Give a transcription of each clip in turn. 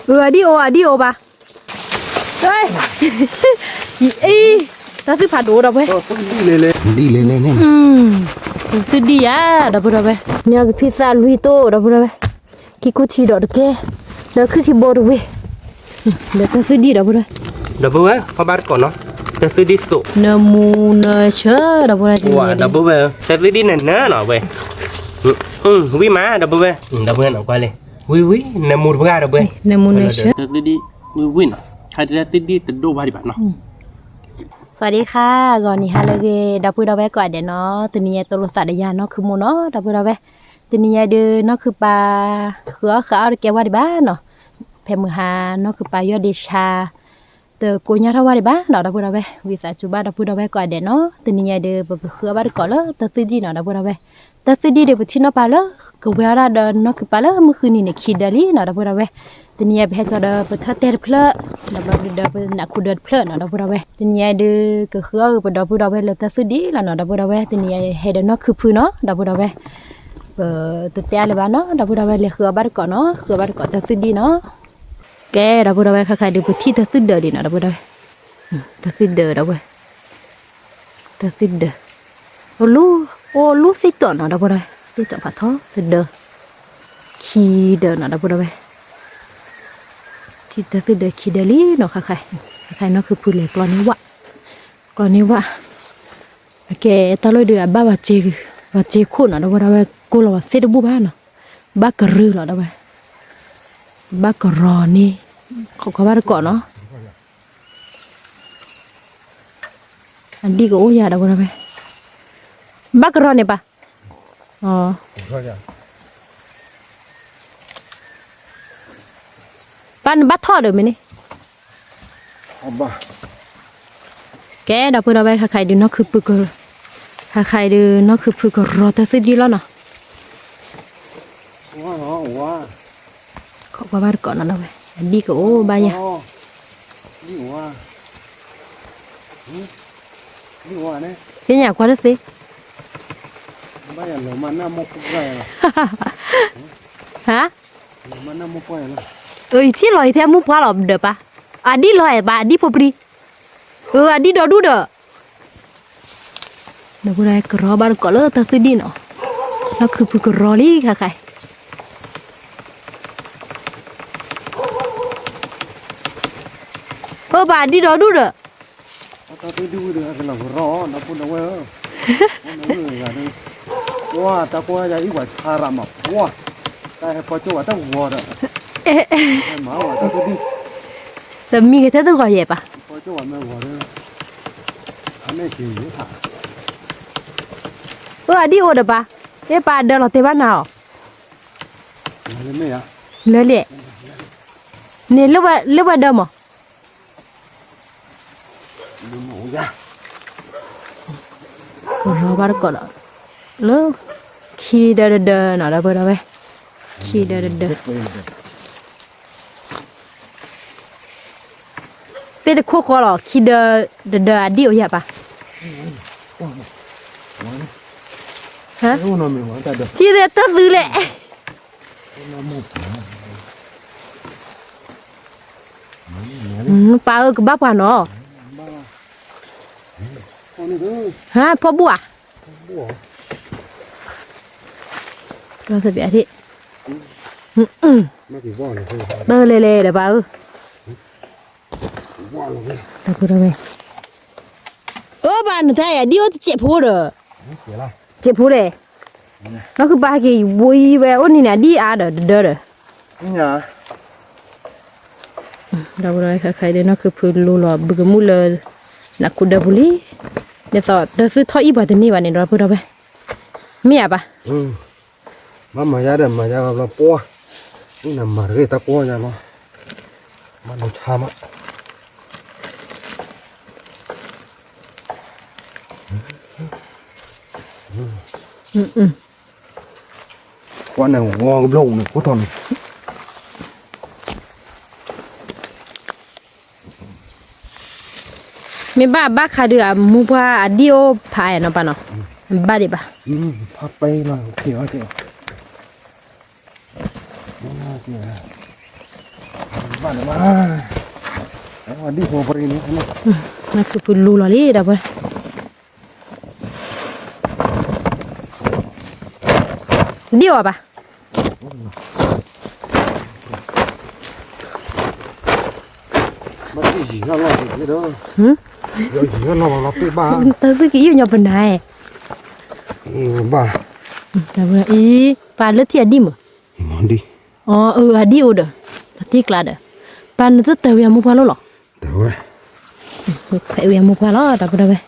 အဒံၣ်အိၣ် အဒံၣ်အိၣ်ဘၣ်, အံၤ, တၢ်သုဖးဒိၣ်ဒီပုၢ်ဝဲၢ်, ဒ်လဲၣ်လဲၣ်န့ၣ်, တၢ်သုဒံၣ်ဧါ ဒီပုၢ်ဝဲၢ်, န့ၣ်ကဖံသးလွံၢ်တိၢ် ဒီပုၢ်ဝဲၢ်, ခံကူထံဒီးတကဲ, ဒီးခုထံဘိတဝ့ၢ်, ဒီးတၢ်သုဒံၣ် ဒီပုၢ်ဝဲၢ်, ဒီပုၢ်ဝဲၢ် ဖီၣ်ဘၣ်တကိးနီၤ, တၢ်သုဒံၣ်သိး နၢမူနၢဆၢ ဒီပုၢ်ဝဲၢ်, ဒီပုၢ်ဝဲၢ် တၢ်သုဒံၣ်နၢနၢနီၤဝဲ, ဝံၣ်မး ဒီပုၢ်ဝဲၢ်, ဒီပုၢ်ဝဲၢ်နီၤ ကွၢ်လံ, ဝံၣ်ဝံၣ် နၢမူတပှၢ် ဒီပုၢ်ဝဲၢ်, နၢမူနၢဆၢ တၢ်သုဒံၣ် ဝံၣ်ဝံၣ်နီၤ, ခါတၢ်သုဒံၣ်တဒိၣ်ဘၣ်ဒံးဘၣ်နီၤ, စဝၤဒံခါ, ဂီၤနံၤဟါလၢအဂ့ၤ ဒီပုၢ်ဒီဝဲၢ်ကိးဂၤဒဲးနီၤ, တနံၤညါတိၢ်လိာ်သးဒီးယၤနီၢ်ခုမူနီၤ ဒီပုၢ်ဒီဝဲၢ်, တနံၤညါဒုးနီၢ်ခုပၢ် ဃုအီၣ်ဃုအီၣ်တကဲဝဲဒံးဘၣ်နီၤ, ဖဲမုၢ်ဟါနီၢ်ခုပၢ်ယီၢ်ဒ့ဆါ တကိညၢ်ထီၣ်ဝဲဒံးဘၣ်နီၤ ဒီပုၢ်ဒီဝဲၢ်, ဝံသးစူၤဘၣ်ဒီပုၢ်ဒီဝဲၢ်ကိးဂၤဒဲးနီၤ, တနံၤညါဒုး ပကဃုအီၣ်ဘၣ်တကိးလၢတၢ်သုဒံၣ်နီၤ ဒီပုၢ်ဒီဝဲၢ်, တၢ်သုဒံၣ်ဒုး ပထံၣ်နီၣ်ပၢ်လၢ ကဝဲၤအီၣ်ဒၣ်ဒီးနီၢ်ခုပၢ်လၢမုၢ်ဃုနံၤန့ၣ် ခံဒၢလံနီၤ ဒီပုၢ်ဒီဝဲၢ်, တနံၤညါပဟဲကၠီဒီးပထၢၣ်တဲတဖျၢၣ်, ဒီးဘျီဒုးဒီးပနးခူဒၢတဖျၢၣ်နီၤ ဒီပုၢ်ဒီဝဲၢ်, တနံၤညါဒုး ကဃုအီၣ်ဂ့ၤပဒီပုၢ်ဒီဝဲၢ်လၢတၢ်သုဒံၣ်လီၤနီၤ ဒီပုၢ်ဒီဝဲၢ်, တနံၤညါဟဲဒီးနီၢ်ခုဖုနီၤ ဒီပုၢ်ဒီဝဲၢ်, ပတတဲအါလၢၤဘၣ်နီၤ ဒီပုၢ်ဒီဝဲၢ်, လဲၤဃုအီၣ်ဘၣ်တကိးနီၤ, ဃုအီၣ်ဘၣ်တကိးတၢ်သုဒံၣ်နီၤ ကဲ ဒီပုၢ်ဒီဝဲၢ် ခါခါဒုး ပထံၣ်တၢ်သုဒၢးလံနီၤ ဒီပုၢ်ဒီဝဲၢ်, တၢ်သုဒၢးဒီပုၢ်ဝဲၢ်, တၢ်သုဒၢး, အိၣ်လူ, အိၣ်လူသ့ၣ်တီၣ်နီၤ ဒီပုၢ်ဒီဝဲၢ်, သ့ၣ်တီၣ်ဖးထီ တဒၢး, ခံဒၢးနီၤ ဒီပုၢ်ဒီဝဲၢ်, ထံၣ်တၢ်သုဒၢးခံဒၢးလံနီၤ ခါခါ, ခါခါနီၢ်ခုဖုလဲၤကျီန့ၢ်ဝၣ်, ကျီန့ၢ်ဝၣ်, အကဲတၢ်လီၢ်ဒုးအဘၣ်ပှၤစ့, ပှၤစ့ခိၣ်နီၤ ဒီပုၢ်ဒီဝဲၢ်, ကိၢ်လီၤဝဲသ့ၣ်တဘူၣ်ဘၣ်နီၤ, ဘၣ်ကရၢလီၤ ဒီပုၢ်ဝဲၢ်, ဘၣ်ကရီန့ၣ်, ခိးကွၢ်ဘၣ်တကိးနီၤ အဒံၣ်ကအိၣ်ယၤဒီပုၢ်ဒီဝဲၢ်, ဘၣ်ကရီန့ၣ်ပၢ်, ပၢ်နဘၣ်ထီၣ်ဒီးမ့ၢ်န့ၣ်, ကဲ ဒီပုၢ်ဒီဝဲၢ် ခါခါအံၤဒုးနီၢ်ခုဖုက, ခါခါအံၤဒုးနီၢ်ခုဖုကရီတၢ်သုဒံၣ်လီၤနီၤ ခိးကွၢ်ဘၣ်တကိးနီၤ ဒီပုၢ်ဝဲၢ် အဒံၣ်ကအိၣ်ဘၣ်ယၤ, သ့ၣ်ညါကွၢ်တသ့, ဟါ, ယထံၣ်လီၤယထဲမုၢ်ပှၢ်လီၤဒီးပၢ်, အဒံၣ်လီၤအဲၣ်ပၢ် အဒံၣ်ဖိပြံ, အဒံၣ်ဒီဒူၣ်ဒီး ဒီပုၢ်ဒီဝဲၢ် ကရီဘၣ်တကိးလၢတၢ်သုဒံၣ်နီၤ, နီၢ်ခုဖုကရီလံ ခါခါအံၤ, အိၣ်ပၢ် အဒံၣ်ဒီဒူၣ်ဒီး, တၢ်သုဒံၣ်ဝံၤဒီး ကလီၤကရီ ဒီပုၢ်ဒီဝဲၢ်ဧၢ, ပှၤတၢ်ကွၢ်ယၤအံၤ ပှၤဆါရၤမး ပှၤ, တၢ်ဟဲဖီကၠိဝဲတၢ်ဂီၤဒီး, ဟဲမၤဝဲတၢ်သုဒံၣ်, တမံၤကထဲတဂီၤယဲၢ်ပၢ်, ဖီကၠိဝဲမ့ၢ်ဂီၤဒီး, အမ့ၢ်က့ၤယိၤဖး, အဒံၣ်အိၣ်ဒီးပၢ်, မ့ၢ်ပၢ်ဒၢလီၤတဲာ်ဘၣ်နၤအီၤ, လၢလံ, န့ၣ်လၢဝဲဒၢမး ကရီဘၣ်တကိးဒီး, လၢ, ခံဒၢတဒၢနီၤ ဒီပုၢ်ဒီဝဲၢ်, ခံဒၢတဒၢ, သ့ၣ်တခိၣ်ဃီလီၤ ခံဒၢတဒၢ အဒံၣ်အိၣ်ယၤပၢ်, ထံၣ်တၢ်သုလဲၣ် ပၢ်ဧၢ ကဘၣ်ပှၤနီၤ, ဟါ ဖီဘူၣ်ဧါ, တၢ်လဲၣ်လဲၣ်ဒီးပၢ်ဧၢ, အၢ ပၢ်နတၢ်အံၤ အဒံၣ်အိၣ်တစဲးဖိဒီး, စဲးဖိလဲၣ်, နီၢ်ခုပၢ်ဟဲက့ၤဘိအံၤဝဲအိၣ်န့ၣ်န့ၣ် အဒံၣ်အါဒီးတဒၢဒီး ဒီပုၢ်ဒီဝဲၢ် ခဲခဲအံၤဒီး နီၢ်ခုဖုလူလီၤဘုကမူၣ်လၢ နးခူဒၢပူၤလံ, ဒ်သိးတၢ်သုထီၣ်အံၣ်ပှၤတန့ၢ်ဘၣ်န့ၣ်ဒီး ဒီပုၢ်ဒီဝဲၢ်, မ့ၢ်ဧါပၢ်, မၤမၤယါဒီးမၤယါဘျီပှၢ်, မ့ၢ်နမၤတဂ့ၤတၢ်ပှၢ်ယါလီၤ, မၤလိာ်ဆါမး ကွၢ်န့ၣ် ဝီကဘျီၣ်န့ၣ် ကိးထီၣ်န့ၣ်, မ့ၢ်ဘၣ်ဘၣ်ခါဒုး အမူပှၢ်အဒံၣ်အိၣ်ဖးနီၤပၢ်နီၤ, ဘၣ်ဒံးဘၣ်, ဖးပဲလီၤ, က့ၤဘၣ်က့ၤ, ဘၣ် ဒ်ဖိပရံန့ၣ်, နသုဖုလူလီၤလံ ဒီပုၢ်ဝဲၢ်, ဒ်အီၤဘၣ်, တၢ်သုကအံၣ်ညီပနၤ, အံၤ, ပာ်လၢထံအဒံၣ်မး, အီၤအဒံၣ်အိၣ်ဒီး, လီၤတံၢ်ကျါဒီး, ပာ်နသုတၢ်ဝံၤအမိၢ်ပှၢ်လီၤလီၤ, ခွဲးဝံၤအမိၢ်ပှၢ်လီၤ ဒီပုၢ်ဝဲၢ်.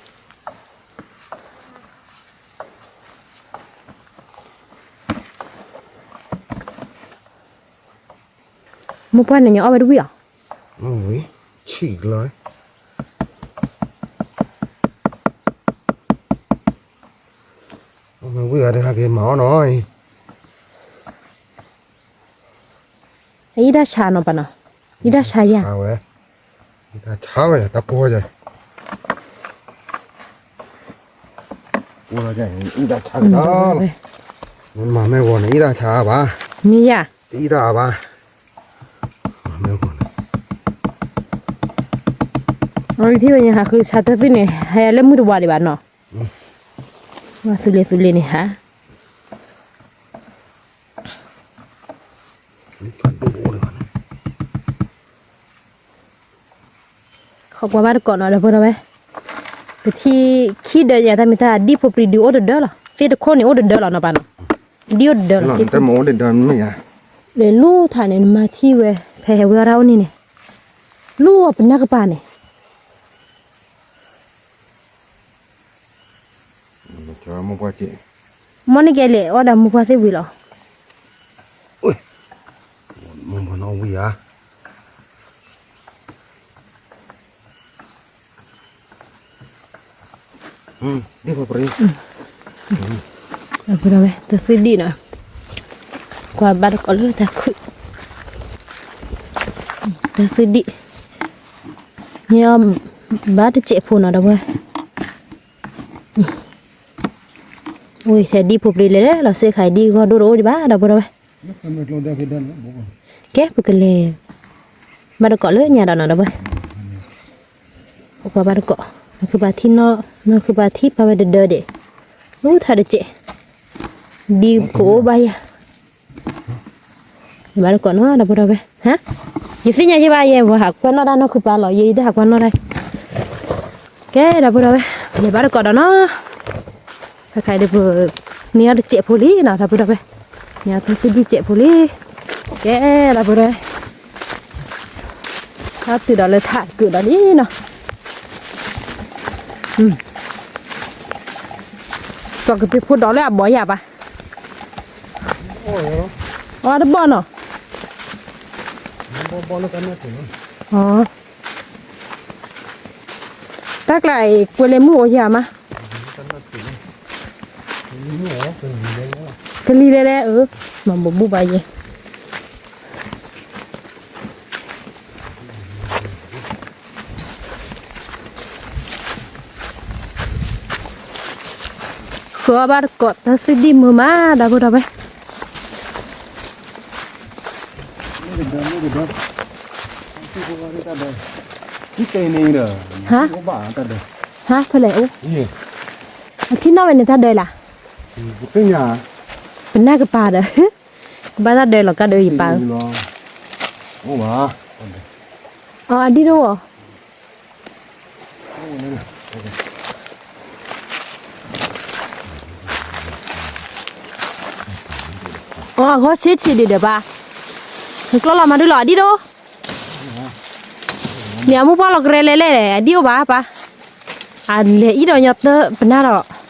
မိၢ်ပှၢ်န့ၣ် ညါအီၣ်ဝဲတဝံၣ်အီၤ, ဆံၣ်ကျၢၤ, ဝံၣ်ဂၤတဟဲက့ၤမၤအီၣ်နီၤ, အံၤတၢ်ဆါနီၤပၢ်နီၤ, အံၤတၢ်ဆါယၤ, အံၤတၢ်ဆါဝဲ တၢ်ပိၢ်ယၤ, ပိၢ်ယၤ အံၤတၢ်ဆါကဒီး, မၤမ့ၢ်ဂီၤန့ၣ် အံၤတၢ်ဆါဘၣ်, မ့ၢ်ယၤ, တအံၤတၢ်ဘၣ်, မၤမ့ၢ်ဂီၤန့ၣ်, အဝဲထံၣ်ဝဲညါ ဟးဃုဆါတၢ်သုန့ၣ် ဟဲလၢမုၢ်တဝါဒံးဘၣ်နီၤ, သူလ့ၤသူလ့ၤန့ၣ်ဟး ခီကွၢ်ဘၣ်တကိးနီၤ ဒီပုၢ်ဝဲၢ်, ပထံၣ်ခံဒၢညါ တၢ်မ့ၢ်တၢ်ဒံၣ်ဖိပြံဒုးအိၣ်တဒၢလီၤ, သ့ၣ်တခိၣ်န့ၣ်အိၣ်တဒၢလီၤနီၤပၢ်နီၤ, ဒံၣ်အိၣ်တဒၢလီၤ, လဲၤလူထါန့ၣ် နမၤထံၣ်ဝဲ ဖဲဟဲဝံၤအီၣ်တၢ်အိၣ်န့ၣ်န့ၣ်, လူအီၤပနၢ်ကပၤန့ၣ် မိၢ်န့ၣ်ကဲလဲၤအီၣ်ဒီးမိၢ်ပှၢ်သ့ၣ်ဝံၤလီၤ, မိၢ်ပှၢ်နီၣ်ဝံၤဧါ, ဒ်ဖိပြံ, ဒီပုၢ်ဝဲၢ် တၢ်သုဒံၣ်နီၤ, ကွၢ်ဘၣ်တကိးလၢတၢ်ခုၣ်, တၢ်သုဒံၣ်, မ့ၢ်အီၤဘၣ်တစဲးဖိနီၤ ဒီပုၢ်ဝဲၢ်, အိၣ်ထဲဒံၣ်ဖိပြံလဲၤလဲၤလီၤ စ့ခါအံၤ ဒံၣ်ဂီၢ်ဒိၣ်တအိၣ်ဒံးဘၣ် ဒီပုၢ်ဝဲၢ်, ကဲ ပကလဲၤ ဘၣ်တကိးလၢညါဒီးနီၤ ဒီပုၢ်ဝဲၢ်, ပကွၢ်ဘၣ်တကိး, နခုပာ်ထံနီၤ, နခုပာ်ထံပာ်ဝဲတဒၢဒံး, လူထါတစဲး, ဒံၣ်ကအိၣ်ဘၣ်ယၤ ဘၣ်တကိးနီၤ ဒီပုၢ်ဝဲၢ်, ယသ့ၣ်ညါယဲဘၣ်ယဲ ပဟးကွၢ်နီၣ်တၢ်နီၢ်ခုပာ်လီၤ ယဲအံၤတဟးကွၢ်နီၣ်တၢ်, ကဲ ဒီပုၢ်ဝဲၢ်, လဲၤဘၣ်တကိးဒီးနီၤ, ခဲခါအံၤဒီးပ, န့ၢ်အီၤတစဲးဖိလံနီၤ ဒီပုၢ်ဝဲၢ်, န့ၢ်အီၤတၢ်သုဒံၣ်စဲးဖိလံ, ကဲ ဒီပုၢ်ဝဲၢ် အတုၤဒီးလၢထးကုာ်ဒီးလံနီၤ, ကၠီကပ့ၤဖိဒီးလၢအဘီယၤဘၣ်, အီတဘီနီၤ, တၢ်ကျါအံၤကွဲးလၢမုၢ်အိၣ်ယၤမး, ကလံၤလဲၤလဲၤ အၢ, မၤဘိးဘၣ်ယဲ ဃုအီၣ်ဘၣ်တကိး တၢ်သုဒံၣ်မုာ်မး ဒီပုၢ်ဝဲၢ်, ဟါ, ဖဲလဲၣ်အိၣ်, အထံၣ်နီၣ်ဝဲန့ၣ်တၢ်ဒၢလၢ်, ပနၢ်ကပၤဒီး, ကဘၣ်တၢ်ဒၢလီၤကဒီးယပၢ်, အဒံၣ်တအိၣ် အဂီၢ်ဆ့ဆ့ဒံးဒီးပၢ်, နကျီလီၤမၤဒုလီၤ အဒံၣ်ဒိၣ်, မ့ၢ်အမိၢ်ပှၢ်လီၤကရဲလဲၣ်လဲၣ် အဒံၣ်အိၣ်ဘၣ်ပၢ်, အလဲၤအံၤဒီးညီတပနၢ်ဒီး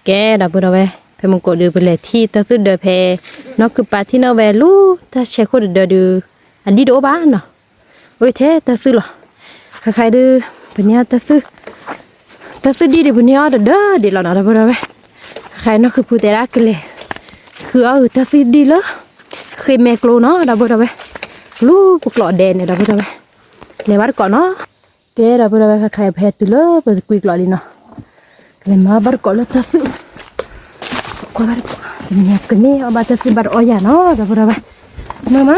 ကဲ ဒီပုၢ်ဒီဝဲၢ်, ဖဲမုၢ်ကိးဒုး ပလဲၤထံၣ်တၢ်သုဒၢဖဲ နီၢ်ခုပာ်ထံၣ်နီၣ်ဝဲလူၤတၢ်ဆဲးခိၣ်တဒၢဒုး အဒံၣ်တအိၣ်ဘၣ်နီၤ, အိၣ်ထဲတၢ်သုလီၤ, ခဲခါဒုး ပန့ၢ်တၢ်သု, တၢ်သုဒံၣ်ဒုး ပန့ၢ်အီၤတဒၢဒံးလီၤနီၤ ဒီပုၢ်ဒီဝဲၢ်, ခဲခါနီၢ်ခုပူၤတဲဒၣ်ကလဲၤ ဃုအီၣ်ဂုာ်တၢ်သုဒံၣ်လၢ ဃ့မဲာ်ကျိနီၤ ဒီပုၢ်ဒီဝဲၢ်, လူၤပကျိးဒဲးန့ၣ် ဒီပုၢ်ဒီဝဲၢ်, လဲၤဘၣ်တကိးနီၤ ကဲ ဒီပုၢ်ဒီဝဲၢ် ခဲခါအံၤ ပဟဲတုၤလၢပကွံာ်ကျိးလံနီၤ, ကလဲၤမၤဘၣ်တကိးလၢတၢ်သု, ကွၢ်ဘၣ်တကွၢ် တနံၤကန့ၢ်အီၣ်ဘၣ်တၢ်သူၣ်ဘၣ်တအီၣ်ယၤနီၤ ဒီပုၢ်ဒီဝဲၢ်, မုာ်မး,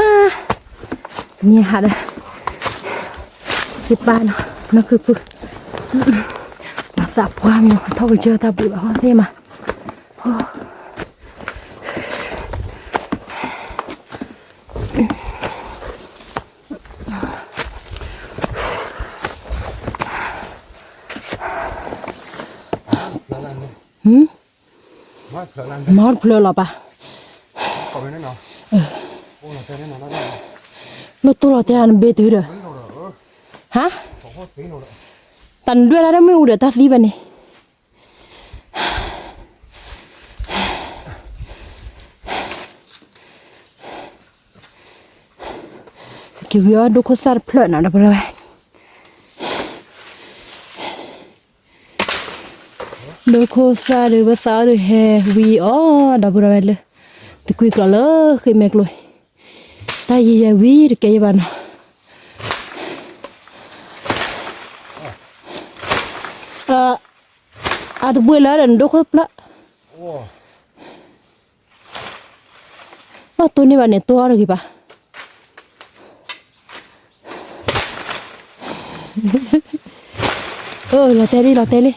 တနံၤဟးဒီး ယပၢ်နီၤ နီၢ်ခုပူၤ, ပှၤသးပှၢ်မ့ၢ်ထီၣ်ကစၢၢ်တၢ်ပူၤလီၤ ဟီၣ်သ့ၣ်မး, မၤတဖျၢၣ်လီၤပၢ်, လၢတိၢ်လီၤတဲအနဘ့ၣ်တုၤဒီး, ဟါ, တၢ်နဒွဲၣ်တၢ်ဒီးမ့ၣ်အူဒီးတၢ်သံဘၣ်န့ၣ် က့ၤဝံၤအီၣ်ဒိခိၣ်သၣ်တဖျၢၣ်နီၤ ဒီပုၢ်ဒီဝဲၢ်, ဒိခိၣ်သၣ်ဒီးဝဲသးအီၣ်ဒီးဟဲဝံၤအီၣ် ဒီပုၢ်ဒီဝဲၢ်လၢ တကွံကျီးလၢဃ့မဲာ်ကျိၤ, တၢ်ယံာ်ယံာ်ဝံၤတကဲယံာ်ဘၣ်နီၤ, အတပှ့ၤလၢဒီးနဒိခိၣ်ဖျၢၣ် အတိၢ်န့ၢ်ဘၣ်န့ၣ် တိၢ်အီၣ်တဂ့ၤဘၣ်. အိ လီၤတဲလံ လီၤတဲလံ.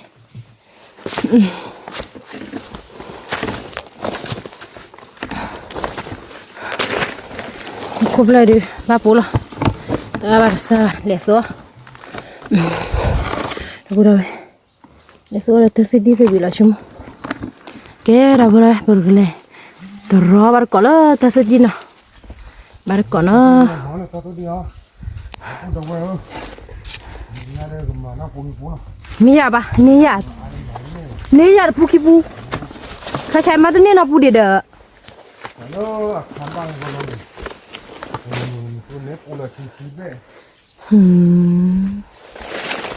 ခိၣ်ဖျၢၣ်ဒုး ဘၣ်ပိာ်လီၤ. တအါဘၣ်တဆၢ လဲၤသိး ဒီပုၢ်ဒီဝဲၢ် လဲၤသိးဒီးတၢ်သူၣ်ဒံၣ်သဘံးလီၤဆိကမိၣ်. ကဲ ဒီပုၢ်ဒီဝဲၢ် ပကလဲၤ တရီဘၣ်တကိးလၢတၢ်သူၣ်ဒံၣ်နီၤ. ဘၣ်တကိးနီၤ. မ့ၢ်ယၤဘၣ် န့ၢ်ယၤ န့ၢ်ယၤတပူခံပူ. ခဲခဲမၤတန့ၢ်နီၤပူဒံးဒီး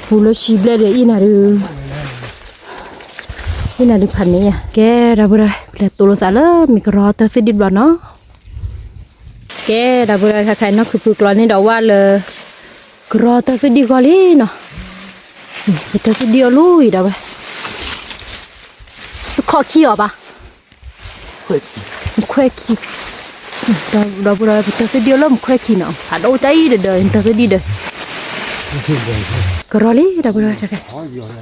ပူလၢဆံဘျဲၣ်ဒီး အံၤနၤဒုး အံၤနၤဒုးဖးန့ၢ်ယၤ. ကဲ ဒီပုၢ်ဒီဝဲၢ် ပလဲၤတိလိာ်သးလၢမ့ၢ်ကရီတၢ်သူၣ်ဒံၣ်တဘျီနီၤ. ကဲ ဒီပုၢ်ဒီဝဲၢ် ခဲခဲအံၤနီၢ်ခုဖုကျီန့ၢ်ဒီးဝဲလၢ ကရီတၢ်သူၣ်ဒံၣ်ဂီၢ်လံနီၤ. ပတၢ်သူၣ်ဒံၣ်အီၤလီၤအံၤဒီးဝဲ တခီခံအီၤဘၣ်. မခွဲးခံ, ဒီပုၢ်ဒီဝဲၢ် ပတၢ်သူၣ်ဒံၣ်အီၤလၢမခွဲးခံနီၤ. ဖးဒိၣ်တၢ်အံၤဒီးဒီး တၢ်သူၣ်ဒံၣ်ဒီး ကရီလံ ဒီပုၢ်ဒီဝဲၢ် ခဲခဲ ဟါ သုသံတၢ်လီၤတဲန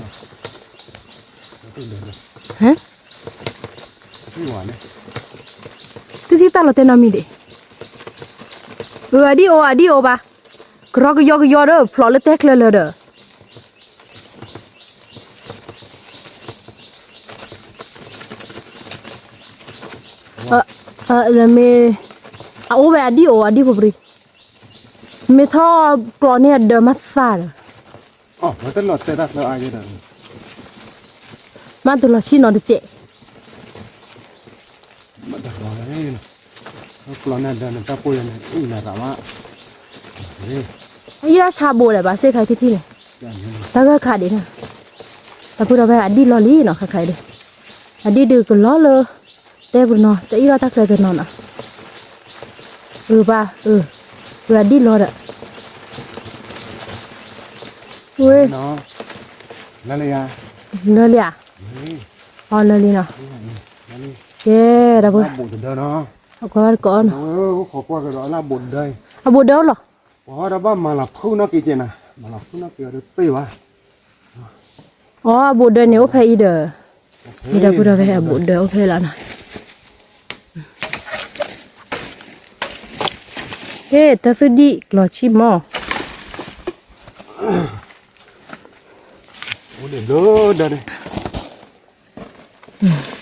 ီတမံၤဒံး. အၢ အဒံၣ်အိၣ် အဒံၣ်အိၣ်ဘၣ်. ကရီကယီကယီဒီး ဖျိးလၢတဲချၢလၢာ်ဒီး မ့ၢ် အအိၣ်ဝဲအဒံၣ်အိၣ် အဒံၣ်ဖိပြံ မ့ၢ်ထီၣ်ကျီန့ၢ်အဒၢးမးသၣ်ဒီး မ့ၢ်တလီၤဆံၣ်နီၤတစဲး အံၤဒၣ်ဆါဘိးလဲၣ်ဘၣ် စ့ၢ်ခါထံထံန့ၣ် တၢ်ဂၢၢ်ခါဒံးနီၤ တၢ်ပုၢ်ဒီဝဲၢ် အဒံၣ်လီၤလံနီၤ ခါခါအံၤဒီး အဒံၣ်ဒုးကလီလၢ တဲပနီၤ တအံၣ်လီၤတၢ်ချၢတနီၤနီၤ အၢဘၣ် အၢ အၢ အဒံၣ်လီၤဒီး ဝ့ လၢလံဧါ အီ လၢလံနီၤ ကဲ ဒီပုၢ် အကွၢ်ဘၣ်တကိးနီၤ အဘိးဒၢလီၤ အီ အဘိးဒၢန့ၣ် အိၣ်ဖဲအံၤဒီး ဒီပုၢ်ဒီဝဲၢ်အဘိးဒၢအိၣ်ဖဲလီၤနီၤ ကဲ တၢ်သူၣ်ဒံၣ်ကျီၤဆံၣ်မီၢ် အိၣ်ဒံးဘျီဒီးန့ၣ်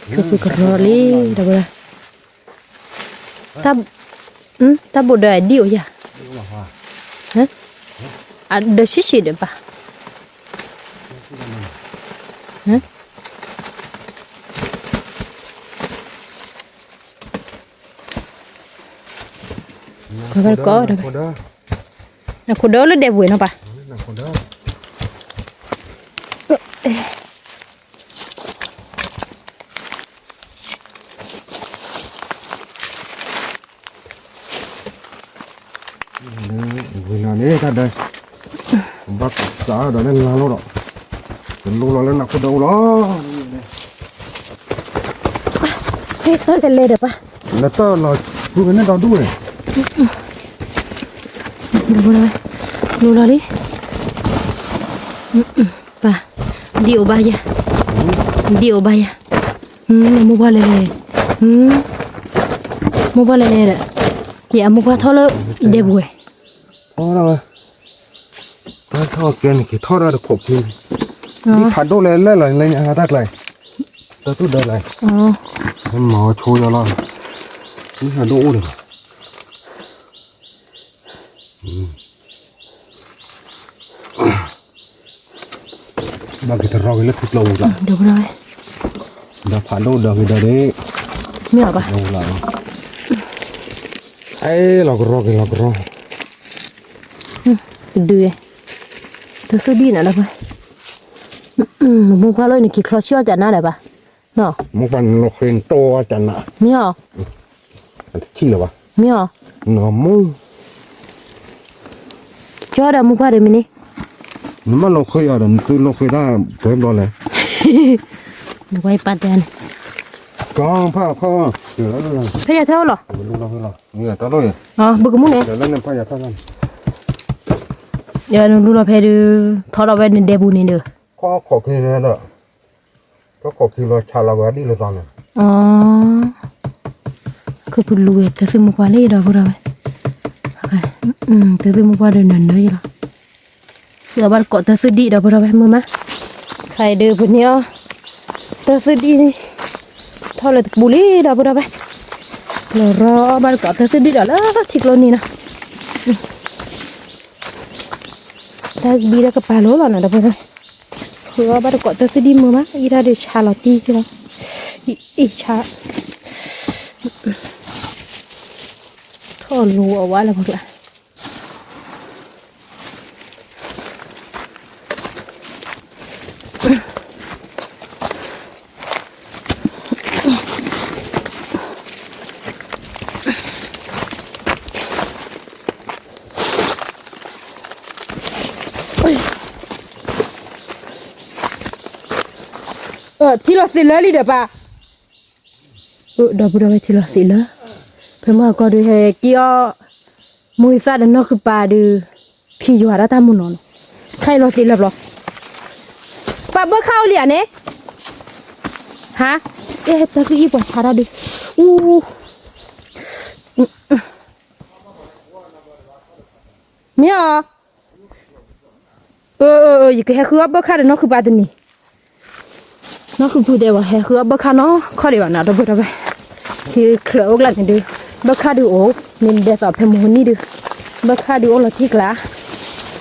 ကဲ ကရီလံ ဒီပုၢ်ဒီဝဲၢ် တၢ်ဘိးဒၢအဒံၣ်အိၣ်ယၤ အဒၢးဆံးဆံးဒီးဘၣ် ကီးဒီး နခိၣ်ဒၢလၢဒဲးပူၤနီၤပၢ် ဝံၤနၤန့ၣ် တၢ်ဒၢး ဘၣ်ကးဒီးလၢလါလိၤဒီး တလိၤလီၤလၢနခိၣ်ဒၢအိၣ်လီၤ. ဟဲတၢ်လဲၤလဲၤဒီးပၢ်, လၢတၢ်လီၤ ဃုကန့ၣ်ဒီဒူၣ်ဝဲ, လူလီၤလံ, ပၢ်, ဒ်အိၣ်ဘၣ်ယၤ, ဒ်အိၣ်ဘၣ်ယၤ, မိၢ်ပှၢ်လဲၤလဲၤ, မိၢ်ပှၢ်လဲၤလဲၤဒီး, ယဲအမိၢ်ပှၢ်ထီၣ်လၢ ဒဲပူၤဝဲ ထီၣ်ဒၣ်ဝဲ, တၢ်ထီၣ်ကဲန့ၣ် က့ၤထီၣ်ဒၣ်တခိးခံန့ၣ်, ဒ်ဖးဒိၣ်လဲၣ်လဲၣ်လီၤ လၢညါတၢ်ကျါ, တၢ်သူၣ်ဒၢလဲၣ်, မၤဆိယီၤလီၤ, ဒ်ဖးဒိၣ်အိၣ်ဒီး ဒီးက့ၤတရီက့ၤလၢထူကျိပူၤလီၤ, ဒီးဖးဒိၣ်ဒီးက့ၤဒီးဒ်, မ့ၢ်အီၤဘၣ်, လီၤကရီက့ၤလီၤကရီ, တဒု, တသုဒံၣ်နၤဒီး, မိၢ်ပှၢ်လၢနက့ၤချီဆံၣ်အီၣ်တၢ်နါဒီးဘၣ်, မိၢ်ပှၢ်နလီၤဃ့နတိၢ်အီၣ်တၢ်နါ, မ့ၢ်အီၤ, တထံၣ်လၢၤဘၣ်, မ့ၢ်အီၤ, နမူ ကၠီဒီးမိၢ်ပှၢ်ဒီးမ့ၢ်န့ၣ်, နမ့ၢ်လီၤဃ့အီၤဒီး နသုလီၤဃ့တၢ်ပှဲၤဘျီလဲၣ်, နဝဲပၢ်တဲန့ၣ်, ကဖၣ်ခီ, ဖဲယၤထဲအိၣ်လီၤ, ဘုကမူန့ၣ်, နလူလီၤဖဲဒုး, ထီထီၣ်ဝဲနဒဲပူၤန့ၣ်ဒီး, ခီခိၣ်ခံန့ၣ်ဒီး ကီၢ်ခိၣ်ခံလီၤဆးလီၤဝဲဒ်လၢသီန့ၣ်, ခုဖုလူဝဲ တၢ်သူၣ်မိၢ်ပှၢ်လံဒီပုၢ်ဒီဝဲၢ်, တၢ်သူၣ်မိၢ်ပှၢ်ဒီးနၢၤနၢၤယလီၤ, သုအီၣ်ဘၣ်တကိးတၢ်သူၣ်ဒံၣ်ဒီပုၢ်ဒီဝဲၢ်မုာ်မး, ခဲအံၤဒုးပန့ၢ်အီၣ်, တၢ်သူၣ်ဒံၣ်န့ၣ်, ထီၣ်လၢတပူၤလံဒီပုၢ်ဒီဝဲၢ်, လီၤရီအီၣ်ဘၣ်တကိးတၢ်သူၣ်ဒံၣ်ဒီးလၢထံကျိနံၤနီၤ တၢ်ဘံတၢ်ကပၤလိၤလီၤနီၤ ဒီပုၢ်ဒီဝဲၢ်, ဃုအီၣ်ဘၣ်တကိးတၢ်သူၣ်ဒံၣ်မုာ်မး အံၤတၢ်ဒုးဆါလီၤတံၢ်လီၤ, အံၤဆါ, ထီၣ်လိၤအဝဲလၢပှၤကျါ ထံလီၤသ့ၣ်လၢလံဒီးပၢ်, ဒီပုၢ်ဒီဝဲၢ်ထံလီၤသ့ၣ်လၢ, ဖဲမုၢ်ဟါကီၢ်ဒုးဟဲက့ၤအီၣ်, မိၢ်သၣ်ဒီးနီၢ်ခုၣ်ပၤဒုး, ခံယွၤဒၣ်တၢ်မုၢ်နီၤနီၤ, ခဲအံၤလီၤသ့ၣ်လၢဘျီ, ပၢ်ဘၢခၣ်အိၣ်လံဧါန့ၣ်, ဟါ, အဲၣ်တၢ်သူၣ်အံၣ်ပှၤဆါတၢ်ဒုး, အူ, မ့ၢ်အီၤ, ယကဟဲဃုအီၣ်ဘၢခၣ်ဒီးနီၢ်ခုၣ်ပၤတနံၤ, နီၢ်ခုၣ်ပၤတဲဝဲဟဲဃုအီၣ်ဘၢခၣ်နီၢ်ခီၣ်ဒံးဘၣ်နီၤ ဒီပုၢ်ဒီဝဲၢ်, ထံချၢးအိၣ်ကျါန့ၣ်ဒုး, ဘၢခၣ်ဒုးအိၣ်, မ့ၢ်ဒဲးသိးဖဲမုၢ်နံၤဒုး, ဘၢခၣ်ဒုးအိၣ်လီၤထံကျါ,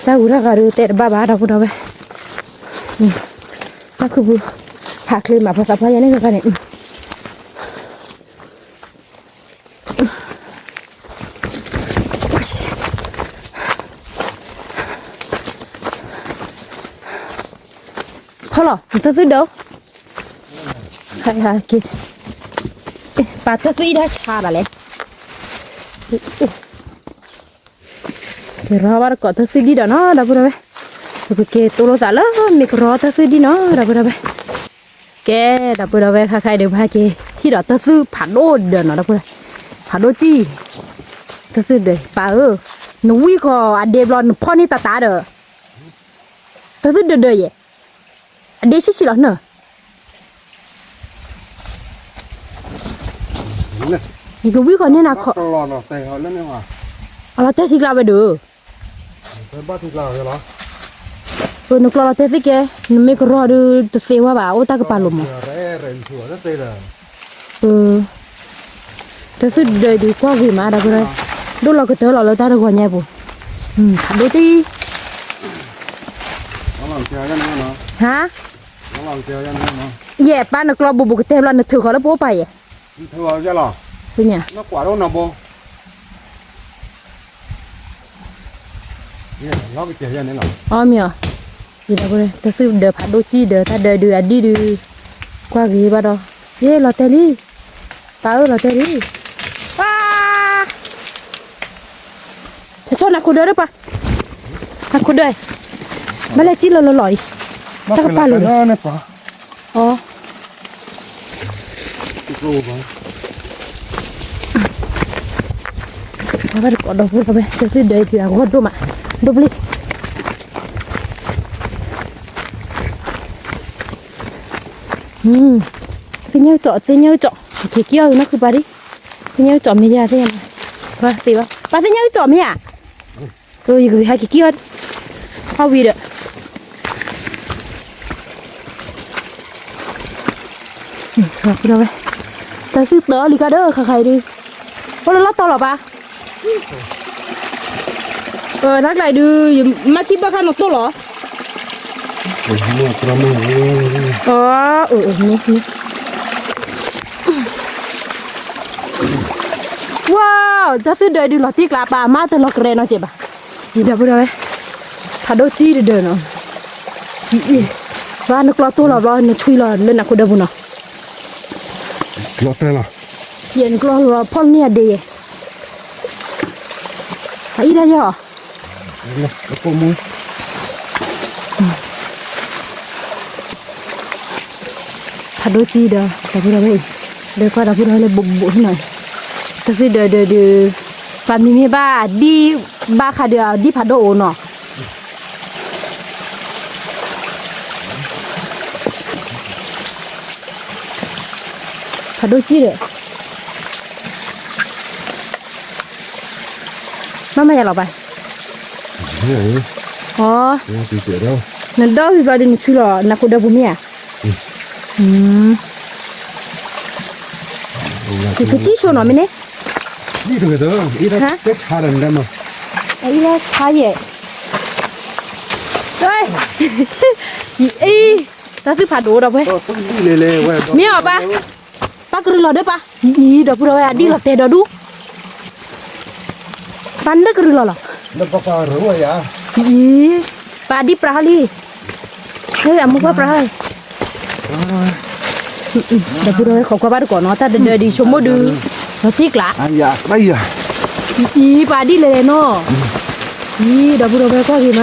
တၢ်ဂုၤတၢ်ဂၤဒုးတဲတဘၣ်ဘၣ် ဒီပုၢ်ဒီဝဲၢ်, နီၢ်ခုၣ်ပၤ, ဟးချ့မးဖိသၣ်ဖီယဲန့ၣ်တခါန့ၣ် ဖီလီၤ တၢ်သူၣ်ဒၢ, ပာ်တၢ်သူၣ်အံၣ်ဒၣ်ဆါဘၣ်လဲၣ်, ကရီဘၣ်တကိးတၢ်သူၣ်ဒံၣ်ဒီးနီၤ ဒီပုၢ်ဒီဝဲၢ်, ပကက့ၤတိလိာ်သးလၢမ့ၢ်ကရီတၢ်သူၣ်ဒံၣ်နီၤ ဒီပုၢ်ဒီဝဲၢ်, ကဲ ဒီပုၢ်ဒီဝဲၢ် ခဲခါအံၤဒုး ပဟဲက့ၤထံၣ်ဒီးတၢ်သူၣ်ဖးဒိၣ်ဒၢးနီၤ ဒီပုၢ်ဒီဝဲၢ်, ဖးဒိၣ်ကံၢ်, တၢ်သူၣ်ဒၢး ပၢ်ဧၢ, နဝံၢ်ဃီၤအဒ့ဘျီ နဖီၣ်န့ၢ်တၢ်တၢ်ဒီး တၢ်သူၣ်ဒၢးဒၢးယဲၢ်, အဒ့ဆံးဆံးလီၤနၢ်, ယကဝံၢ်ဃီၤန့ၢ်နၤခီ, အလီၤတဲာ်ထံကျါဝဲဒၣ်, နကျီလီၤတဲာ်သ့ၣ်ကဲ, နမ့ၢ်ကရီဒုးတသ့ဝဲဘၣ် အိၣ်တၢ်ကပာ်လိာ်မး တၢ်သူၣ်ဒၢးဒုးကွၢ်ဂ့ၤမးဒီး ဒိၣ်လီၤကတၢၢ်လီၤလၢတၢ်တဂီၤညါပူၤ, ဖးဒိၣ်တံၢ်, ဟါ, ယဲၢ်ပၢ်နကျီဘူးဘူးကတဲာ်ဘျီ နထုးဃီၤလၢပအိၣ်ပာ်ယဲၢ်, အီမ့ၢ်အီၤ, တၢ်သူၣ်ဒၢးဖးဒိၣ်ကံၢ်ဒၢး တၢ်ဒၢးဒုးအဒံၣ်ဒုး, ကွၢ်ဂ့ၤဘၣ်ဒီး, ယဲၢ်လီၤတဲာ်လံ, ပၢ်ဧၢလီၤတဲာ်လံ, ပၢ် တဆီနၤခိၣ်ဒၢးဒၢးပၢ်, နခိၣ်ဒၢး, ဘၣ်လဲၤစံၣ်လီၤလီၤလီၤအံၤ, တၢ်ကပာ်လိာ်ဒီး, အီ, တ ဘၣ်တကိးဒီပုၢ်ဒီဝဲၢ် တၢ်သုဒၢးအံၤ အဂီၢ်ဒိၣ်မး ဒိၣ်ပလံ. သ့ၣ်ညါကၠီၣ် သ့ၣ်ညါကၠီၣ် က့ၤကံအီၤနီၢ်ခုပၢ်ဒံး. သ့ၣ်ညါကၠီၣ်မ့ၢ်ယၤသ့ၣ်ညါ ပှၤသ့ၣ်ဘၣ် ပၢ်သ့ၣ်ညါကၠီၣ်မ့ၢ်ဧါ. ယကဟဲက့ၤကံအီၤ ဟီဝံၤဒီး ဒီပုၢ်ဒီဝဲၢ် တၢ်သုတၢ်လံၤကါဒီး ခါခါအံၤဒုး အိၣ်လၢလီၢ်တီလီၤပၢ်. တၢ်ကျါအံၤဒုး ယမၤခံဘၣ်ခါနီၢ်တိၢ်လီၤ. ဝါ တၢ်သုဒၢးဒုးလီၤတံၢ်ကျါပၢ် မၤတလီၤကရဲနီၢ်ကဲးဘၣ်. ဒီပုၢ်ဒီဝဲၢ် ဖးဒိၣ်ကံတဒၢးနီၤ. ဘၣ်နကျီတိၢ်လီၤဘျီ နဆွံလီၤလၢနခိၣ်ဒၢပူၤနီၤ. ယဲနကျီလီၤဖီၣ်န့ၢ်အဒ့ယဲ အအံၤဒၣ်ယဲၢ် ဖးဒိၣ်ကံဒီး ဒီပုၢ်ဒီဝဲၢ်အံၤ ဒီးကွၢ်ဒီပုၢ်ဒီဝဲၢ်လၢဘူးဘူးနီၤ တၢ်သုဒၢးဒၢးဒုး ပှၤမံၤမ့ၢ်ဘၣ်ဒ် ဘၣ်ခါဒုးအဒံၣ်ဖးဒိၣ်အိၣ်နီၤ ဖးဒိၣ်ကံဒီး မ့ၢ်မၤယၤလီၤပၢ် အ နဒီဝံၤဘျီဒုးနဆွံလီၤ နခိၣ်ဒၢပူၤမ့ၢ်ဧါ ကကစံၣ်ဆိနီၤမ့ၢ်န့ၣ် ဟါ အအံၤလၢဆါယဲၢ် အံၤ တၢ်သုဖးဒိၣ်ဒီးပှဲၤ မ့ၢ်အီၤပၢ် ပၢ်ကရူၢ်လီၤဒီးပၢ် အံၤ ဒီပုၢ်ဒီဝဲၢ်အဒံၣ်လီၤတဲာ်ဒီးဒူၣ် ပၢ်နကရူၢ်လီၤလီၤ အံၤ ပၢ်ဒံၣ်ပြးဟီလံ အမိၢ်ပၢ်ပြးဟီ ဒီပုၢ်ဒီဝဲၢ်ခိးကွၢ်ဘၣ်တကိးနီၤ တၢ်ဒၢးဒၢးဒံးဆိကမိၣ်ဒုး လီၤတံၢ်ကျါ အံၤ ပၢ်ဒံၣ်လဲၤလဲၤနီၤ အံၤ ဒီပုၢ်ဒီဝဲၢ်ကွၢ်ဂ့ၤမး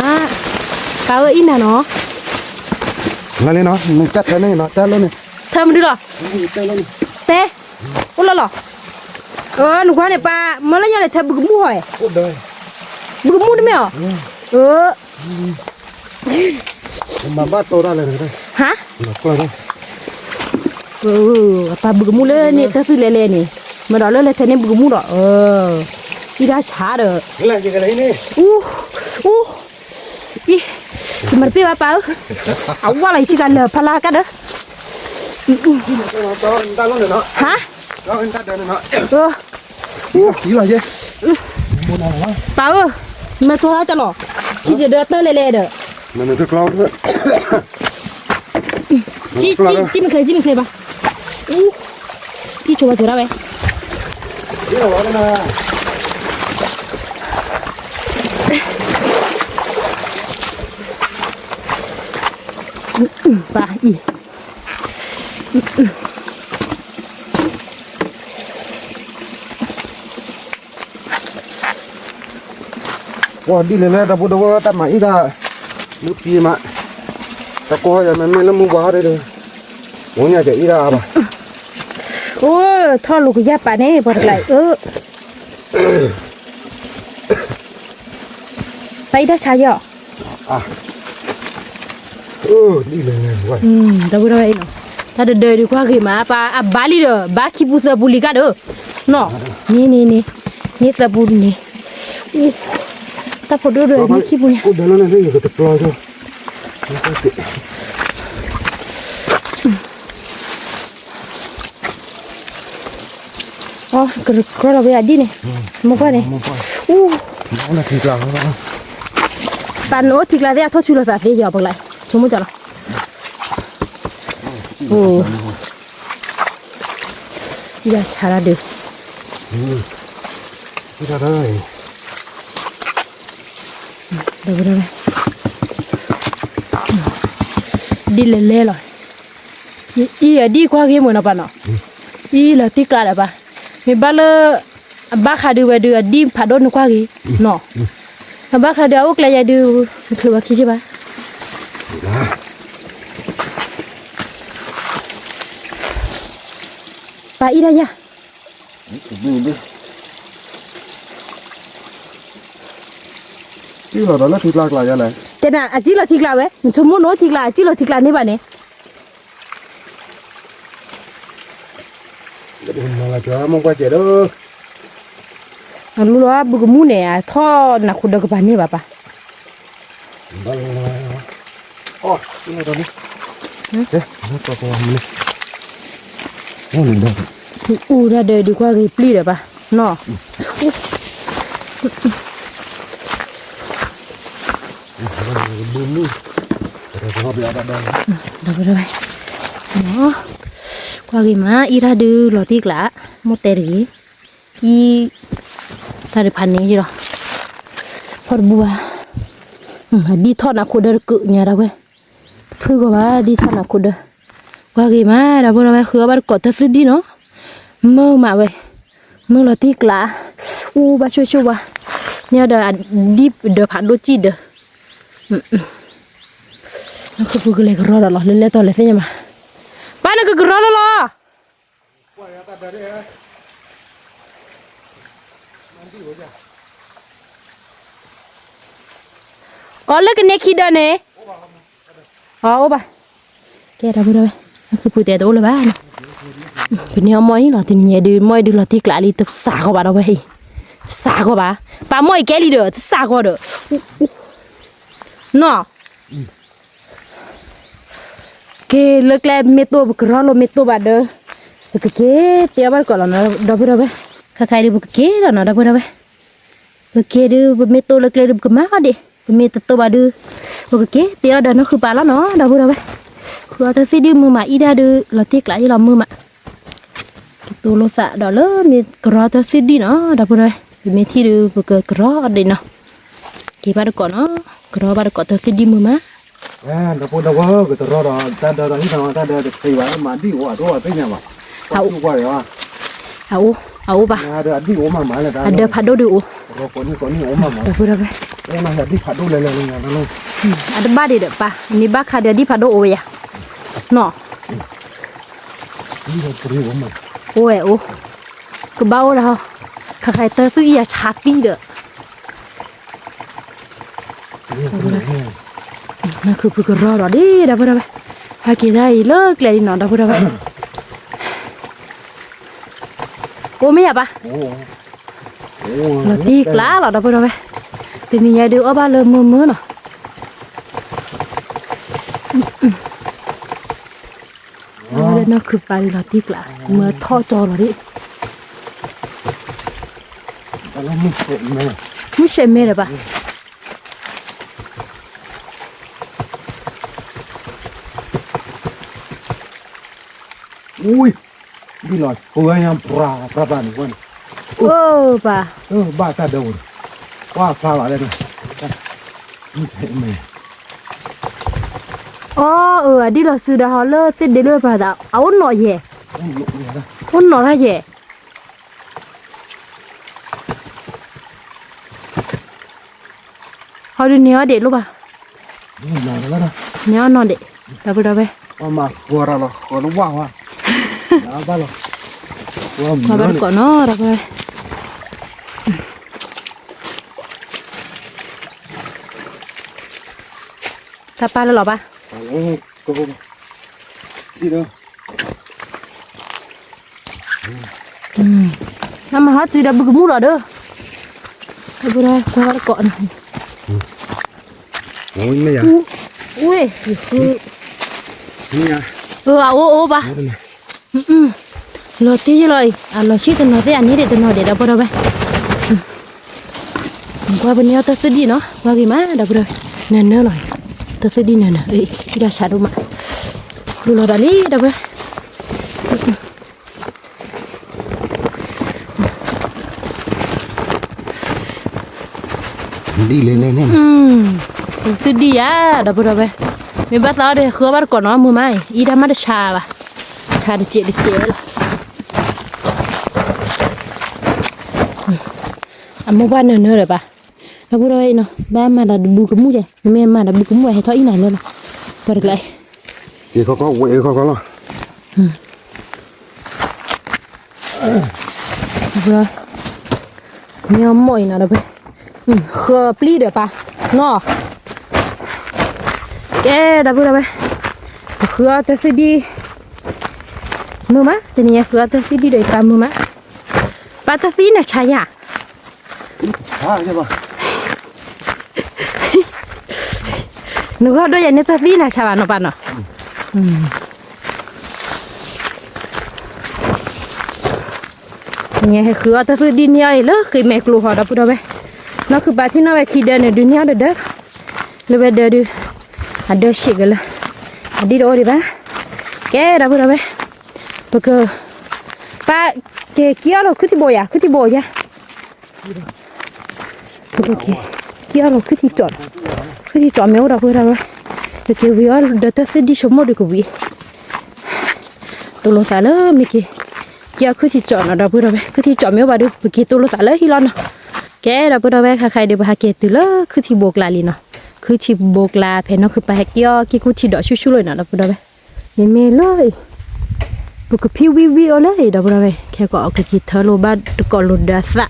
ပၢ်အၢအံၤနၤနီၤ လၢလၢနီၤ နကၢ်ထဲန့ၣ်နီၤ တၢ်လၢန့ၣ် ထဲမနုၤလီၤ တဲ အိၣ်လီၤလီၤ နကွၢ်န့ၣ်ပၢ် မ့ၢ်လၢညါန့ၣ် ထဲဘုကမူၣ်ဟီၣ် ဘုကမူၣ်တမ့ၢ်အီၤ မၤဘၣ်တိၢ်တၢ်လဲၣ် ဟါ ပၢ်ဘုကမူၣ်လၢန့ၣ် တၢ်သုလဲၤလဲၤန့ၣ် မ့ၢ်ဒီးလၢလဲၤထဲန့ၣ်ဘုကမူၣ်ဒီး အံၤဒၣ်ဆါဒီး အူ အူ အံၤ ယမၤတပ့ၢ်ဘၣ်ပၢ်ဧၢ အဝါလီၤယထံကလၢၤဖးလၢ်ကါဒီး ဟါ ပၢ်ဧၢ မ့ၢ်တိၢ်လၢတၢ်လီၤ ထံစ့ၢ်ဒီးတၢ်လဲၤလဲၤဒီး ကံမ့ၢ်ချ့ ကံမ့ၢ်ချ့ဘၣ် အူ ကံဆိဘၣ်ဆိဒၣ်ဝဲ ပၢ်အံၤ ပှၤဒ်လဲၣ်လဲၣ် ဒီပုၢ်ဒီဝဲၢ်တၢ်မၤအံၤတၢ် မူပံမး တၢ်ကိးယၤမ့မ့ၢ်လၢမူပှၤဟီၣ်ဒီး မူညါကအံၤတၢ်အါဘၣ် အိ ထီၣ်လိာ်ကယၢ်ပာ်န့ၣ် ပှၤတကျါအံၤ ပၢ်အံၤတၢ်ဆါယီၤ ဒီပုၢ်ဒီဝဲၢ်အံၤနီၤ တၢ်တဒၢးဒုးကွၢ်ဂ့ၤမး ပၢ်အဘါလံဒီး ဘါခံပူၤသၢပူၤလံကါဒီး နီၤ န့ၣ်န့ၣ်န့ၣ် န့ၣ်သၢပူၤန့ၣ် တၢ်ဖိဒိၣ်ဒိၣ်န့ၣ်ခံပူၤညါ အကကြၢလီၤဝဲအဒံၣ်န့ၣ် မိၢ်ပှၢ်န့ၣ် အူ ပၢ်နအိၣ်ထံကျါသ့ၣ် အထီၣ်ဆူလီၤသးသ့ယီၤပကလဲၤ ဆိကမိၣ်ကၠီလီၤ အိ ယဆါတၢ်ဒုး ဒီးဝဲ ဒ်လဲၣ်လဲၣ်လီၤ အံၤအဒံၣ်ကွၢ်ဂ့ၤမုာ်နီၤပၢ်နီၤ အံၤလီၤတံၢ်ကျါဒီးပၢ် မ့ၢ်ဘၣ်လၢ အဘၣ်ဃးဒုးဝဲဒုးအဒံၣ်ဖးဒိၣ်နကွၢ်ဂ့ၤ နီၤ အဘၣ်ဃးဒုးအအိၣ်ကျဲယဲဒုး နချုးဝဲခံဆ့ဘၣ် ပၢ်အံၤဒၣ်ယၤ အံၤ ကံၣ်လီၤဒီးလၢထံကျါကျါယါလဲၣ်. တဲနၤ အကံၣ်လီၤထံကျါဝဲ, နဆိကမိၣ်နအိၣ်ထံကျါ အကံၣ်လီၤထံကျါန့ၣ်ဘၣ်န့ၣ်. အလူလီၤဘုကမူၣ်န့ၣ် အထီၣ်နၢ်ခိဒၢကပၤန့ၢ်ဘၣ်ပၢ်. အိၣ်ဒၣ်ဒီးဒုးကွၢ်ဂ့ၤပျံၢ်ဒီးပၢ်နီၤ. ဒီး ကွၢ်ဂ့ၤမး အံၤတၢ်ဒုးလီၤတံၢ်ကျါ, မိၢ်တဲတဂ့ၤ, အံၤ တၢ်ဒုးဖးန့ၣ်လီၤ, ဖီတဘူဘၣ်, အဒံၣ်ထီၣ်နၢ်ခိဒၢတကုးညါဒၣ်ဝဲ, တဖုဂီၢ်ဘၣ် ဒံၣ်ထီၣ်နၢ်ခိဒၢ, ကွၢ်ဂ့ၤမး ဒီပုၢ်ဒီဝဲၢ် ဃုအီၣ်ဘၣ်တကိးတၢ်သံဒံၣ်နီၤ, မုာ်မးဝဲ, မုာ်လီၤတံၢ်ကျါ, အိၣ်ဘၣ်ဆိၣ်ဆိၣ်ဝါ, မ့ၢ်ဒီးအဒံၣ်ဒၢးဖးဒိၣ်စံၣ်ဒၢး နခိၣ်ဖုကလဲၤကရီဒီးလီၤ လၢလဲၣ်တီၤလဲၤသ့ၣ်ညါမး, ပၢ်နကကရီလီၤလီၤ. အီၤလၢကန့ၢ်ခံဒၢးန့ၣ်, အီၤအိၣ်ဘၣ်, ကဲဒီပုၢ်ဒီဝဲၢ်, နခိၣ်ဖုတဲတအိၣ်လၢၤဘၣ်နီၤ, ပန့ၢ်အီၣ်မီၢ်အံၤလီၤ တနံၤညါဒုး မီၢ်အံၤဒုးလီၤတံၢ်ကျါလံ တစးဂီၤဘၣ်ဒီဝဲၢ်အံၤ, တစးဂီၤဘၣ်, ပာ်မီၢ်အံၤကဲလံဒီး တစးဂီၤဒီး နီၤ က့ၤလၢကျဲမ့ၢ်တိၢ် ပကရီလိာ်မ့ၢ်တိၢ်ဘၣ်ဒီး, ပကက့ၤတ့အီၣ်ဘၣ်တကိးလီၤနီၤ ဒီပုၢ်ဒီဝဲၢ်, ခါခါအံၤဒုး ပကက့ၤလီၤနီၤ ဒီပုၢ်ဒီဝဲၢ်, ပက့ၤဒုး ပမ့ၢ်တိၢ်လၢကျဲဒုး ပကမၤအီၤဒံး, ပမ့ၢ်တတိၢ်ဘၣ်ဒုး, ပကက့ၤတ့အီၣ်ဒီးနီၢ်ဃုပာ်လီၤနီၤ ဒီပုၢ်ဒီဝဲၢ်, ဃုအီၣ်တၢ်သံဒံၣ်မုာ်မး အံၤဒၣ်ဒုး လီၤတံၢ်ကျါယလီၤမုာ်မး ကတိၤလိာ်သးဒီးလၢမ့ၢ်ကရီတၢ်သံဒံၣ်နီၤ ဒီပုၢ်ဒီဝဲၢ်, ပမ့ၢ်ထံၣ်ဒုး ပကကရီအီၤဒံးနီၤ, က့ၤဘၣ်တကိးနီၤ, ကရီဘၣ်တကိးတၢ်သံဒံၣ်မုာ်မး, ဒီပုၢ်ဒီဝဲၢ် ကတရီဒီး တၢ်ဒၢတၢ်ဟံၣ်နီၤ တၢ်ဒၢတသ့ဘၣ် မၤဒံၣ်အိၣ်အဒိၣ်အသ့ၣ်ညါဘၣ်, ကွၢ်ကွၢ်ဒီး အအိၣ် အအိၣ်ဘၣ်, အဒံၣ်အိၣ်မးမးလဲၣ် အဒၢဖးဒိၣ်ဒုးအိၣ်, ဒီပုၢ်ဒီဝဲၢ်, အဒံၣ်ဖးဒိၣ်လဲၤလဲၤလဲၤညါလီၤ, အတဘၣ်ဒံးဒီးပၢ် မ့ၢ်ဘၣ်ခါဒီးအဒံၣ်ဖးဒိၣ်အိၣ်ဝဲယၤ, နီၤ အိၣ်ဝဲအိၣ်, ကဘၣ်အိၣ်ဒီး, ခါခါတၢ်သူၣ်အံၤယၤဆါသံဒီး, နခိၣ်ဖုကရီဒီးဒ် ဒီပုၢ်ဒီဝဲၢ်, ဟဲက့ၤတၢ်အံၤလၢကျဲလံနီၤ ဒီပုၢ်ဒီဝဲၢ်, အိၣ်မ့ၢ်ယၤပၢ်, လီၤတံၢ်ကျါလီၤ ဒီပုၢ်ဒီဝဲၢ်, တနံၤညါဒုးအီၣ်ဘၣ်လၢမုာ်မုာ်နီၤ အဝဲလၢနီၢ်ခုၣ်ပာ်လံလီၤတံၢ်ကျါ, မ့ၢ်ထီၣ်ကၠီလီၤဒံး, မုၢ်ဆဲးမဲဒီးဘၣ်, အိၣ်ပၢ်, ဘၣ်တၢ်ဒၢဝဲ, ကွၢ်ဖျါလီၤလၢ, အီၣ်အၢ အဒံၣ်လီၤစုဒီးဟီလၢသ့ၣ်ဒ့လၢပှၤသး အအိၣ်နီၢ်ယဲၢ်, အိၣ်နီၢ်တၢ်ယဲၢ်, ဟီဒုးန့ၢ်အီၣ်ဒံးလိၣ်ဘၣ်, န့ၢ်အီၣ်နီၢ်ဒံး, ဒီပုၢ်ဒီဝဲၢ်, ဘၣ်တကိးနီၤ ဒီပုၢ်ဒီဝဲၢ်, တၢ်ပၢ်လၢလီၤဘၣ်, အမၤဟီၣ်တုၤဒီးဘုကမူၣ်လီၤဒီး, ဒီပုၢ်ဒီဝဲၢ် ကွၢ်ဘၣ်တကိးနီၤ, ဝ့ၢ်, အအိၣ်အိၣ်ဘၣ်, လီၤတံၢ်ယလီၤအံၤ အလီၤဆံတနီၤသ့ၣ်အန့ၣ်ဒံးတနီၤဒံး ဒီပုၢ်ဒီဝဲၢ်, ကွၢ်ပန့ၢ်အီၣ်တၢ်သံဒံၣ်နီၤ ကွၢ်ဂ့ၤမး ဒီပုၢ်ဒီဝဲၢ်, နၢၤနၢၤလီၤ, တၢ်သံဒံၣ်နၢၤနၢၤ အံၤဒၣ်ဆးဒိၣ်မး, လူလီၤဒၣ်လံ ဒီပုၢ် ဒ်လဲၣ်လဲၣ်န့ၣ်, သုဒံၣ်ယၤ ဒီပုၢ်ဒီဝဲၢ်, မ့ၢ်ဘၣ်သးအီၤဒီး ဃုအီၣ်ဘၣ်တကိးနီၤ မုာ်မးအံၤ အံၤဒၣ်မးတဆါဘၣ်, ဆါတစဲးတစဲးလီၤ, အမိၢ်ပှၢ်နၢၤနၢၤဒီးဘၣ်, ဒီပုၢ်ဒီဝဲၢ်အံၤနီၤ ဘၣ်မၤဒီးဘုကမူၣ်ယဲၢ် နမ့ၢ်မၤဒီးဘုကမူၣ်ဟဲထီၣ်အံၤနၤလၢလီၤ, ပှၤတကျါအံၤ က့ၤခီခီဝဲခီခီလီၤ, မ့ၢ်အီၣ်မီၢ်အံၤနီၤ ဒီပုၢ်, ဃၢပျံၢ်ဒီးပၢ်, နီၤ, ကဲ ဒီပုၢ်ဒီဝဲၢ်, ပဃုအီၣ်တၢ်သုဒံၣ်, မုာ်မး တနံၤညါဃုအီၣ်တၢ်သုဒံၣ်ဒီးယပၢ်မုာ်မး, ပၢ်တၢ်သံနၤဆါယၤ နဂီၢ်ဒိၣ်ယၤန့ၣ်တၢ်သံနၤဆါဘၣ်နီၤပၢ်နီၤ, ညါဟဲဃုအီၣ်တၢ်သုဒံၣ်န့ၢ်အီၤအံၤလၢဃ့မဲာ်ကျိၤဟီ ဒီပုၢ်ဒီဝဲၢ်, နီၢ်ခုၣ်ပၢ်ထံၣ်နီၣ်ဝဲခံဒၢန့ၣ် ဒုးန့ၢ်အီၣ်တဒၢ, လၢဝဲဒၢဒုး, အဒၢဆံးကလၢာ်, အဒံၣ်တအိၣ်ဒံးဘၣ်, ကဲ ဒီပုၢ်ဒီဝဲၢ်, ပက, ပၢ်က့ၤက့ၤအီၣ်လီၤခုထံဘိယၤ ခုထံဘိယၤ ပကက့ၤ, က့ၤအီၣ်လီၤခုထံကၠီၣ်, ခုထံကၠီၣ်မ့ၢ်အိၣ်ဒီပုၢ်ဒီဝဲၢ်, ပက့ၤဝံၤအီၣ်ဒီးတၢ်သုဒံၣ်ဆိကမိၣ်ဒုးကဝံၤ, တိၢ်လိာ်သးလၢမ့ၢ်က့ၤ, က့ၤအီၣ်ခုထံကၠီၣ်နီၤ ဒီပုၢ်ဒီဝဲၢ်, ခုထံကၠီၣ်မ့ၢ်အိၣ်ဘၣ်ဒုး ပက့ၤတိၢ်လိာ်သးလၢဟံၣ်လီၤနီၤ, ကဲ ဒီပုၢ်ဒီဝဲၢ် ခါခါအံၤဒုး ပဟးက့ၤတုၤလၢခုထံဘိကျါလံနီၤ, ခုထံဘိကျါဖဲနီၢ်ခုၣ်ပၢ်ဟဲက့ၤအီၣ်က့ၤကူထံဒီးဆူၣ်ဆူၣ်လီၤနီၤ ဒီပုၢ်ဒီဝဲၢ်, မ့မ့ၢ်လၢ ပကဖံဝံဝံအီၤလၢအံၤ ဒီပုၢ်ဒီဝဲၢ်, ခဲကီးအကက့ၤထၢလိာ်ဘၣ်တကိးလိာ်ဒီးအသး,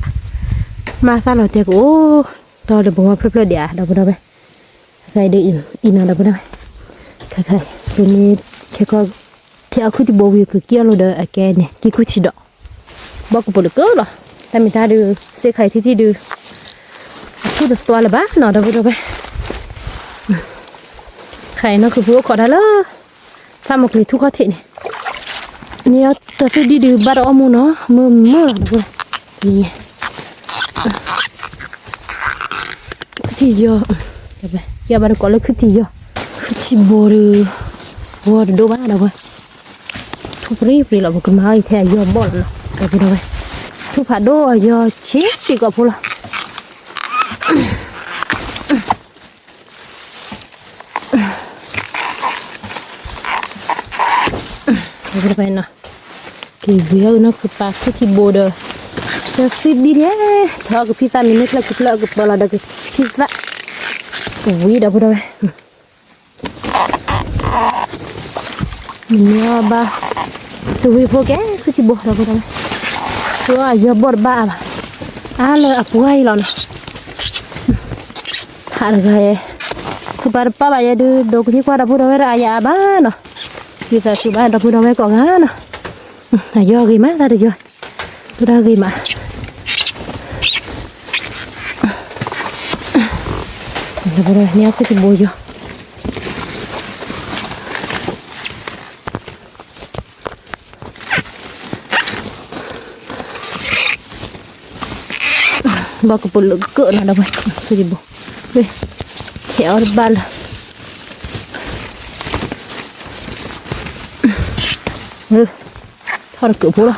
မ့ၢ်အသးလီၤတဲာ်ကအိၣ်, တီလၢပဂီၢ်ဖျၢၣ်ဖျၢၣ်ဒံးဧါ ဒီပုၢ်ဒီဝဲၢ်, ခဲအံၤဒုးအံၤနီၤ ဒီပုၢ်ဒီဝဲၢ်, ခဲခဲအံၤ ပမ့ၢ်ခဲကီး ထဲအီၣ်ခုထံဘိဝံၤ ကက့ၤအီၣ်လိာ်ဒီးအကဲန့ၣ် က့ၤကူထံဒီး, ဘီကပိာ်လၢကၢလီၤ, တၢ်မ့ၢ်တၢ်ဒုး စ့ၢ်ခါအံၤထံထံဒုး အထူၣ်တသွါလၢၤဘၣ်နီၤ ဒီပုၢ်ဒီဝဲၢ်, ခဲအံၤနီၢ်ခုၣ်ဖုအိၣ်ခိးတၢ်လၢ သၣ်မုၢ်ကျ့ၤထူၣ်ခီၣ်ထံးန့ၣ်, န့ၣ်အတၢ်သူၣ်ဒံၣ်ဒုးဘၣ်တအီၣ်မူနီၤ မုာ်မုာ်လီၤ ဒီပုၢ်ဝဲၢ်, ခုထံယီၤ, ယဘၣ်တကိးလၢခုထံယီၤ, ခုထံဘိဒုး, ဘီတဒိၣ်ဘၣ် ဒီပုၢ်ဝဲၢ်, ထူၣ်ပြံပြံလီၤ ပကမၤအီၤအံၤထဲအယီၤဘီၣ်လီၤနီၤ ဒီပုၢ်ဝဲၢ်, ထူၣ်ဖးဒိၣ်အယီၤဆံးဆံးကိာ်ဖိလီၤ က့ၤဝံၤအီၤနီၢ်ခုၣ်ပၢ်ခုထံဘိဒီး, တၢ်သံဒံၣ်န့ၣ်, ထီၣ်ကဖံးသးမ့ၢ်န့ၢ်ဖျၢၣ်ကဖျၢၣ်ကပၢလီၤဒီးကဖံးသး, ကဝံၤဒီပုၢ်ဒီဝဲၢ်, မ့ၢ်ဘၣ်, တဝံၤဖိကဲခုထံဘိဒီပုၢ်ဒီဝဲၢ်, အယီၤဘီၣ်တဘၣ်ဘၣ်, အါလၢအပှၢ်အံၤလီၤနီၤ ဟးတဂၤယဲ, ခုၣ်ပၢ်တပာ်ဘၣ်ယဲဒုး ဒိးကသံကွၢ်ဒီပုၢ်ဒီဝဲၢ်ဒီးအယၤအါဘၣ်နီၤ, ဝံသးစူၤဘၣ်ဒီပုၢ်ဒီဝဲၢ်ကိးဂၤနီၤ, အယီၤဂ့ၤမးတၢ်တယီၤ, တၢ်ဂ့ၤမး, ဒီပုၢ်ဒီဝဲၢ်န့ၣ်အီၣ်ခုထံဘိယီၤ ဘီကပိာ်လၢကၢနီၤဒီပုၢ်ဝဲၢ်, ခုထံဘိ, ထဲအီၤတဘၣ်လၢၤ, ထီၣ်တ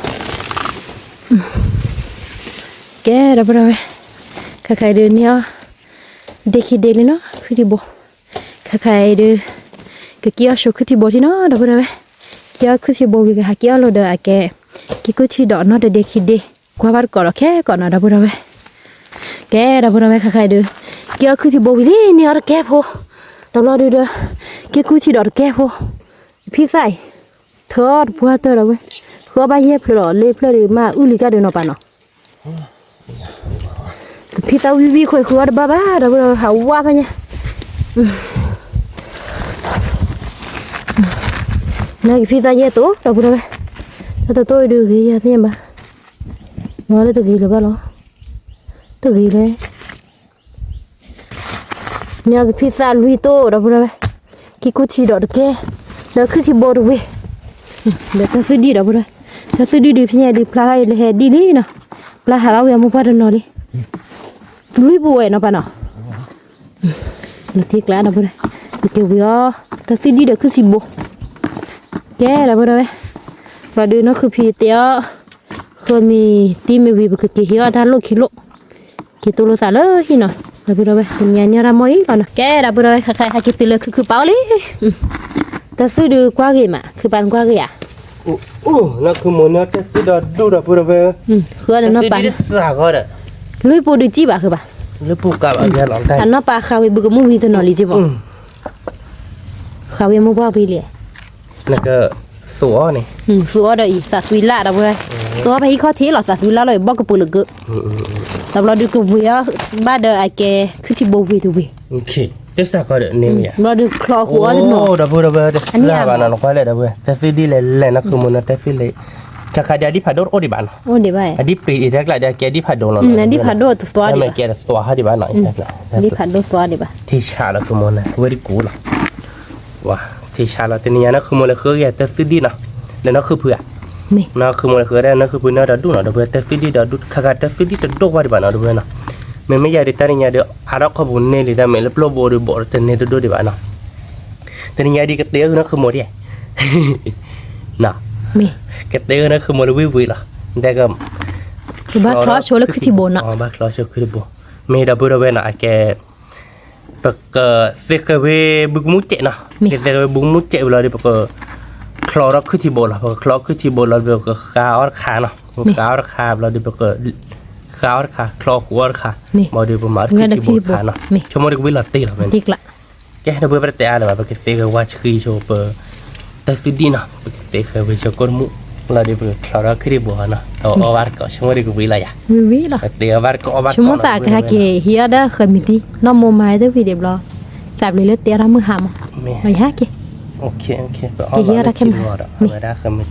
ကၢၢ်ဖိလီၤ, ကဲဒီပုၢ်ဒီဝဲၢ်, ခါခါအံၤဒုးန့ၢ်အီၤ, ဒ့ခံဒ့လံနီၤ ခုထံဘိ, ခါခါအံၤဒုး, ကက့ၤအီၣ်ဆိခုထံဘိထံနီၤ ဒီပုၢ်ဒီဝဲၢ်, က့ၤအီၣ်ခုထံဘိဝံၤကဟးက့ၤအီၣ်လိာ်ဒီးအကဲ, က့ၤကူထံဒီးနီတဒ့ခံဒ့, ကွၢ်ဘၣ်တကိးဒီးခဲကိးနီၤ ဒီပုၢ်ဒီဝဲၢ်, ကဲဒီပုၢ်ဒီဝဲၢ် ခါခါအံၤဒုး, က့ၤအီၣ်ခုထံဘိဝံၤလံန့ၢ်အီၤတကဲဖိ, ဒီးဘျီဒုးဒီး, က့ၤကူထံဒီးတကဲဖိ, ဖံသၣ်အံၤ, ထီတပှၢ်တၢၢ်ဒီပုၢ်ဝဲၢ်, ဃီဘၣ်ယဲၢ်ဖျၢၣ်ဒီး လ့ၢ်ဖျၢၣ်ဒုးမ့ၢ်အုၣ်လံကၢ်ဒုးနီၤပၢ်နီၤ ကဖံသၣ်ဝံဝံခွဲးဃုအီၣ်တဘၣ်ဘၣ် ဒီပုၢ်ဒီဝဲၢ် ဟးဝါဖဲညါ, နကဖံသၣ်ယဲၢ်တိၢ် ဒီပုၢ်ဒီဝဲၢ်, တၢ်တတိၢ်အံၤဒုးဂ့ၤယၤသ့ၣ်ညါဘၣ်, မ့ၢ်လၢတဂ့ၤလၢၤဘၣ်လီၤ, တဂ့ၤလဲၣ် န့ၣ်ကဖံသၣ်လွံၢ်တိၢ် ဒီပုၢ်ဒီဝဲၢ်, က့ၤကူထံဒီးတကဲ, ဒီးခုထံဘိတဝ့ၢ်, ဒီးတၢ်သူၣ်ဒံၣ် ဒီပုၢ်ဒီဝဲၢ်, တၢ်သူၣ်ဒံၣ်ဒုးဖဲညါဒုးဖျါထီၣ်အံၤလၢဟဲဒံၣ်လံနီၤ, ဖျါဟးလီၤဝံၤအမိၢ်ပှၢ်တနီၤလံ, လွံၢ်ပူၤဝဲနီၤပၢ်နီၤ, နထံကျါ ဒီပုၢ်ဒီဝဲၢ်, ယက့ၤဝံၤအီၤ, တၢ်သူၣ်ဒံၣ်ဒီးခုထံဘိ, ကဲ ဒီပုၢ်ဒီဝဲၢ်, ဘျီဒုးနီၢ်ခုၣ်ဖံတဲအီၤ, ဃၢမံၤတံၤမ့ၢ်ဝံၤ ပကက့ၤဟ့ၣ်အီၣ်တၢ်လိၣ်ခံလိၣ် က့ၤတိၢ်လိာ်သးလၢဟံၣ်နီၤ, ဒီပုၢ်ဒီဝဲၢ် တနံၤညါန့ၢ်တၢ်မီၢ်အံၤလီၤနီၤ, ကဲ ဒီပုၢ်ဒီဝဲၢ် ခါခါဟဲက့ၤတုၤလၢခုၣ်ခုၣ်ပၢ်အိၣ်လံ, တၢ်သူၣ်ဒုးကွၢ်ဂ့ၤမး ခုၣ်ပၢ်နကွၢ်ဂ့ၤဧါ, အိၣ် နီၢ်ခုၣ်မိၢ်န့ၣ်တၢ်သူၣ်ဒီးဒူၣ် ဒီပုၢ်ဒီဝဲၢ်, ဃုအီၣ်ဒီးနီၢ်ပၢ်, လွံၢ်ပူၤဒုးကံၣ်ဘၣ်ဃုဘၣ်, အနီၢ်ပၢ်ဃးဝံၤဘုကမူၣ်ဝံၤတနီၤလံက့ၢ်ဘၣ်, ဃးဝံၤမိၢ်ပှၢ်ဝံၤလံ, နကသိ သူအီၤန့ၣ်, သူအီၤဒီးအံၤ သးသွံလၢ်ဒီပုၢ်ဝဲၢ်, သူအီၤဖဲဟံၣ်ခီၣ်ထံးလီၤ သးသွံလၢ်လီၤအံၤ ဘီၣ်ကပူၤလၢကၢ, ဒီးဘျီဒုးကဝ့ၤအီၤဘၣ်ဒီးအကဲ ခုထံဘိဝ့ၤတဝ့ၤ, တစၢ်ခီဒီးန့ၣ်, ဘျီဒုးချီဃုာ်အီၤတနီၤ, ဒီပုၢ်ဝဲၢ် တစၢ်ဘၣ်နီၤ နကွၢ်လဲၣ်ဒီပုၢ်ဝဲၢ် တၢ်သွံဒံၣ်လဲၣ်လဲၣ် နီၢ်ခုမိၢ်န့ၣ် တၢ်သွံလၢ ခါခါဒံးအဒံၣ်ဖးဒိၣ်တအိၣ်ဒံးဘၣ်နီၤ, အဒံၣ်ပျံၤအံၤတၢ်ကျးဒီး အကဲဒံၣ်ဖးဒိၣ်လီၤ, အဒံၣ်ဖးဒိၣ်တသွါဒံးဘၣ်, ကဲတသွါဟီဒံးဘၣ်နီၤ, ဒံၣ်ဖးဒိၣ်သွါဒံးဘၣ်, ထံဆးလီၤခုမိၢ်န့ၣ် ဝဲဒ်ကူလီၤ, ဝါ, ထံဆးလီၤ တနံၤညါ နီၢ်ခုမိၢ်လၢဃုအီၤ တၢ်သွံဒံၣ်နီၤ, လၢနီၢ်ခုဖုဧါ, နီၢ်ခုမိၢ်လၢဃုအီၤ တၢ်သွံဒံၣ်နီၤတဒူၣ်နီၤ ဒီပုၢ်ဝဲၢ် တၢ်သွံဒံၣ်ဒီးဒူၣ် ခါခါတၢ်သွံဒံၣ်တဒိၣ်ဝဲဒံးဘၣ်နီၤ ဒီပုၢ်ဝဲၢ်နီၤ, မ့မ့ၢ်ယၤဒုး တၢ်တနံၤညါဒီး အါထီၣ်ခီၣ်ပူၤန့ၢ်လံ တၢ်မ့ၢ်လၢပျိၢ်ဘိဒီးဘိးတန့ၢ်တဒိၣ်ဒံးဘၣ်နီၤ, တနံၤညါဒုး ကတဲအီၤနီၢ်ခုမိၢ်ဒံး ကတဲအီၤနီၢ်ခုမိၢ်လၢဝံၣ်ဝံၣ်လီၤ, တဲက ဘၣ်ချီဆိလၢခုထံဘိနီၤ, ဘၣ်ချီဆိခုထံဘိ, မ့ၢ်ဒီပုၢ်ဝဲၢ်နီၤ အကဲ ပကသ့ဃဲၤဝဲဘုကမူၣ်စဲးနီၤ, ကသ့ဃဲၤဝဲဘုကမူၣ်စဲးဝံၤလီၤဒီး ပက ချီထီၣ်ခုထံဘိလီၤ, ပကချီခုထံဘိလီၤဒီး ပကဃါအီၣ်တခါနီၤ, ပကဃါအီၣ်တခါဘျီဒီး ပက ဃါအီၣ်တခါ ချီဃုာ်အီၣ်တခါ, ဘျီဒီး ပမၤအီၣ်ခုထံဘိတခါနီၤ, ဆိကမိၣ်ဒီးကဝံၣ်လီၤတ့ၢ်လီၤဖဲန့ၣ်, ကဲ ဒီပုၢ်ဝဲၢ် ပတတဲအါလၢၤဘၣ် ပကသ့ဃဲၤဝါဆှံဆိပ တၢ်သွံဒံၣ်နီၤ ပကသ့ဃဲၤဝဲဆိကိၣ်တမူၣ်လီၤဒီး ပကချီထီၣ်ခုထံဘိနီၤ, ဒီးအီၣ်ဘၣ်တကိး ဆိကမိၣ်ဒီးကဝံၣ်လီၤယၤ, ပသ့အီၣ်ဘၣ်တကိးအီၣ်ဘၣ်တကိး ဆိကမိၣ်သးကဟဲက့ၤဟံးအီၣ်ဒီးဃဲၤမံၤတံၢ် နီၢ်မိၢ်မၤတဝံၤဒံးဘျီ, သးဘျုးလၢတဲအီၣ်တၢ်မုၢ်ဟါမး, ယဟဲက့ၤ, ကဟံးအီၣ်တၢ်ခဲမုၢ်ဒီး အဝဲဒၣ်ဃဲၤမံၤတံၢ်နီၤ,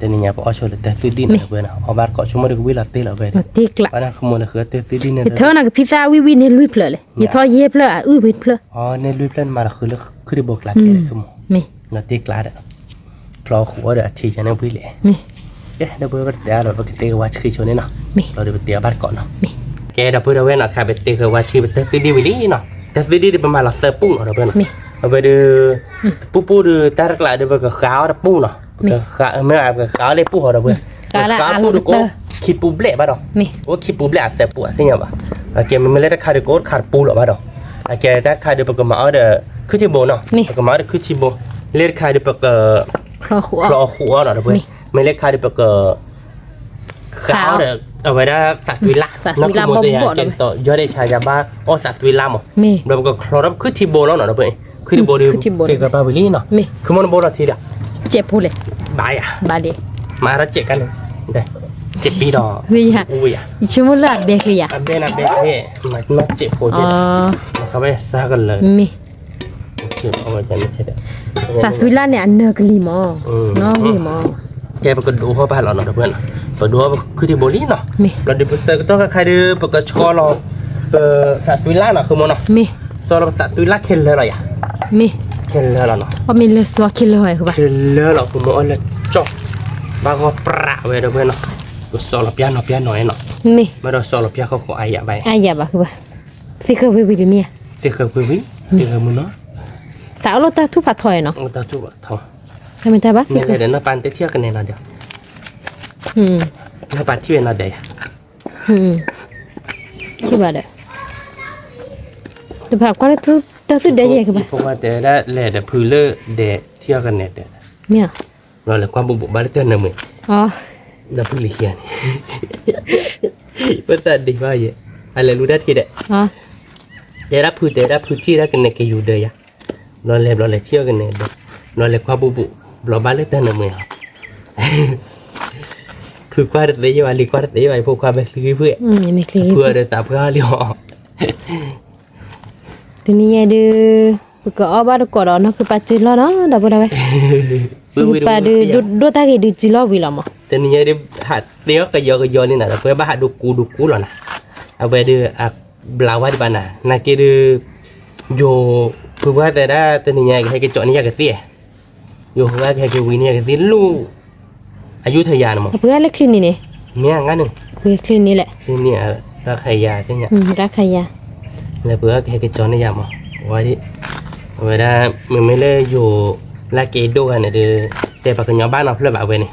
တနံၤညါပအီၣ်ဆိလၢတၢ်သွံဒံၣ်န့ၣ် ဝဲနီၤ အီၣ်ဘၣ်တကိး ဆိကမိၣ်ဒီးကဝံၣ်လီၤတ့ၢ်လီၤဝဲဒီး, ယထၢနၤကဖံသၣ်ဝံၣ်ဝံၣ်န့ၣ်လွံၢ်ဖျၢၣ်လဲၣ်, ယထီၣ်ယဲၢ်ဖျၢၣ်အအုၣ်ဝံၣ်တဖျၢၣ်, န့ၢ်လွံၢ်ဖျၢၣ်န့ၣ်မၤလီၤဃုာ်လၢခုထံဘိကျါကဲလၢခုမိၢ်, လီၤတ့ၢ်ကျါဒီး ချီဃုာ်အီၣ်ဒီးအထံယၤန့ၣ်ဝံၤလဲၣ်, ကဲ ဒီပုၢ်ဝဲၢ် ပတတဲအါလၢၤ ပကသ့ဃဲၤဝါဆှံဆိန့ၣ်နီၤ, ဘျီဒီးပတ့အီၣ်ဘၣ်တကိးနီၤ, ကဲ ဒီပုၢ်ဝဲၢ်နီၤ ခါပတ့ဃဲၤဝါဆှံ ပတၢ်သွံဒံၣ်ဝံၤလံနီၤ, တၢ်သွံဒံၣ်ဒီးပမၤလီၤသၢပူၣ်နီၤ ဒီပုၢ်ဝဲၢ်နီၤ, အဝဲဒီး ပူၣ်ပူၣ်ဒီးတၢ်တကျးဒီး ပကဃါအီၣ်တပူၣ်နီၤ, ပကဃါ မ့ၢ်ပကဃါအီၣ်လၢပူၣ်ဟီ ဒီပုၢ်ဝဲၢ်, ပကဃါပူၣ်ဒီးကအိၣ်ခံပူၣ်ဘျဲၣ်ဘၣ်ဒီး, ကအိၣ်ခံပူၣ်ဘျဲၣ်အသၢပူၣ်အသ့ၣ်ညါဘၣ်, အကဲ မ့မ့ၢ်လၢတခါဒီးကအိၣ်တခါတပူၣ်လီၤဘၣ်ဒီး, အကဲတၢ်တခါဒီးပကမၤအီၣ်ဒီး ခုထံဘိနီၤ, ပကမၤအီၣ်ဒီးခုထံဘိ, လၢတခါဒီးပက ချီဃုာ်အီၣ်နီၤ ဒီပုၢ်ဝဲၢ်, မ့ၢ်လၢတခါဒီးပက ဃါအီၣ်ဒီး အဝဲဒၣ်သးသွံလၢ်, နီၢ်ခုမိၢ်တဲယၤ ကဲတတီၤ ယီၢ်ဒ့ၣ်ဆါယၤဘၣ်အီၣ်သးသွံလၢ်မး, ဒီးပကချီထီၣ်ခုထံဘိလီၤနီၤ ဒီပုၢ်ဝဲၢ်, ခုထံဘိဒီး သ့ကဘၣ်ဝံၤလံနီၤ, ခုမိၢ်နဘိလီၤထံဒီး စဲးဖိလဲၣ်, ဘၣ်ယၤ, မၤထီၣ်စဲးကါန့ၣ်, စဲးပံဒီး, ယဆိကမိၣ်လၢအဘဲချ့ယၤ, အဘဲနဘဲချ့, မၤစဲးဖိကဲ, ခီဖဲစါကလၢာ် မ့ၢ် သးသွံလၢ်န့ၣ် အနၢၤကလံၤမး, နီၣ်ဂံၢ်မး, ကဲပကဒိးဟီၣ်ဘၣ်လီၤနီၤ ဒီပုၢ်ဝဲၢ်နီၤ, ပဒိးဟီၣ်ပခုထံဘိလံနီၤ, ဘျီဒီးပဆၢကတီၢ်ခါခါဒီး ပကဆီလီၤ ပသးသွံလၢ်နီၤ ဃုမိၢ်နီၤ, ဆီလီၤပသးသွံလၢ်ခဲလၢာ်လီၤယၤ, မ့ၢ်, ခဲလၢာ်လီၤနီၤ, အမ့ၢ်လၢစီခဲလၢာ်ဘၣ်, ခဲလၢာ်လီၤ ဃုမိၢ်အီၣ်လၢကၠီၣ်, ဘၣ်ဂီၢ်ပြးဝဲ ဒီပုၢ်ဝဲၢ်နီၤ, ပဆီလီၤပျၢ်နီၤပျၢ်နီၤနီၤ, မ့ၢ်, မ့ၢ်ဒီးဆီလီၤပျၢ်ဃီဃီအါယၤဘၣ်, အါယၤဘၣ်ဃုဘၣ်, သ့ဃဲၤဝံၤဝံၤလံမ့ၢ်ဧါ, သ့ဃဲၤဝံၤဝံၤ, သ့ဃဲၤမုၢ်နီၤ, တၢ်အီၣ်လီၤတၢ်ထူၣ်ဖးထီအံၤနီၤ, တၢ်ထူၣ်ဖးထီ, တၢ်မ့ၢ်တၢ်ဘၣ်, မ့ၢ်လဲၣ်ဒီး နီၢ်ပၢ်တထံၣ်အီၣ်ကနဲနီၤဒီး, နီၢ်ပၢ်ထံၣ်ဝဲနီၤဒီးယၤ, ထံၣ်ဘၣ်ဒီး, တဖၣ်ကွၢ်လၢတၢ်သူၣ်ဒဲယဲၢ်ကဘၣ်, ဖိခွါတဲဒၣ်လဲၣ်ဒီးဖုလၢဒဲးထံၣ်အီၣ်ကနဲတဲ, မ့ၢ်ဧါ, ဘျီလဲၤကွၢ်ဘူးဘူးဘၣ်လၢတၢ်နၢၤမုာ်, ဒီးဖုလံၤခံဂၤန့ၣ်, ပသးဒ့ဘၣ်ယဲ, အလဲၤလူတၢ်ထံၣ်ဒီး, တဲဒၣ်ဖုတဲဒၣ်ဖုထံၣ်ဒၣ်ကနဲကယူၤဒၢယၤ, ဘျီလဲၤဘျီလဲၤထံၣ်အီၣ်ကနဲဒီး, ဘျီလဲၤကွၢ်ဘူးဘူး, ဘျီဘၣ်လၢတၢ်နၢၤမုာ်လီၤ, ဖုကွၢ်တသ့ယဲဘၣ် လံၤကွၢ်တသ့ယဲဘၣ် ဖိခွါမဲာ်ချံဂံၢ်ဖု, ဖုအီၤဒီးသးပှၢ်လံအီၤ တနံၤညါဒုး, ပကအီၣ်ဘၣ်တကိးဒီးနီၢ်ခုပၢ်စုလီၢ်နီၤ ဒီပုၢ်ဝဲၢ်, နီၢ်ခုပၢ်ဒုး ဒိၣ်တၢ်ဂ့ၤဒုးစုလီၢ်ဝံၤလီၤမး, တနံၤညါဒုး ဟးသ့အီၣ်ကယီကယီန့ၣ်နၤ ဒီးပဝဲဘၣ်ဟးဒိကူဒိကူလီၤနၤ, အဝဲဒုးအဘျးဝါဒံးဘၣ်နၤ နာ်က့ဒုး, ယိၤ, ဖုပှၢ်သဲဒၣ်တနံၤညါကဟဲက့ၤကၠီၤန့ၢ်ယၤကသ့ၣ် ယိၤဟိဝဲကဟဲက့ၤဝံၤန့ၢ်ယၤကသ့ၣ်လိၣ်, အယူထယၤန့ၣ်မး, ပှၤလၢချံန့ၣ်န့ၣ်, မ့ၢ်အငါန့ၣ်, ပှၤချံန့ၣ်လဲၣ်, ချံန့ၣ်, ရၢ်ခယၤသ့ၣ်ညါ, ရၢ်ခယၤ, လၢပှၤကဟဲက့ၤကၠီၤန့ၢ်ယၤမး, ဝဲဒၣ်, အဝဲဒၣ် မ့မ့ၢ်လၢယိၤ, လၢက့ၤဒိၣ်ဂၤန့ၣ်ဒုး, တဲပှၤကညီဘၣ်နီတဖျၢၣ်ဘၣ်ဝဲန့ၣ်,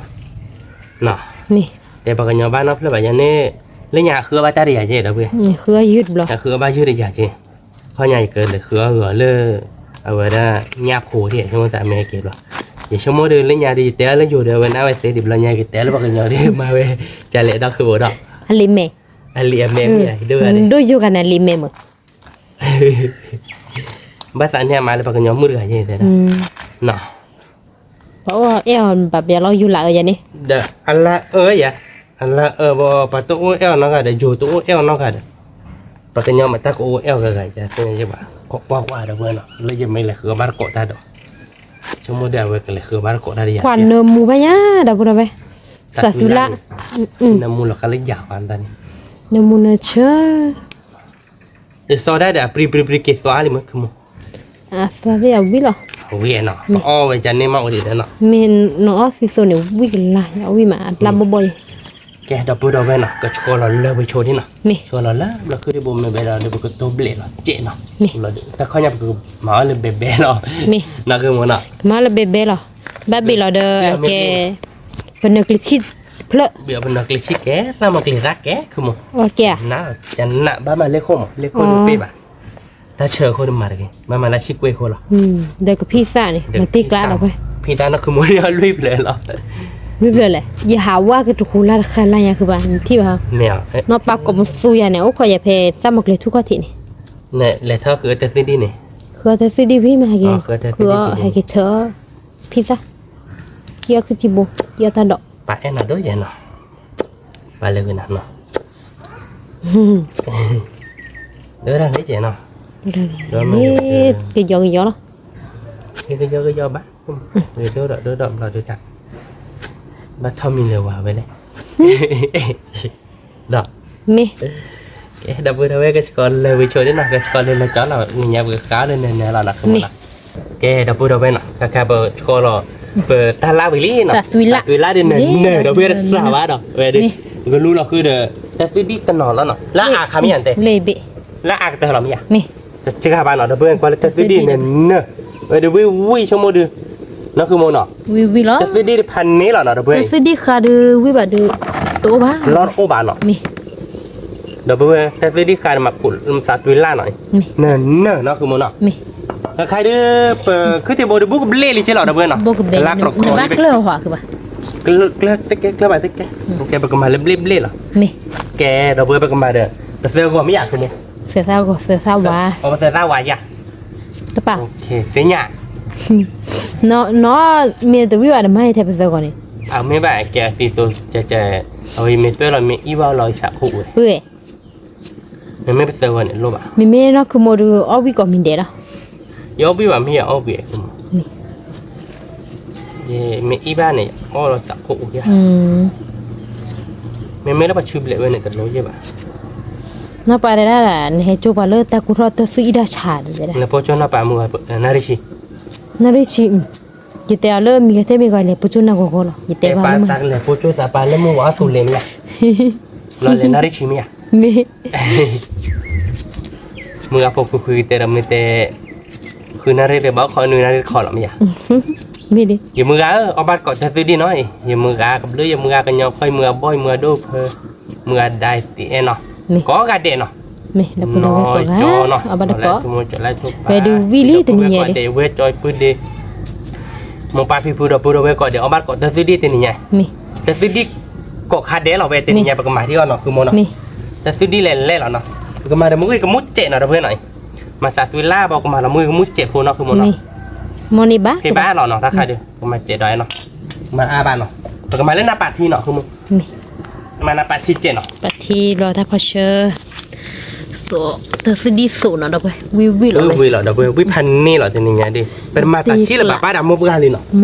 နီၤ, တဲပှၤကညီဘၣ်နီတဖျၢၣ်ဘၣ်ယၤန့ၣ်, လၢညါဃုအီၣ်ဘၣ်တၢ်တယၤက့ဒီးပှၤ, ဃုအီၣ်ဘၣ်ယုၢ်တယၤက့ ခီညါယကလဲၤဃုအီၣ်ဂီၤလၢ, အဝဲဒၣ်ညၣ်ဖိဒၣ် ဆိကမိၣ်သးမ့ၢ်ဟဲက့ၤဘျီ, ယဆိကမိၣ်ဒီးလၢညါဒီး ယတဲအီၤလၢယိၤဒီး အဝဲနၢ်ဝဲသ့ဒံးဘျီညါ ယကတဲအီၤလၢပှၤကညီဒီး မၤဝဲ, ကလဲၤဒီးဃုာ်ဘိဒီး, အလံာ်မဲာ်, အလံာ်အမဲာ်မ့ၢ်, ဒိၣ်ယိၤဂၤန့ၣ်လံာ်မဲာ်မး, ဘၣ်သးန့ၣ်အမၤလၢပှၤကညီမုၣ်တဂၤယဲၢ်တဲဒၣ်, နီၤ ပှၤအိၣ်အဲၣ်အီၤဘၣ်ပျဲလီၤ ယူၤလၢအၢယၤန့ၣ်, ဒီးအလၢအၢယၤ, အလၢအၢဘၣ် ပှၤတအိၣ်အဲၣ်အီၤနီတဂၤဒီး ယိၤတအိၣ်အဲၣ်အီၤနီတဂၤဒီး, ပှၤကညီမ့ၢ်တၢ်ကအိၣ်အဲၣ်အီၤဂၤဂၤယၤ သ့ၣ်ညါယဘၣ်, ကွၢ်ကွၢ်ကွၢ်ဒီးဝဲနီၤ လၢယမ့ၢ်လဲၤဃုအီၣ်ဘၣ်တကိးတၢ်ဒီး, ဆိကမိၣ်ဒီးအဝဲကလဲၤဃုအီၣ်ဘၣ်တကိးတၢ်ဒီးယၤ, ကွၢ်နၢမူဘၣ်ယၤ ဒီပုၢ်ဒီဝဲၢ်, သးသုလၢ, နၢမူလီၤဃာ်လၢယၤဃီတၢ်န့ၣ်, နၢမူနၢဆၢ ယစီၤဒၣ်ဒီးအပြံပြံပြံက့ၤသွါလံမ့ၢ်ခမူ, သွါသ့ၣ်အဝံၣ်လီၤ, အဝံၣ်နီၤ ပအီၣ်ဝဲကန့ၢ်မးအိၣ်ဒံးဒီးနီၤ, မ့ၢ်နအီၣ်သံသိးန့ၣ် ဝံၣ်ကလါ အဝံၣ်မး အဘျါဘီဘီအံၤ, ကဲ ဒီပုၢ်ဒီဝဲၢ်နီၤ ကဆှီလီၤလၢဝံၤဆိဒ်နီၤ, ဆှီလီၤလၢဘျီခုဒ်ဘိမ့ၢ်ဘဲဒီး ဒ်ပကတိၤဘျဲးလီၤစဲးနီၤ, တၢ်ခီညါပကမၤအီၣ်လၢဘဲဘဲလီၤ, နီၤခမူနီၤ, မၤအီၣ်လၢဘဲဘဲလီၤ, ဘၣ်ဘ့ၣ်လီၤဒီး ကဲ ပနၢၤကျံၤဆံၣ်တဖျၢၣ်, ပနၢၤကျံၤဆံၣ်ကဲ သၣ်မီၤကျ့ၤသၣ်ကဲ ခမူ, ကဲ နဘၣ်မၤလ့ၣ်ခိၣ်မး လ့ၣ်ခိၣ်တပ့ၢ်ဘၣ်, တၢ်ဆၢအဃိတမၤတဂ့ၤ ဘၣ်မၤလၢဆံၣ်ကွ့ၢ်အဃိလီၤ, ဒီးကဖံသၣ်န့ၣ် မၤတ့ၢ်ကျါဒီးဝဲ, ဖံသၣ်နီၢ်ခမူန့ၣ်လွံၢ်ဖျၢၣ်လီၤ, လွံၢ်ဖျၢၣ်လဲၣ် ယဟးဝဲကတဃူလၢ်တဃၢ်လၢ်ညါဃုဘၣ် နထံၣ်ဘၣ်, နီၢ်ပၢ်ကိးမသူယၤန့ၣ် အိၣ်ခိးယၤဖဲသၣ်မီၤကျ့ၤထူၣ်ခီၣ်ထံးန့ၣ်, လဲၤထီၣ်ဃုအတၢ်သုဒံၣ်န့ၣ်, ဃုအတၢ်သုဒံၣ်ဝံၤမးဟဲက့ၤ, ဃုအီၣ်ဟဲက့ၤထၢ ဖံသၣ်, ကံအီၣ်ခုၣ်ထံဘိ ကံအီၣ်တၢ်ဒိး, ပာ်အဲၣ်နၤဒိၣ်ယဲနီၤ, ပာ်လၢဂ့ၤနၤနီၤ, ဒိၣ်ဒၣ်မ့ၢ်ကဲနီၤ, ကယီကယီလီၤ, ကယီကယီဘၣ်, ဒိၣ်ဒိၣ်ဒိၣ်ဒိၣ်ဘျီဒိၣ်တၢ်, ဘၣ်ထီၣ်မံၤလၢၤဝဲလဲၣ် ဒီး, မ့ၢ်, ကဲ ဒီပုၢ်ဒီဝဲၢ် ကဆှီလၢဝံၤဆိဒ်နီၤ ကဆှီလၢလၢကၠီလီၤ နံၤညါပကဃါလၢနၤနၤလီၤနီၤ ကဲ ဒီပုၢ်ဒီဝဲၢ်နီၤ ခဲခါပဆှီလီၤ ပတၢ်လၢဝံၤလံနီၤ တၢ်သွံလၢ်ဒ်နၤနၤ ဒီပုၢ်ဝဲၢ်တစၢ်ဘၣ်ဒီး ဝဲဒၣ် ပကလူလီၤဃုဒီး တၢ်သွံဒံၣ်တနီၤလီၤနီၤ လၢအါခါမ့ၢ်ယါတဲ လၢအါကတၢၢ်လီၤမ့ၢ်ယါ တစှၤဘၣ်နီၤ ဒီပုၢ်ဝဲၢ် ကွၢ်လၢတၢ်သွံဒံၣ်နၤနၤ ဝဲဒၣ်ဝံၤဝံၤဆိကမိၣ်ဒုး နီၢ်ဃုမိၢ်နီၤ တၢ်သွံဒံၣ်တဖးန့ၣ်လီၤနီၤ ဒီပုၢ်ဝဲၢ် တၢ်သွံဒံၣ်ဃးဒုးဝံၤဘၣ်ဒုး တအိၣ်ဘၣ် လီၤတအိၣ်ဘၣ်နီၤ ဒီပုၢ်ဝဲၢ် တၢ်သွံဒံၣ်ဃးန့ၣ် မၤသးသွံလၢ်နီၤ နၤနၤ နီၢ်ဃုမိၢ်နီၤ ခဲခါဒုး ပခုၣ်ထံဘိဒုး ဘူးကဘျ့လံက့လီၤ ဒီပုၢ်ဝဲၢ်နီၤ လၢကျိးခီ ဘၣ်ကျၢၢ်ဟီၣ်ကဘၣ် ကျၢၢ်သ့ကဲ ကျၢၢ်ဘၣ်သ့ကဲ ပကမၤလၢဘျ့ဘျ့လီၤ ကဲ ဒီပုၢ်ဝဲၢ် ပကမၤဒီး ပသၢဂီၤမ့ၢ်ယါ ဃုမိၢ် သၢသၢဂီၤ သၢသၢဝါ ပသၢသၢဝါယါ တပၣ် သ့ၣ်ညါ နီၢ် မ့ၢ်တဝံၣ်ဘၣ်တမၤထဲပသၢဂီၤန့ၣ် အမ့ၢ်ဘၣ်ကဲအသံသိ ကဲ အဝဲမ့ၢ်သွဲလီၤ မ့ၢ်အံၣ်ဘၣ်လီၤ ယသးခိၣ်ဝဲ မ့မ့ၢ်ပသၢဂီၤန့ၣ် လိၣ်ဘၣ် မ့မ့ၢ်နီၢ်ခူမိၣ်ဒုး အီၣ်ဝံၣ်ကိးမံၤဒဲးလီၤ ယအီၣ်ဝံၣ်ဘၣ် မ့ၢ်ယအီၣ်ဝံၣ် မ့ၢ်အံၣ်ဘၣ်န့ၣ် အီၣ်လီၤသးခိၣ်အိၣ်ယါ မ့မ့ၢ်လၢပှၤဆူဘျဲးဝဲန့ၣ် တလိၣ်ယဲၢ်ဘၣ် နီၢ်ပၢ်တဲဒၣ် နဟဲကၠိပှၤလၢတၢ်ကူထီၣ်တၢ်သွံၣ်အံၣ်တၢ်ဆါ နဖိကၠိနီၢ်ပၢ်မုၢ်ဂၤ နၣ်ရံၣ်ဆံ နၣ်ရံၣ်ဆံ ယတဲအီၤလၢမံၤဂၤသ့ၣ်မ့ၢ်ဂီၤ လဲၤပိကၠိနၢ်ဂီၤဂီၤလီၤ ယတဲဘၣ်လၢမုၢ် လဲၤပိကၠိသးပှၢ်လၢမုၢ်ဝါသူးလဲၤမ့ၢ် လီၤလဲၤနၣ်ရံၣ်ဆံမ့ၢ်ဧါ မ့ၢ် မုၢ်ဂၤဖိဃုဃုတဲဒီးမ့ၢ်တဲ ဃုနၣ်ရံၣ်တဘၣ်ခီနွံနၣ်ရံၣ်တခီလီၤမ့ၢ်ဧါ မ့ၢ်ဒ် ယမုၢ်ဂၤဧၢ အီၣ်ဘၣ်တကိးတၢ်သွံၣ်ဒံၣ်နီၤ ယမုၢ်ဂၤကဘျုး ယမုၢ်ဂၤကညီဖီ ယမုၢ်ဂၤဘီ ယမုၢ်ဂၤဒိၣ်ဖၢ မုၢ်ဂၤဒၣ်တအဲၣ်နီၤ ကိးဂၤဒဲးနီၤ မ့ၢ်ဒီးပူၤဒီးဝဲကိးဂၤ အီၣ်ဘၣ်တကိး ဝဲဒုးဝံၣ်လံတနံၤညါဒ် ဝဲကၠီပူၤဒ့ မိၢ်ပၢ်ဖံဖုဒီးပူၤဒီးဝဲကိးဒဲး အီၣ်ဘၣ်တကိးတၢ်သွံၣ်ဒံၣ်တနံၤညါ တၢ်သွံၣ်ဒံၣ်ကိးခါဒဲးလီၤ ဝဲတနံၤညါ ပကမၤဒံးအီၤနီၤ ဃုမိၢ်နီၤ တၢ်သွံၣ်ဒံၣ်လဲၤလဲၤလီၤနီၤ ပကမၤဒီးမ့ၢ်ဂ့ၤကမူၣ်စဲးနီၤ ဒီပုၢ်ဝဲၢ်နီၤ မၤသးသွံၣ်လၢ်ဘၣ် ကမၤလီၤမ့ၢ်ဂ့ၤကမူၣ်စဲးဖိနီၤ ဃုမိၢ်နီၤ မ့ၢ်ဘၣ် ဖဲဘၣ်လီၤနီၤ တၢ်ခါဒုး ပကမၤစဲးဒီးနီၤ မၤအါဘၣ်နီၤ ပကမၤလၢနၢ်ပာ်ထံနီၤ ဃုမိၢ် မၤနၢ်ပာ်ထံစဲးနီၤ ပာ်ထံဘျီတၢ်ဖီဆၢ တၢ်သွံၣ်ဒံၣ်သိးနီၤ ဒီပုၢ်ဝဲၢ် ဝံၣ်ဝံၣ်လီၤ ဝံၣ်ဝံၣ်လီၤ ဒီပုၢ်ဝဲၢ် ဝံၣ်ဖးန့ၢ်လီၤ တနံၤညါဒ် ပတမၤတၢ်ဆံးလၢၤဘၣ် ပာ်ဒၣ်မိၢ်ပှၢ်လံနီၤ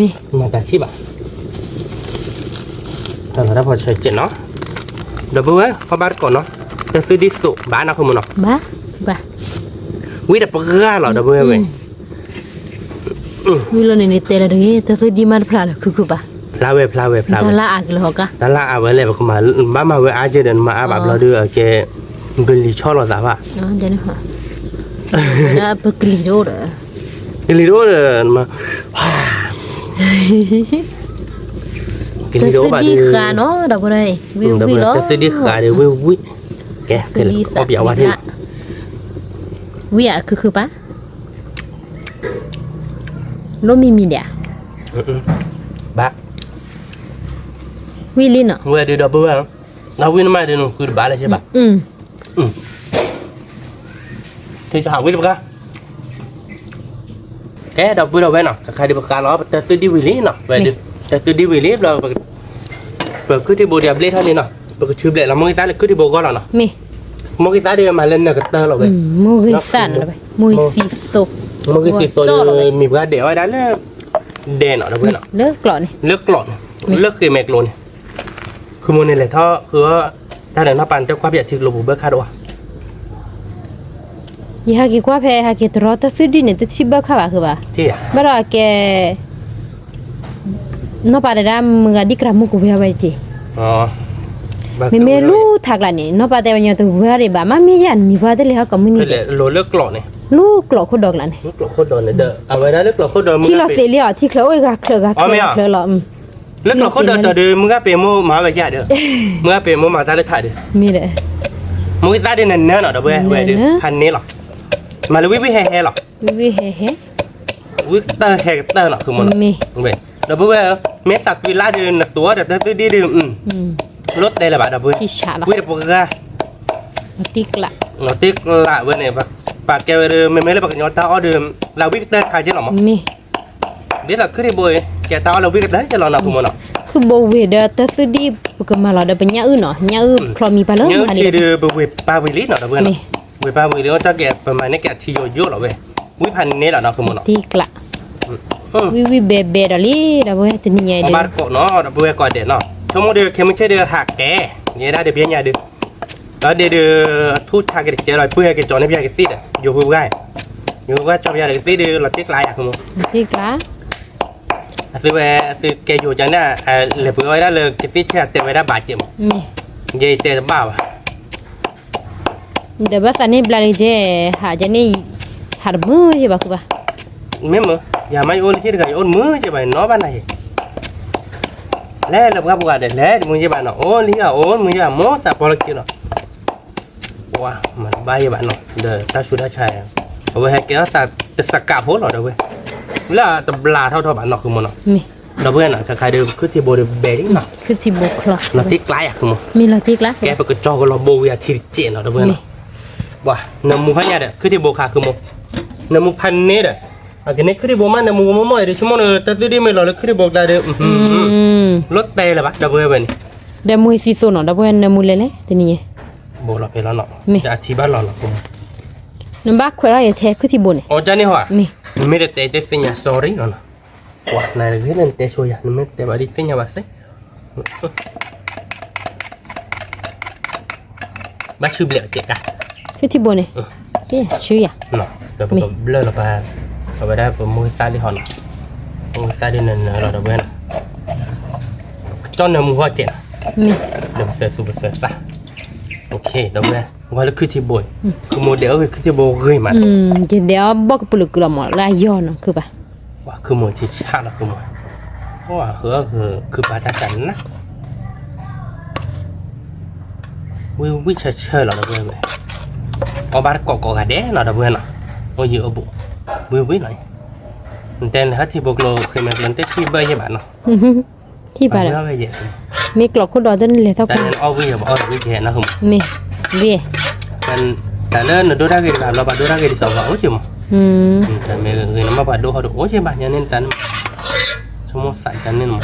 မၤတၢ်ဆံးဘၣ် တၢ်လီၤတၢ်ဖီဆၢစဲးနီၤ ဒီပုၢ်ဝဲၢ် အီၣ်ဘၣ်တကိးနီၤ တၢ်သွံၣ်ဒံၣ်သိးဘၣ်နီၤ ဃုမိၢ်နီၤ ဘၣ် ဘၣ် ဝံၣ်တပှၢ်လီၤ ဒီပုၢ်ဝဲၢ် ဝံၣ်လီၤန့ၣ်န့ၣ် တဲလၢတဂ့ၤ တၢ်သွံၣ်ဒံၣ်မးတဖျါလၢခုခုပၢ် ဖျါဝဲ ဖျါဝဲ ဖျါဝဲ တၢ်လၢအါကလၢဟီၣ်ကါ တၢ်လၢအါဝဲလဲၣ် ပကမၤဘၣ်မၤဝဲအါကဲဒီး နမၤအါဘၣ်ဘျီဒုး အကဲ ကလံၤဆီလီၤသးဘၣ် ပကလံၤတအိၣ်ဒီး ကလံၤတအိၣ်ဒီး ကလံၤတအိၣ်ဘၣ်ဒုး တၢ်သွံၣ်ဒံၣ်ဃးနီၤ ဒီပုၢ်ဝဲၢ် ဝံၣ်ဝံၣ်လီၤ တၢ်သွံၣ်ဒံၣ်ဃးဒီး ဝံၣ်ဝံၣ် ကဲ ကဲ အီၣ်ပယီၤဝါထံနီၤ ဝံၣ်အါခုခုပၢ် လိၣ်မံၤမံၤဒဲး ဘၣ် ဝံၣ်လံနီၤ ဝဲဒုးဒီပုၢ်ဝဲၢ် နဝံၣ်နမၤဒုးနဃုတဘၣ်လၢၤဘၣ် ထံဆဟးဝံၣ်တပှၢ် ကဲ ဒီပုၢ်ဒီဝဲၢ်နီၤ တခါဒုးပဃါလီၤ ပတၢ်သုဒံၣ်ဝံၤလံနီၤ ဝဲဒုး တၢ်သုဒံၣ်ဝံၤလံ ဘျီ ပခုၣ်ထံဘိဒံးအဘျ့ၣ်ထီၣ်န့ၣ်နီၤ ပကထုးဘျဲးလီၤ မိၢ်ဂံၢ်သၣ်လၢခုၣ်ထံဘိဂီၢ်လီၤနီၤ မိၢ်ဂံၢ်သၣ်ဒုးမၤလၢနၢၤကတၢၢ်လီၤဝဲ မိၢ်ဂံၢ်သၣ်န့ၣ် မိၢ်ဂံၢ်သံသိ မိၢ်ဂံၢ်သံသိ မံၤပှၢ်ဒဲးအီၣ်ဝဲဒၣ်လၢ ဒဲးနီၤ ဒီပုၢ်ဝဲၢ်နီၤ လၢကျိးန့ၣ် လၢဃ့မဲာ်ကျိးန့ၣ် ဃုမိၢ်န့ၣ်လဲၤထီၣ်ဃုအီၣ် တၢ်ဒီးနီၢ်ပၤန့ၣ် တကွၢ်ပယီၤထံကျိပူၤဘၢၣ်ခါဒိၣ်ဧါ ယဟဲက့ၤကွၢ်ဖဲဟဲက့ၤတရီတၢ်သုဒံၣ်န့ၣ် တထံၣ်ဘၢၣ်ခါဘၣ်ဃုဘၣ် ဘၣ်ဒီးအကဲ နီၢ်ပၤတဲဒၣ်မုၢ်ဂၤဒ်ကြၢးမူကဝဲၤဝဲတက့ၢ် မ့မ့ၢ်လူထးကျးန့ၣ် နီၢ်ပၤတဲဝဲညီတဝဲၤဒံးဘၣ် မ့မ့ၢ်ယၤနမံၤပှၢ်တလဲၤဟီၣ်ကိးမုၢ်နံၤဒဲး လၢကျိးန့ၣ် လူကျိးခိၣ်ဒီးကျးန့ၣ် အဝဲဒၣ်လၢကျိးခိၣ်ဒီး ထံၣ်လီၤသ့လံအီၤ ထံၣ်ချၢအိၣ်ဂၤချၢဂၤချၢဂၤချၢလီၤ လၢကျိးခိၣ်ဒီးတီၤဒုး မုၢ်ဂၤပ့ၤမိၢ်မၤဝဲယၤဒီး မုၢ်ဂၤပ့ၤမိၢ်မၤတၢ်လၢထးဒုး မ့ၢ်ဒီး မိၢ်ဂံၢ်သၣ်ဒုးနနၢၤနီၤ ဒီပုၢ်ဝဲၢ်ဒုး ဖးန့ၢ်လီၤ မၤလၢဝံၣ်ဝံၣ်ဟဲဟဲလီၤ ဝံၣ်ဝံၣ်ဟဲဟဲ ဝံၣ်ကတၢၢ်ဟဲကတၢၢ်နီၤ ဃုမိၢ်နီၤ ဒီပုၢ်ဝဲၢ် မ့ၢ်သးသွံလၢ်ဒုး နသူအီၤဒီးတၢ်သုဒံၣ်ဒုး လိၣ်တဲလၢၤဘၣ် ဒီပုၢ်ဝဲၢ် ဝံၣ်တပှၤဂၤ နီၤတ့ကျးဝဲန့ၣ် ပာ်ကဲဝဲဒုး မ့မ့ၢ်လၢပှၤကညီတၢ်အီၣ်ဒုး လၢဝံၣ်ကတၢၢ်တခါက့လီၤမး ဒ်သိးခုၣ်ထံဘိအံၤ ကဲတၢ်အီၣ်လၢဝံၣ်ကတၢၢ်က့လီၤနီၤ ဃုမိၢ်နီၤ ခုၣ်ဘိဝ့ၤဒီးတၢ်သုဒံၣ် ပကမၤလီၤဒီးပညၣ်အုၣ်နီၤ ညၣ်အုၣ်ချီမံၤပာ်လၢမုၢ်ဟါန့ၣ် ဒုးပဝ့ၤပာ်ဝံၤလံနီၤ ဒီပုၢ်ဝဲၢ်နီၤ ဝ့ၤပာ်ဝံၤလံ အိၣ်တၢ်ကဲ ပမၤန့ၢ်ကဲအထံယိယိလီၤဝဲ ဝံၣ်ဖးန့ၢ်လီၤနီၤ ဃုမိၢ်နီၤ တ့ကျး ဝံၣ်ဝံၣ်ဘဲဘဲဒီးလံ ဒီပုၢ်ဝဲၢ်တနံၤညါအံၤဒုး ဘၣ်တကိးနီၤ ဒီပုၢ်ဝဲၢ်ကိးဒဲးနီၤ ဆိကမိၣ်ဒုး ခဲမုၢ်ဆ့ၣ်ဒုးဟးကဲ ယဲဒၣ်ဒုးပညါဒုး ဒီးဒ့ဒုး ထူၣ်ဆါက့ၤတကဲလီၤ ပုၢ်ဟဲက့ၤကၠီန့ၢ်ပယီၤကသ့ၣ်ဒီး ယိၤဖိပှၢ် ယိၤဖိပှၢ်ကၠီပယီၤကသ့ၣ်ဒုး လီၤတ့ကျးယၤ ဃုမိၢ် တ့ကျး အသုဝဲ အသုကဲယိၤကန့ၣ် လဲၤပှ့ၤအီၣ်ဝဲဒၣ်လၢကသ့ၣ်ဆဲး တဲဝဲဒၣ်ဘၣ်က့မး ယတဲတဘၣ်ဘၣ် ဒီးဘၣ်သးန့ၣ်ဘျါလံကဲ ဟးကန့ၣ် ဟးတမုာ်ယဲဘၣ်ဃုဘၣ် မ့ၢ်မ့ၢ် ယၤမ့ၢ်ယအိၣ်လၢဟံၣ်တဂၤ ယအိၣ်တမုာ်ယဲဘၣ် နီၢ်ဘၣ်နၤယဲ လဲၤလၢပှၢ်ပူၤဂၤဒီး လဲၤတမုာ်ယဲဘၣ်နီၤ အိၣ်လၢဟံၣ်ဂၤ အိၣ်တမုာ်ယဲဘၣ် မိၢ်သးပီလၢခံလီၤ ပှၤမၤတဘၣ်ယဲဘၣ်နီၤ ဒီးတၢ်ဆူးတၢ်ဆါ အဝဲဟဲကဲထီၣ်သးတစကးဖိလီၤ ဒီပုၢ်ဝဲၢ် လၢတဘျါထီၣ်ထီၣ်ဘၣ်နီၤ ဃုမိၢ်နီၤ ဒီပုၢ်ဝဲၢ်နီၤ ခါခါဒုး ခုၣ်ထံဘိဒုးဘဲလံနီၤ ခုၣ်ထံဘိချီ လီၤတ့ကျးယၤ ဃုမိၢ် မ့ၢ်လီၤတ့ကျး ကဲပကကၠီကလီၤဘိဝံၤအထံတစဲးနီၤ ဒီပုၢ်ဝဲၢ်နီၤ ပှၤ နၢမူဟီၣ်ညါဒီး ခုၣ်ထံဘိခါ ဃုမိၢ် နၢမူဖးန့ၢ်ဒီး အကန့ၣ်ခုၣ်ထံဘိမး နၢမူကမိၢ်မီၢ်အံၤဒုး ဆိကမိၣ်ဒီး တၢ်သုဒံၣ်မ့ၢ်လီၤလၢခုၣ်ထံဘိကျါဒီး လိၣ်တဲလၢၤဘၣ် ဒီပုၢ်ဝဲၢ်ဝဲန့ၣ် ဒီးမူသံသိနီၤ ဒီပုၢ်ဝဲၢ် နၢမူလဲၤလဲၣ် တနံၤညါ ဘိလီၤဖဲလီၤနီၤ ဒီးအထံဘၣ်လီၤနီၤ နဘၣ်ခွဲးထီၣ်ယထဲခုၣ်ထံဘိန့ၣ် အိၣ်ကန့ၣ်ဟီ မ့ၢ် နမ့ၢ်တတဲတသ့ၣ်ညါ sorry နီၤနီၤ ပှၤ နဂ့ၤန့ၣ်နတဲဆိယၤ နမ့ၢ်တဲဘၣ်ဒ်သ့ၣ်ညါဘၣ်စ့ ဘၣ်ဆူဘျဲးအကဲကါ ခုၣ်ထံဘိန့ၣ် ဆူယၤ ဒီးပကဘျၢလီၤပှၤ အဝဲဒၣ်ပမိၢ်သၣ်လံဟီနီၤ မိၢ်သၣ်လံနၢၤနၢၤလီၤ ဒီပုၢ်ဝဲၢ်နီၤ ကၠီနၢမူဟီၣ်ကဲနီၤ ဒီးပစၢၤသူပစၢၤသၣ် ဒီပုၢ်ဝဲၢ် ဝဲလၢခုၣ်ထံဘိ ခုၣ်မိၢ်ဒဲးအီၣ်ဂ့ၤခုၣ်ထံဘိဂ့ၤမး ယဒဲးအီၣ်ဘီၣ်ကပူၤလၢကုလီၤမး လၢအယီၤနီၤ ခုၣ်ပၤ ပှၤခုၣ်မိၢ်ထံဆၣ်လီၤ ခုၣ်မိၢ် ပှၤ ဃုအီၣ်ခုၣ်ပၤတၢ်တၢ်နး ဝံၣ်ဝံၣ်ဆၢဆၢလီၤ ဒီပုၢ်ဝဲၢ် အီၣ်ဘၣ်တကိးကိးဂၤဒဲးနီၤ ဒီပုၢ်ဝဲၢ်နီၤ အီၣ်ယံၤအီၣ်ဘူး ဝံၣ်ဝံၣ်နီၤ နတဲနဟဲထံဘိကျိ ဃ့မဲာ်ကျိ နတထံၣ်ဘၢၣ်ယဲဘၣ်နီၤ ထံၣ်ဘၣ်ဒီး မ့ၢ်ကျိးခိၣ်ဒီးတလဲၤထီၣ်ကွံာ် အီၣ်ဝံၣ်ယဲဘၣ် အီၣ်ဝံၣ်ယဲနီၤ မ့ၢ် ဝံၣ် တၢ်လၢနဒိတၢ်ဂ့ၤတဂၤလီၤ ပှၤဒိတၢ်ဂ့ၤဒ်သိးပှၤအိၣ်က့မး တၢ်မ့ၢ်ဂ့ၤနမ့ၢ်ပှၤဒိဟီၣ်ဒိးအိၣ်က့ဘၣ် ညါန့ၣ်တၢ်န့ၣ် ဆိကမိၣ်သးတၢ်န့ၣ်မး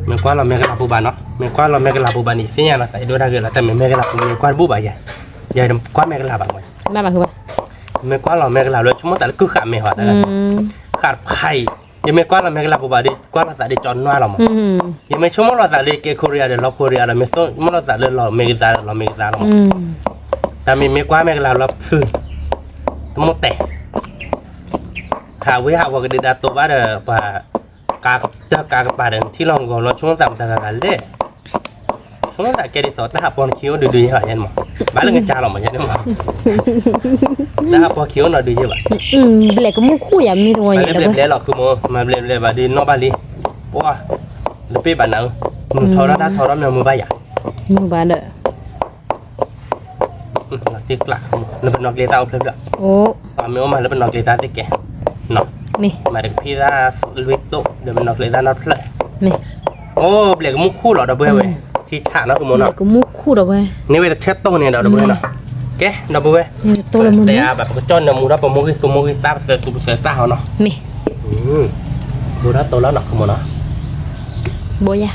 မ့ၢ်ကွၢ်လီၤမဲာ်ကလၤပူၤဘၣ်နီၤ မ့ၢ်ကွၢ်လီၤမဲာ်ကလၤပူၤဘၣ်န့ၣ် သ့ၣ်ညါလီၤသးဒိတၢ်ဂ့ၤလီၤ တၢ်မ့ၢ်မဲာ်ကလၤပူၤ မ့ၢ်ကွၢ်တဘူၣ်ဘၣ်ယဲ ယကွၢ်မဲာ်ကလၤဘၣ်မး မ့ၢ်ကွၢ်လီၤမဲာ်ကလၤလၢ ဆိကမိၣ်သးလၢကုၢ်ဃာ်မဲာ်ဟီ ဃာ်တဖးအံၤ ယမ့ၢ်ကွၢ်လီၤမဲာ်ကလၤပူၤဘၣ်ဒီး ကွၢ်လီၤသးဒီးကၠီနွါလီၤမး ယမ့ၢ်ဆိကမိၣ်လီၤသးလၢကဲ Korea ဒီးလီၤ Korea ဒီး မ့ၢ်ဆိကမိၣ်လီၤသးလၢလီၤမဲာ်ကသါဒီးလီၤမဲာ်ကသါလီၤမး တၢ်မ့ၢ်မ့ၢ်ကွၢ်မဲာ်ကလၤလီၤဖု တမိၣ်တဲာ် ဟးဝ့ၢ်ဟးဝီၤကဒုးဒါတိာ်ဘၣ်ဒီး ပှၤ ကါကတၢၢ်ကါကပၤဒီး နထံၣ်လီၤဂီၤလီၤ ဆိကမိၣ်သးမတၤဂၤဂၤလဲၣ် ဆိကမိၣ်သးကဲဒ်သိး တၢ်ဟးပီနခံအိၣ်ဒုးဒုးယဲဘၣ်ယဲန့ၣ်မး ဘၣ်လၢကစၢ်လီၤမးယဲန့ၣ်မး တၢ်ဟးပီခံအိၣ်နီၤဒုးယဲဘၣ် ဘျဲးကမူၣ်ခူၣ်ယၤမ့ၢ်တဝီညါ ဘျဲးဘျဲးလီၤ ခုမိၢ် မၤဘျဲးဘျဲးဘၣ်ဒုးနီၣ်ဘၣ်လံ ပှၤ လပ့ၢ်ဘၣ်နၤဧၢ နထီထီၣ်တၢ်ထီထီၣ်မ့ၢ်မုာ်ဘၣ်ယၤ မုာ်ဘၣ်ဒီး လီၤတ့ကျး လၢပနီၢ်ကျ့သၣ်အိၣ်ဖျၢၣ်ဖျၢၣ် ပှၤမ့ၢ်အိၣ်မးလၢပနီၢ်ကျ့သၣ်သ့ၣ်ကဲ မ့ၢ် မၤတကဖံသၣ်လွံၢ်တိၣ် ဒီးပနီၢ်ကျ့သၣ်နီတဖျၢၣ် အိၣ်ဘျဲးကမူၣ်ခူၣ်လီၤဒီပုၢ်ဝဲၢ်ဝဲ ထံဆးနီၤကမိၢ်နီၤ ကမူၣ်ခူၣ်ဒီပုၢ်ဝဲၢ် န့ၢ်ဝဲတဆဲးတိၢ်န့ၣ်ဒီးပုၢ်ဝဲၢ်နီၤ ကဲ ဒီပုၢ်ဝဲၢ် တဲအါဘၣ် ပကကၠီၣ်နၢမူဒီးပမိၢ်ဂံၢ်သူမိၢ်ဂံၢ်သၣ် ပစၢၤသူပစၢၤသၣ်ဟီနီၤ မ့ၢ် ဘူးထီၣ်သိလီၤနီၤ ခုမိၢ်နီၤ, ဘိယၤ,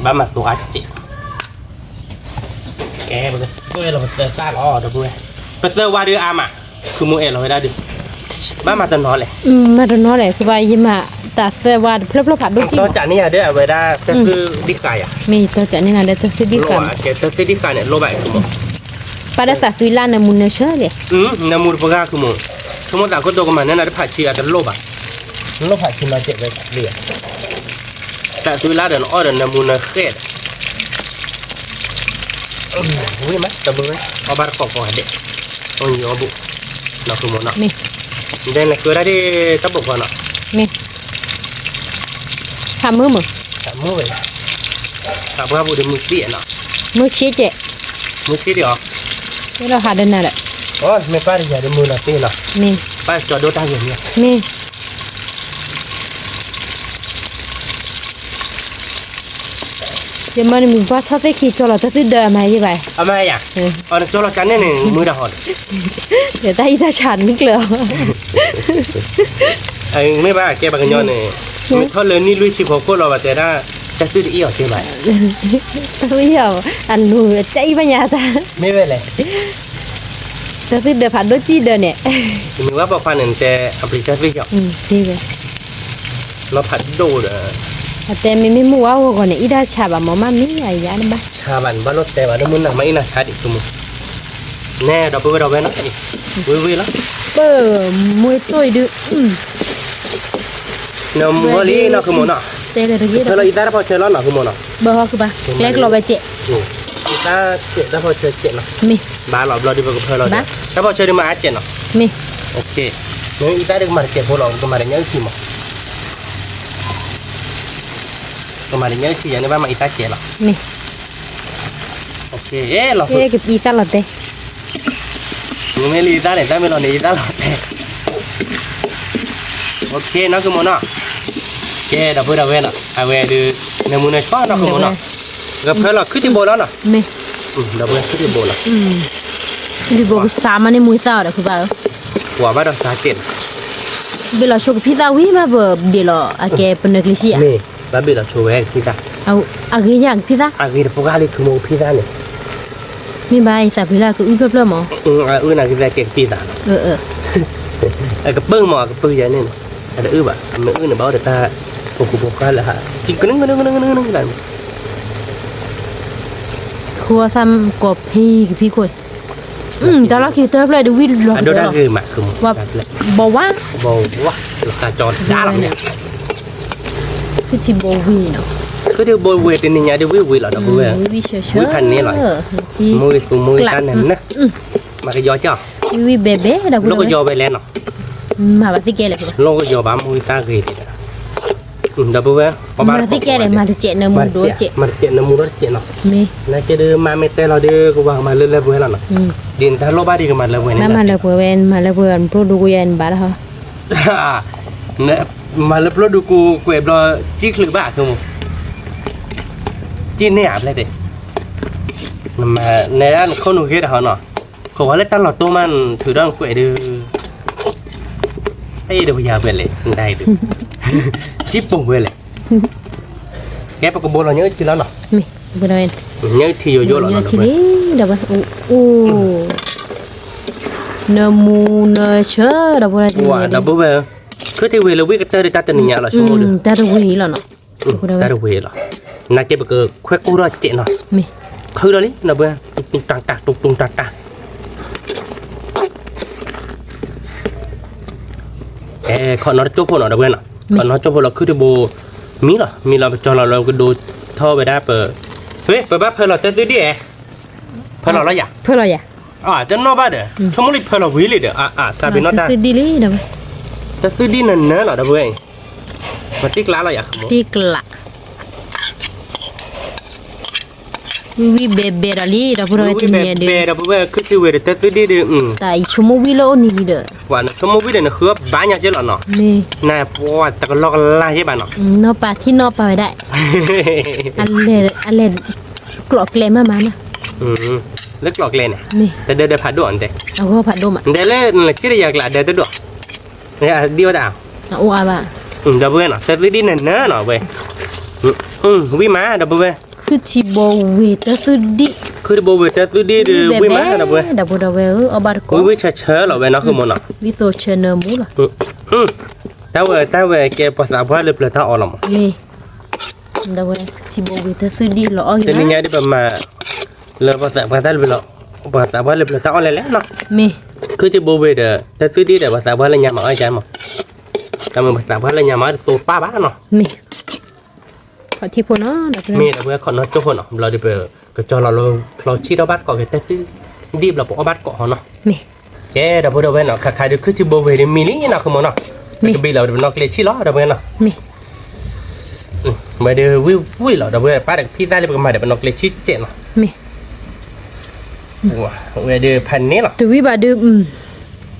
ဘၣ်မၤသိအါစဲး, ကဲ ပကသွဲၣ်လီၤပသၢသၣ်လီၤ ဒီပုၢ်ဝဲၢ်, ပသၢဝါဒုးအါမး, ခုမိၢ်အဲၣ်လီၤဝဲဒၣ်ဒုး, ဘၣ်မၤတနီၤလဲၣ်, မၤတနီၤလဲၣ် ခုဘၣ်ယမၤတၢ်သၢဝါတဖျၢၣ်ဖျၢၣ်ဖးဒိၣ်ကံၢ်, တီၢ်ကးန့ၢ်ယၤဒီး အဝဲဒၣ်တၢ်သုဒံၣ်ဃာ်ယၤ, မ့ၢ်တီၢ်ကးန့ၢ်နၤဒီးတၢ်သုဒံၣ်ဃာ်, ကဲတၢ်သုဒံၣ်ဃာ်န့ၣ် လိၣ်ဘၣ်အံၤ ခုမိၢ်, ပၢ်ဒၣ်သးသွံလၢနၢမူနၢဆၢလဲၣ်, နၢမူတပှၤဂၤ ခုမိၢ်, ဆိကမိၣ်သးခိၣ်ဒိၣ်ကမၤန့ၢ်နၤတဖးဆံအတလိၣ်ဘၣ်, နလိၣ်ဖးဆံနီၤစဲးဝဲလံ, သးသွံလၢဒီးနအီၣ်ဒီးနၢမူနၢဃဲၣ်ဒီး ဝံၤမး တဘၢဝဲ အီၣ်ဘၣ်တကိးကိးဂၤဒဲး, အီၣ်ညီအီၣ်ဘူး, နီၢ်ခုမိၢ်နီၤ, မ့ၢ်, ဒဲနကၢဒၣ်ဒ်တၢ်ပိာ်ခွါနီၤ, မ့ၢ်, ဟးမုာ်မုာ်, ဟးမုာ်ဝဲ, သးပှၢ်ပူၤဒီးမုာ်သံနီၤ, မုာ်ဆံးကဲး, မုာ်ဆံးဒံးအီၤ, မ့ၢ်လီၤဟးဒီးနၤဒီး, အမ့ၢ်ပၢ်တယၤဒီးမုာ်လီၤသ့နီၤ, မ့ၢ်, ပၢ်ကၠီဒိၣ်တၢ်ဂ့ၤန့ၣ်, မ့ၢ် ယမၤနမံၤပှၢ်ထီၣ်သ့ၣ်ခံကၠီလီၤ တၢ်သုဒၢအမၤယဲဘၣ်, အမၤယၤ, အီၤနကၠီလီၤကၠီန့ၣ်န့ၣ် မုာ်တၢ်ဟီဒီး, ယတၢ်အံၤတၢ်ဆးနကျၢၤအီၤ, မ့ၢ်ဘၣ်ကဲပှၤကညီန့ၣ်, မ့ၢ်ထီၣ်လၢနံၣ်လွံၢ်ဆံဖီခိၣ်လီၤဘၣ်တဲဒၣ်, တၢ်သုတအံၣ်အီၤကဲဘၣ်, တၢ်သုအံၣ်အီၤ, အလူၤတၢ်အံၣ်ဘၣ်ညါတၢ်, မ့ၢ်ဝဲလဲၣ် တၢ်သုဒၢးဖးဒိၣ်ကံၢ်ဒၢးန့ၣ်, မ့ၢ်ဝဲပိာ်ခွါန့ၣ် နတဲအပျံၤတၢ်သ့ၣ်ယီၤ, လီၤဖးဒိၣ်ဒီး, အတဲမ့မ့ၢ်မုၢ်ဝါဂီၤဂီၤန့ၣ် အံၣ်တၢ်ဆးဘၣ်မ့ၢ်မ့ၢ်မံၤအယါတဘၣ်, ဆးဘၣ်န့ၣ် ဘၣ်လိၣ်တဲဘၣ် ဒီးမုၢ်နၤမၤအံၣ်နၤဆးဒံး ခုမိၢ်, နဲဒီပုၢ်ဝဲၢ်ဒီပုၢ်ဝဲၢ်နီၤ, ဝ့ၢ်ဝ့ၢ်လီၤ, ပမွေးသိအံၤဒုး နမုာ်လံနီၤ ခုမိၢ်နီၤ, ဖၢလီၤအံသၣ်တဖီဆၢလီၤနီၤ ခုမိၢ်နီၤ, ဘၣ်ဟီခုဘၣ် ကျဲကျီဝဲစဲး, အံသၣ်စဲးတဖီဆၢစဲးနီၤ, မ့ၢ်, ဘၣ်လီၤဘျီဒုးပကဖၢလီၤဒီး, တဖီဆၢဒုးမၤအါစဲးနီၤ, မ့ၢ်, မ့ၢ်အံသၣ်ဒုးကမၤတစဲးဖိလီၤ ကမၤတညၣ်အုၣ်ထံမး, ကမၤတညၣ်အုၣ်ထံယၤန့ၣ် ဘၣ်မၤအံသၣ်စဲးလီၤ, မ့ၢ် ကပံသၣ်လီၤတဲာ်, မ့မ့ၢ်လံအံသၣ်န့ၣ် တၢ်မ့ၢ်လီၤန့ၣ် အံသၣ်လီၤတဲာ်, နီၢ်ကမီၤနီၤ, ကဲဒီပုၢ်ဒီဝဲၢ်နီၤ အဝဲဒုး နၢမူနၢဆှီနီၢ်ကမီၤနီၤ, ကဖၢလီၤခုၣ်ထံဘိလီၤနီၤ, ဒီပုၢ်ဝဲၢ်ခုၣ်ထံဘိလီၤ, ခုၣ်ထံဘိကစးမးန့ၢ်မူသၣ်အီၤဒီးဖုဘၣ်ဧၢ, ကွၢ်ဘၣ်ဒီးစးကဲးနီၤ, ဘ့ၣ်လီၤဆိကဖံသၣ်ဝံၤမး ပဘ့ၣ်လီၤအကဲပနၢၤကျံၤဆံယၤ, မ့ၢ်ဘၣ်ဘ့ၣ်လီၤဆိဝဲကဖံသၣ်, အဂ့ၤညါကဖံသၣ်, အဂ့ၤတပှၤဂၤလံ ခုမိၢ်ကဖံသၣ်န့ၣ်, မ့ၢ်ဘၣ်ယသးပ့ၤလၢကအုၣ်ဖျၢၣ်ဖျၢၣ်မး, အအုၣ်နၤကဖံသၣ်ကဲကဖံသၣ်လီၤ, အကပၢၢ်မး အကပၢၢ်ယၤန့ၣ်, အတအုၣ်ဘၣ် အမ့ၢ်အုၣ်န့ၣ် ဘၣ်အိၣ်ဒီးတၢ်ဖိခိၣ်ဖိဃါလၢဟး, ကနုကနုကနုကနုကနုကနု, ဃိသၣ်ကီၢ်ဖံကဖံခိၣ်, တၢ်လီၢ်ခံတၢ်ဖျၢၣ်ဒုးဝံၤလီၤ, အဒိတၢ်ဂ့ၤမး, ဘီဝါ, ဘီဝါ, လီၤဃာ်ကၠီဒါလီၤ, ခုၣ်ထံဘိဝံၤနီၤ, ခုၣ်ထံဘိဝံၤတနံၤညါဒုးဝံၤဝံၤလီၤ ဒီပုၢ်ဝဲၢ်, ဝံၤဖးန့ၣ်လီၤ, မူဂ့ၤသူမူဂ့ၤသၣ်န့ၣ်, မၤကယီကၠီ, ဝံၤဝံၤဘဲဘဲဒီး လိၣ်ကယီဝဲလဲၣ်နီၤ, မၤဘၣ်သ့ၣ်ကဲလဲၣ်, လိၣ်ကယီဘၣ်မူဂ့ၤသၣ်ဂ့ၤ, ဒီပုၢ်ဝဲၢ်, မၤသ့ၣ်ကဲလဲၣ် မၤတစဲးနၢမူဒိၣ်စဲး, မၤတစဲးနၢမူဒိၣ်တစဲးနီၤ, မ့ၢ်, နကဲဒုးမၤမ့ၢ်တဲလီၤဒုး ကဝၤကမၤလၢလၢပှဲၤလီၤနီၤ, ဒ်နတၢ်လိၣ်ဘၣ်ဒံးကမၤလၢပှဲၤန့ၣ်, မၤလၢပှဲၤဝဲ မၤလၢပှဲၤပျိဒူကယဲၢ်နဘၣ်လီၤ, မၤလၢပျိဒူကကွဲးဘျီ, စံၣ်ချုးဘၣ်, စံၣ်န့ၢ်ဧါဖျဲၣ်တဲ, နဒၣ်နခိၣ်နူာ်ဂ့ၤတဟီနီၤ, ခိးဝဲလၢတၢ်လီၤတိၢ်မး ထုးဒီးနကွဲးဒုး, အဲၣ်ဒိးပယၤဖဲလဲၣ် နဒၣ်အံၤဒုး, စံၣ်ပိာ်ဝဲလဲၣ်, ကဲပကဘိလီၤညၣ်အုၣ်ထံလီၤနီၤ, ညၣ်အုၣ်ထံယိယိလီၤ, အိၣ်, နၢမူနၢဆၢဒီး ဒီပုၢ်ဝဲၢ်, ခုၣ်ထံဝံၤလၢဝံၣ်ကတၢၢ်ဒီးတၢ်တနံၤညါလီၤ ဆိကမိၣ်ဒီး, တၢ်တဝံၤလီၤနီၤ, တၢ်တဝံၤလီၤ, နကဲပကခွဲးကိၢ်ထီၣ်စဲးနီၤ, မ့ၢ်, ခုၣ်ဒီးလံ ဒီပုၢ်ဝဲၢ်, တူၢ်တၢ်တၢ် တူၢ်တူၢ်တၢ်တၢ် အဲ ခိးနီတကၠိၢ်ဖိနီၤ ဒီပုၢ်ဝဲၢ်နီၤ, ခိးနီတကၠိၢ်ဖိလီၤ ခုၣ်ထံဘိ မံလီၤ မံလီၤ ပကၠီလီၤလၢကဒိထီၣ်ဝဲဒၣ်ပ, ဝ့ၢ် ပဘၣ်ဖၢလီၤတၢ်သုဒံၣ်အဲ, ဖၢလီၤလီၤယၤ, ဖၢလီၤယၤ, တနီၣ်ဘၣ်ဒီး ဆိကမိၣ်လံဖၢလီၤဝံၤလံဒီး အါအါ သးပ့ၤနီၣ်တၢ်, တၢ်သုဒံၣ်နၢၤနၢၤလီၤ ဒီပုၢ်ဝဲၢ်, ပတံၢ်ကျးလီၤယၤ, တံၢ်ကျး ဝံၤဝံၤဘဲဘဲဒီးလံ ဒီပုၢ်ဝဲၢ်, တနံၤဒီး ဒီပုၢ်ဝဲၢ် ခုၣ်ထံဝံၤဒီးတၢ်သုဒံၣ်ဒီး, တၢ်အံၤဆိကမိၣ်ဝံၤလၢအိၣ်နံၤလံဒီး, ပှၤနဆိကမိၣ်ဝံၤဒီး နဃုအီၣ်ဘၣ်ညါကဲလီၤနီၤ, နပှၤတကလီကလါယဲဘၣ်နီၤ, နီၢ်ပၤထံၣ်နီၢ်ပၤဝဲဒၣ်, အလဲၤကျိးကျဲမးမးနီၤ, လၢကျိးကျဲန့ၣ်, တဒၢဒၢဖးဒိၣ်အီၤတဲ, အဂီၢ်ဖးဒိၣ်မး, နတဲလၢနစ့တယၤကျးဒၢတဒိၣ် ဒ်ဝဲဒၣ်, အိၣ်အါဘၣ်, ဒီပုၢ်ဝဲၢ်နီၤ တၢ်သုဒံၣ်နၤနၤနီၤဝဲ, ဝံၣ်မး ဒီပုၢ်ဝဲၢ်, ခုၣ်ထံဘိဝ့ၤတၢ်သုဒံၣ်, ခုၣ်ထံဘိဝ့ၤတၢ်သုဒံၣ်ဒီး ဝံၣ်မး ဒီပုၢ်ဝဲၢ်, ဒီပုၢ်ဝဲၢ်, ဝံၣ်ဝံၣ်ဆၢဆၢလီၤဝဲနီၤ ဃုမီၤနီၤ, ဝံၣ်သိးဆၢနၢမူလီၤ, တၢ်ဝဲတၢ်ဝဲကဲပှၤသးပှၢ်လၢပျၢၤတၢ်အီၣ်လီၤမး, မ့ၢ်, ဒီပုၢ်ဝဲၢ် ထံဘိဝ့ၤတၢ်သုဒံၣ်လီၤအီၣ်ဂ့ၤ, တနံၤညါဒ်ပမၤ လၢပှၤသးပှၢ်တၢ်လၢပျၢၤ, ပှၤသးပှၢ်လၢပျၢၤတၢ်အီၣ်လဲၣ်လဲၣ်နီၤ, မ့ၢ်, ခုၣ်ထံဘိဝ့ၤဒီး တၢ်သုဒံၣ်ဒီးပှၤသးပှၢ်လၢညါမၤအီၣ်ကါမး, တၢ်မ့ၢ်ပှၤသးပှၢ်လၢညါမၤအီၣ်တသိးပၢ်ဘၣ်နီၤ, မ့ၢ်, ခီၣ်ထံဖိနီၤ, မ့ၢ်ဒီပုၢ်ဝဲၢ် ခီၣ်နီၢ်ကၠိဖိနီၤ ဘျီဒီးပကကၠီလီၤလၢ ချီဆံၣ်ထီၣ်ဘၣ်တကိးက့ၤတၢ်သုဒံၣ်ဘျီပအီၣ်ဘၣ်တကိးဟီနီၤ, မ့ၢ်, ကဲ ဒီပုၢ်ဝဲၢ်နီၤ ခါခါဒုးခုၣ်ထံဘိဝ့ၤဒုးမံလံနီၤ ဃုမီၤနီၤ, မ့ၢ်, ပကဘံၣ်လီၤဒီးပနီၣ်ကျဲဆံၣ်လီၤ ဒီပုၢ်ဝဲၢ်နီၤ, မ့ၢ် ဝဲဒုးဝံၣ်ဝံၣ်လီၤ ဒီပုၢ်ဝဲၢ် ပၢ်ဒီးကဖံသၣ်လၢပကမၤဒီးပနီၣ်ကျဲဆံၣ်စဲးနီၤ, မ့ၢ်, ဝဲဒုးဖးန့ၢ်လီၤ တဝံၣ်ဘၣ်ဒုး,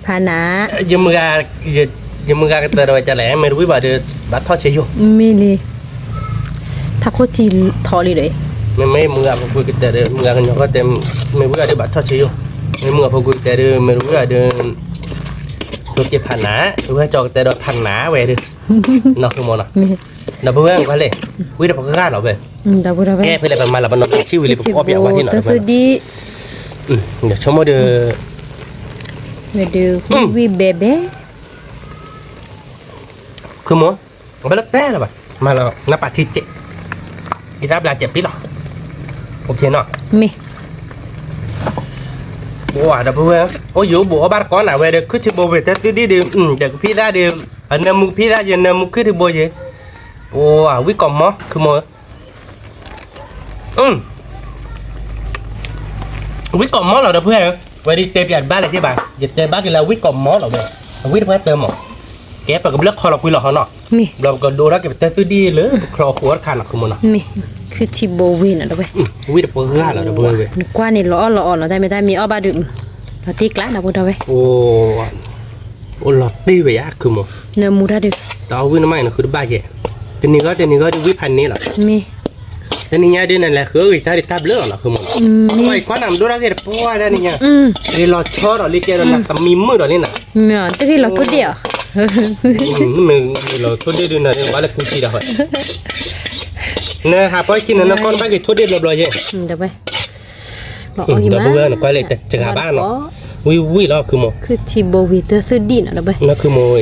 ဖးနၤ, ယမုၢ်ဂၤကတၢၢ်ဒီးဝဲကလဲၣ် မ့ၢ်တဝံၣ်ဘၣ်ဒုး ဘၣ်ထီၣ်ဆဲးယိာ်, မ့ၢ်လံ, ထးခိၣ်ထံထီၣ်လံဒီး, မ့မ့ၢ်မုၢ်ဂၤဖိကွံာ်ကတၢၢ်ဒီး မုၢ်ဂၤကညီၤကီၢ်တဲ, မ့ၢ်ဝံၣ်ဘၣ်ဒုးဘၣ်ထီၣ်ဆဲးယိာ်, မ့မုၢ်ဂၤဖိကွံာ်ကတၢၢ်ဒီး မ့ၢ်တဝံၣ်ဘၣ်ဒုး ဒိးက့ၤဖးနၤ, ဝဲကၠီကတၢၢ်ဒီးဖးနၤဝဲဒုး, နီၤ ဃုမီၤနီၤ, ဒီပုၢ်ဝဲၢ်ကွၢ်လံ, ဝံၣ်ဒီးပကဂၤလီၤဝဲ, ကဲဖဲလဲၣ်ပမၤလၢပနီၣ်ကျဲဆံၣ်ဝံၤလံ ပကအီၣ်ပၠးဝဲဟ့ၣ်နီၤ ဒီပုၢ်ဝဲၢ်, ဆိကမိၣ်ဒီး, ဝံၣ်ဝံၣ်ဘဲဘဲ, ဃုမီၤ, အဝဲလၢတဲလၢၤဘၣ်, မၤလီၤ နပာ်ထံစဲး, ယသးဘျးစဲးပံလီၤ, အိၣ်ခ့နီၤ, မ့ၢ် ပှၤဒီပုၢ်ဝဲၢ်, အိၣ်ယိာ်အိၣ်ဘူးအီၣ်ဘၣ်တကိးနၤဝဲဒီး ခုၣ်ထံဘိဝ့ၤတၢ်သုဒံၣ်ဒီး, ဒီးကဖံသၣ်ဒီး, အနၢမူကဖံသၣ်ယနၢမူခုၣ်ထံဘိယဲ, ပှၤဝံၣ်ကိးမီၤ ခုမီၤဧၢ ဝံၣ်ကိးမီၤလီၤဒီပုၢ်ဝဲၢ်ဧၢ, ဝဲဒ်တဲပၠးတဘၣ်လၢၤက့ဘၣ်, ယတဲဘၣ်က့ၤလၢဝံၣ်ကိးမီၤလီၤဝဲ, အဝံၣ်တပှၢ်တၢၢ်မီၤ, ကဲပကဘျၢၣ်ခီလီၤကွံာ်လီၤဟီနီၤ, မ့ၢ် ဘျီပကဒိးထီၣ်က့ၤပတၢ်သုဒံၣ်လၢပချီဃိအီၣ်တခါနီၤ ခုမီၤနီၤ, မ့ၢ် ခုၣ်ထံဘိဝ့ၤနီၤဒီပုၢ်ဝဲၢ်, ဝံၣ်တပှၢ်လီၤဒီပုၢ်ဝဲၢ်, နကွၢ်န့ၣ်လီၤအီၣ်လီၤအီၣ်နီၤ တၢ်မ့ၢ်တၢ်မံၤအီၣ်ဘၣ်ဒုး, လီၤတ့ၢ်ကျါဒီပုၢ်ဝဲၢ်, အိၣ်လီၤတ့ၢ်ဝဲယါ ခုမီၤ, နၢမူတၢ်ဒုး, ဒီးဝံၣ်နမါအံၤနဃုတဘၣ်ယဲ, တနံၤဂီၢ်တနံၤဂီၢ်ဒုးဝံၣ်ဖးန့ၢ်လီၤ, မ့ၢ် တနံၤညါဒုးနလဲၤဃုအဂ့ၤတၢ်ဒုးတၢ်ဘျၢလီၤနီၤ ခုမီၤ, ကွၢ်အံၤကွၢ်နၤမဒိၣ်တၢ်ဂ့ၢ်တပှၢ်တၢ်နံၤညါ, တဂ့ၤလီၤဆီဒီးလံကဲဒီးနၤသမံမုာ်ဒီးလံနၤ, တဂ့ၤလီၤထိၣ်ဒ့ၣ်အီၤ, မ့ၢ်လီၤထိၣ်ဒ့ၣ်ဒုးနၤဘၣ်လၢကူစံးဒီး, နဟးပှၢ်ခံန့ၣ် နကီၢ်နဘၣ်က့ၤထိၣ်ဒ့ၣ်ဘျီဘျီယဲ, ဒီပုၢ်ဝဲၢ်နကွၢ်လံတစှၤဘၣ်နီၤ, ဝံၣ်ဝံၣ်လီၤခုမီၤ, ခုၣ်ထံဘိဝ့ၤတၢ်သုဒံၣ်နီၤ ဒီပုၢ်ဝဲၢ်, နခုမီၤ,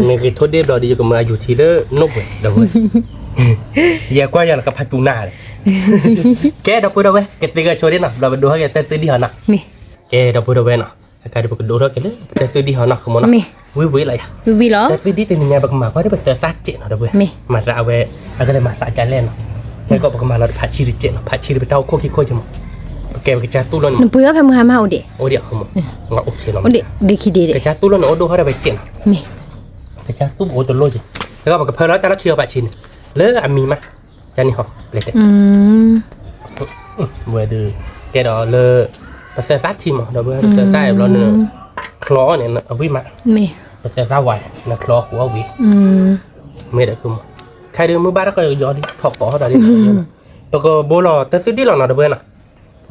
မ့ၢ်ဂ့ၤထိၣ်ဒ့ၣ်ဘျီဒီး ယကမၤအယူၤထံလၢနိၣ်ပှဲၤ ဒီပုၢ်ဝဲၢ်, ယကွၢ်ယၤလီၤကဖးတူနၤ, ကဲဒီပုၢ်ဝဲၢ် ကသ့ဂဲၤဆိဒ့ၣ်နီၤ ဘျီပဒိးထီၣ်က့ၤတၢ်သုဒံၣ်ဟီနီၤ, ကဲဒီပုၢ်ဝဲၢ်နီၤ, တခါဒီးပကဒိးထီၣ်က့ၤလၢတၢ်သုဒံၣ်ဟီနီၤ ခုမီၤနီၤ, ဝံၣ်ဝံၣ်လီၤယၤ, တၢ်သုဒံၣ်တနံၤညါ ပကမၤကွၢ်ဒီးပသၢသၣ်စဲးနီၤ ဒီပုၢ်ဝဲၢ်, မၤသးအဝဲ, အကလဲၤမၤသးကလဲၣ်နီၤ, ခဲကီးပကမၤလီၤတဖးဆံတစဲးနီၤ ဖးဆံဒီးပတၢ်အိၣ်ခိၣ်ခံခိၣ်က့မး, ပကဲပကစၢ်သူၣ်လီၤန့ၣ်, နပှ့ၤအီၣ်ဖဲမုၢ်ဟါမးအိၣ်ဒံး, အိၣ်ဒံးအီၤ အိၣ်ဒံး, ကစၢ်သူၣ်လီၤန့ၣ် အိၣ်ဒိၣ်ဟီၣ်ဒီးပစဲးနီၤ, ကစၢ်သူၣ်ပအိၣ်တလိၣ်က့, ခဲကီးပကဖၢလီၤတၢ်လီၢ်ခံအီၤဖးဆံန့ၣ်, လၢအမံၤမး, ကန့ၣ်ဟီ, ဝဲဒုး, ကဲဒီးလၢ, ပသၢသၣ်ထံမး ဒီပုၢ်ဝဲၢ် ပသၢသၣ်အံၤဘျီန့ၣ်, ချီန့ၣ် အဝံၣ်မး, ပသၢသၣ်ဝါ နချီဃိအီၣ်ဝံၤ, မ့ၢ်ဒီးခုမီၤ, ခဲဒုးမုၢ်ဘၣ်တၢ်ကယီဒ်ထီၣ်ကိးဟီဒီး, ပကဘိလီၤတၢ်သုဒံၣ်လီၤနီၤ ဒီပုၢ်ဝဲၢ်နီၤ,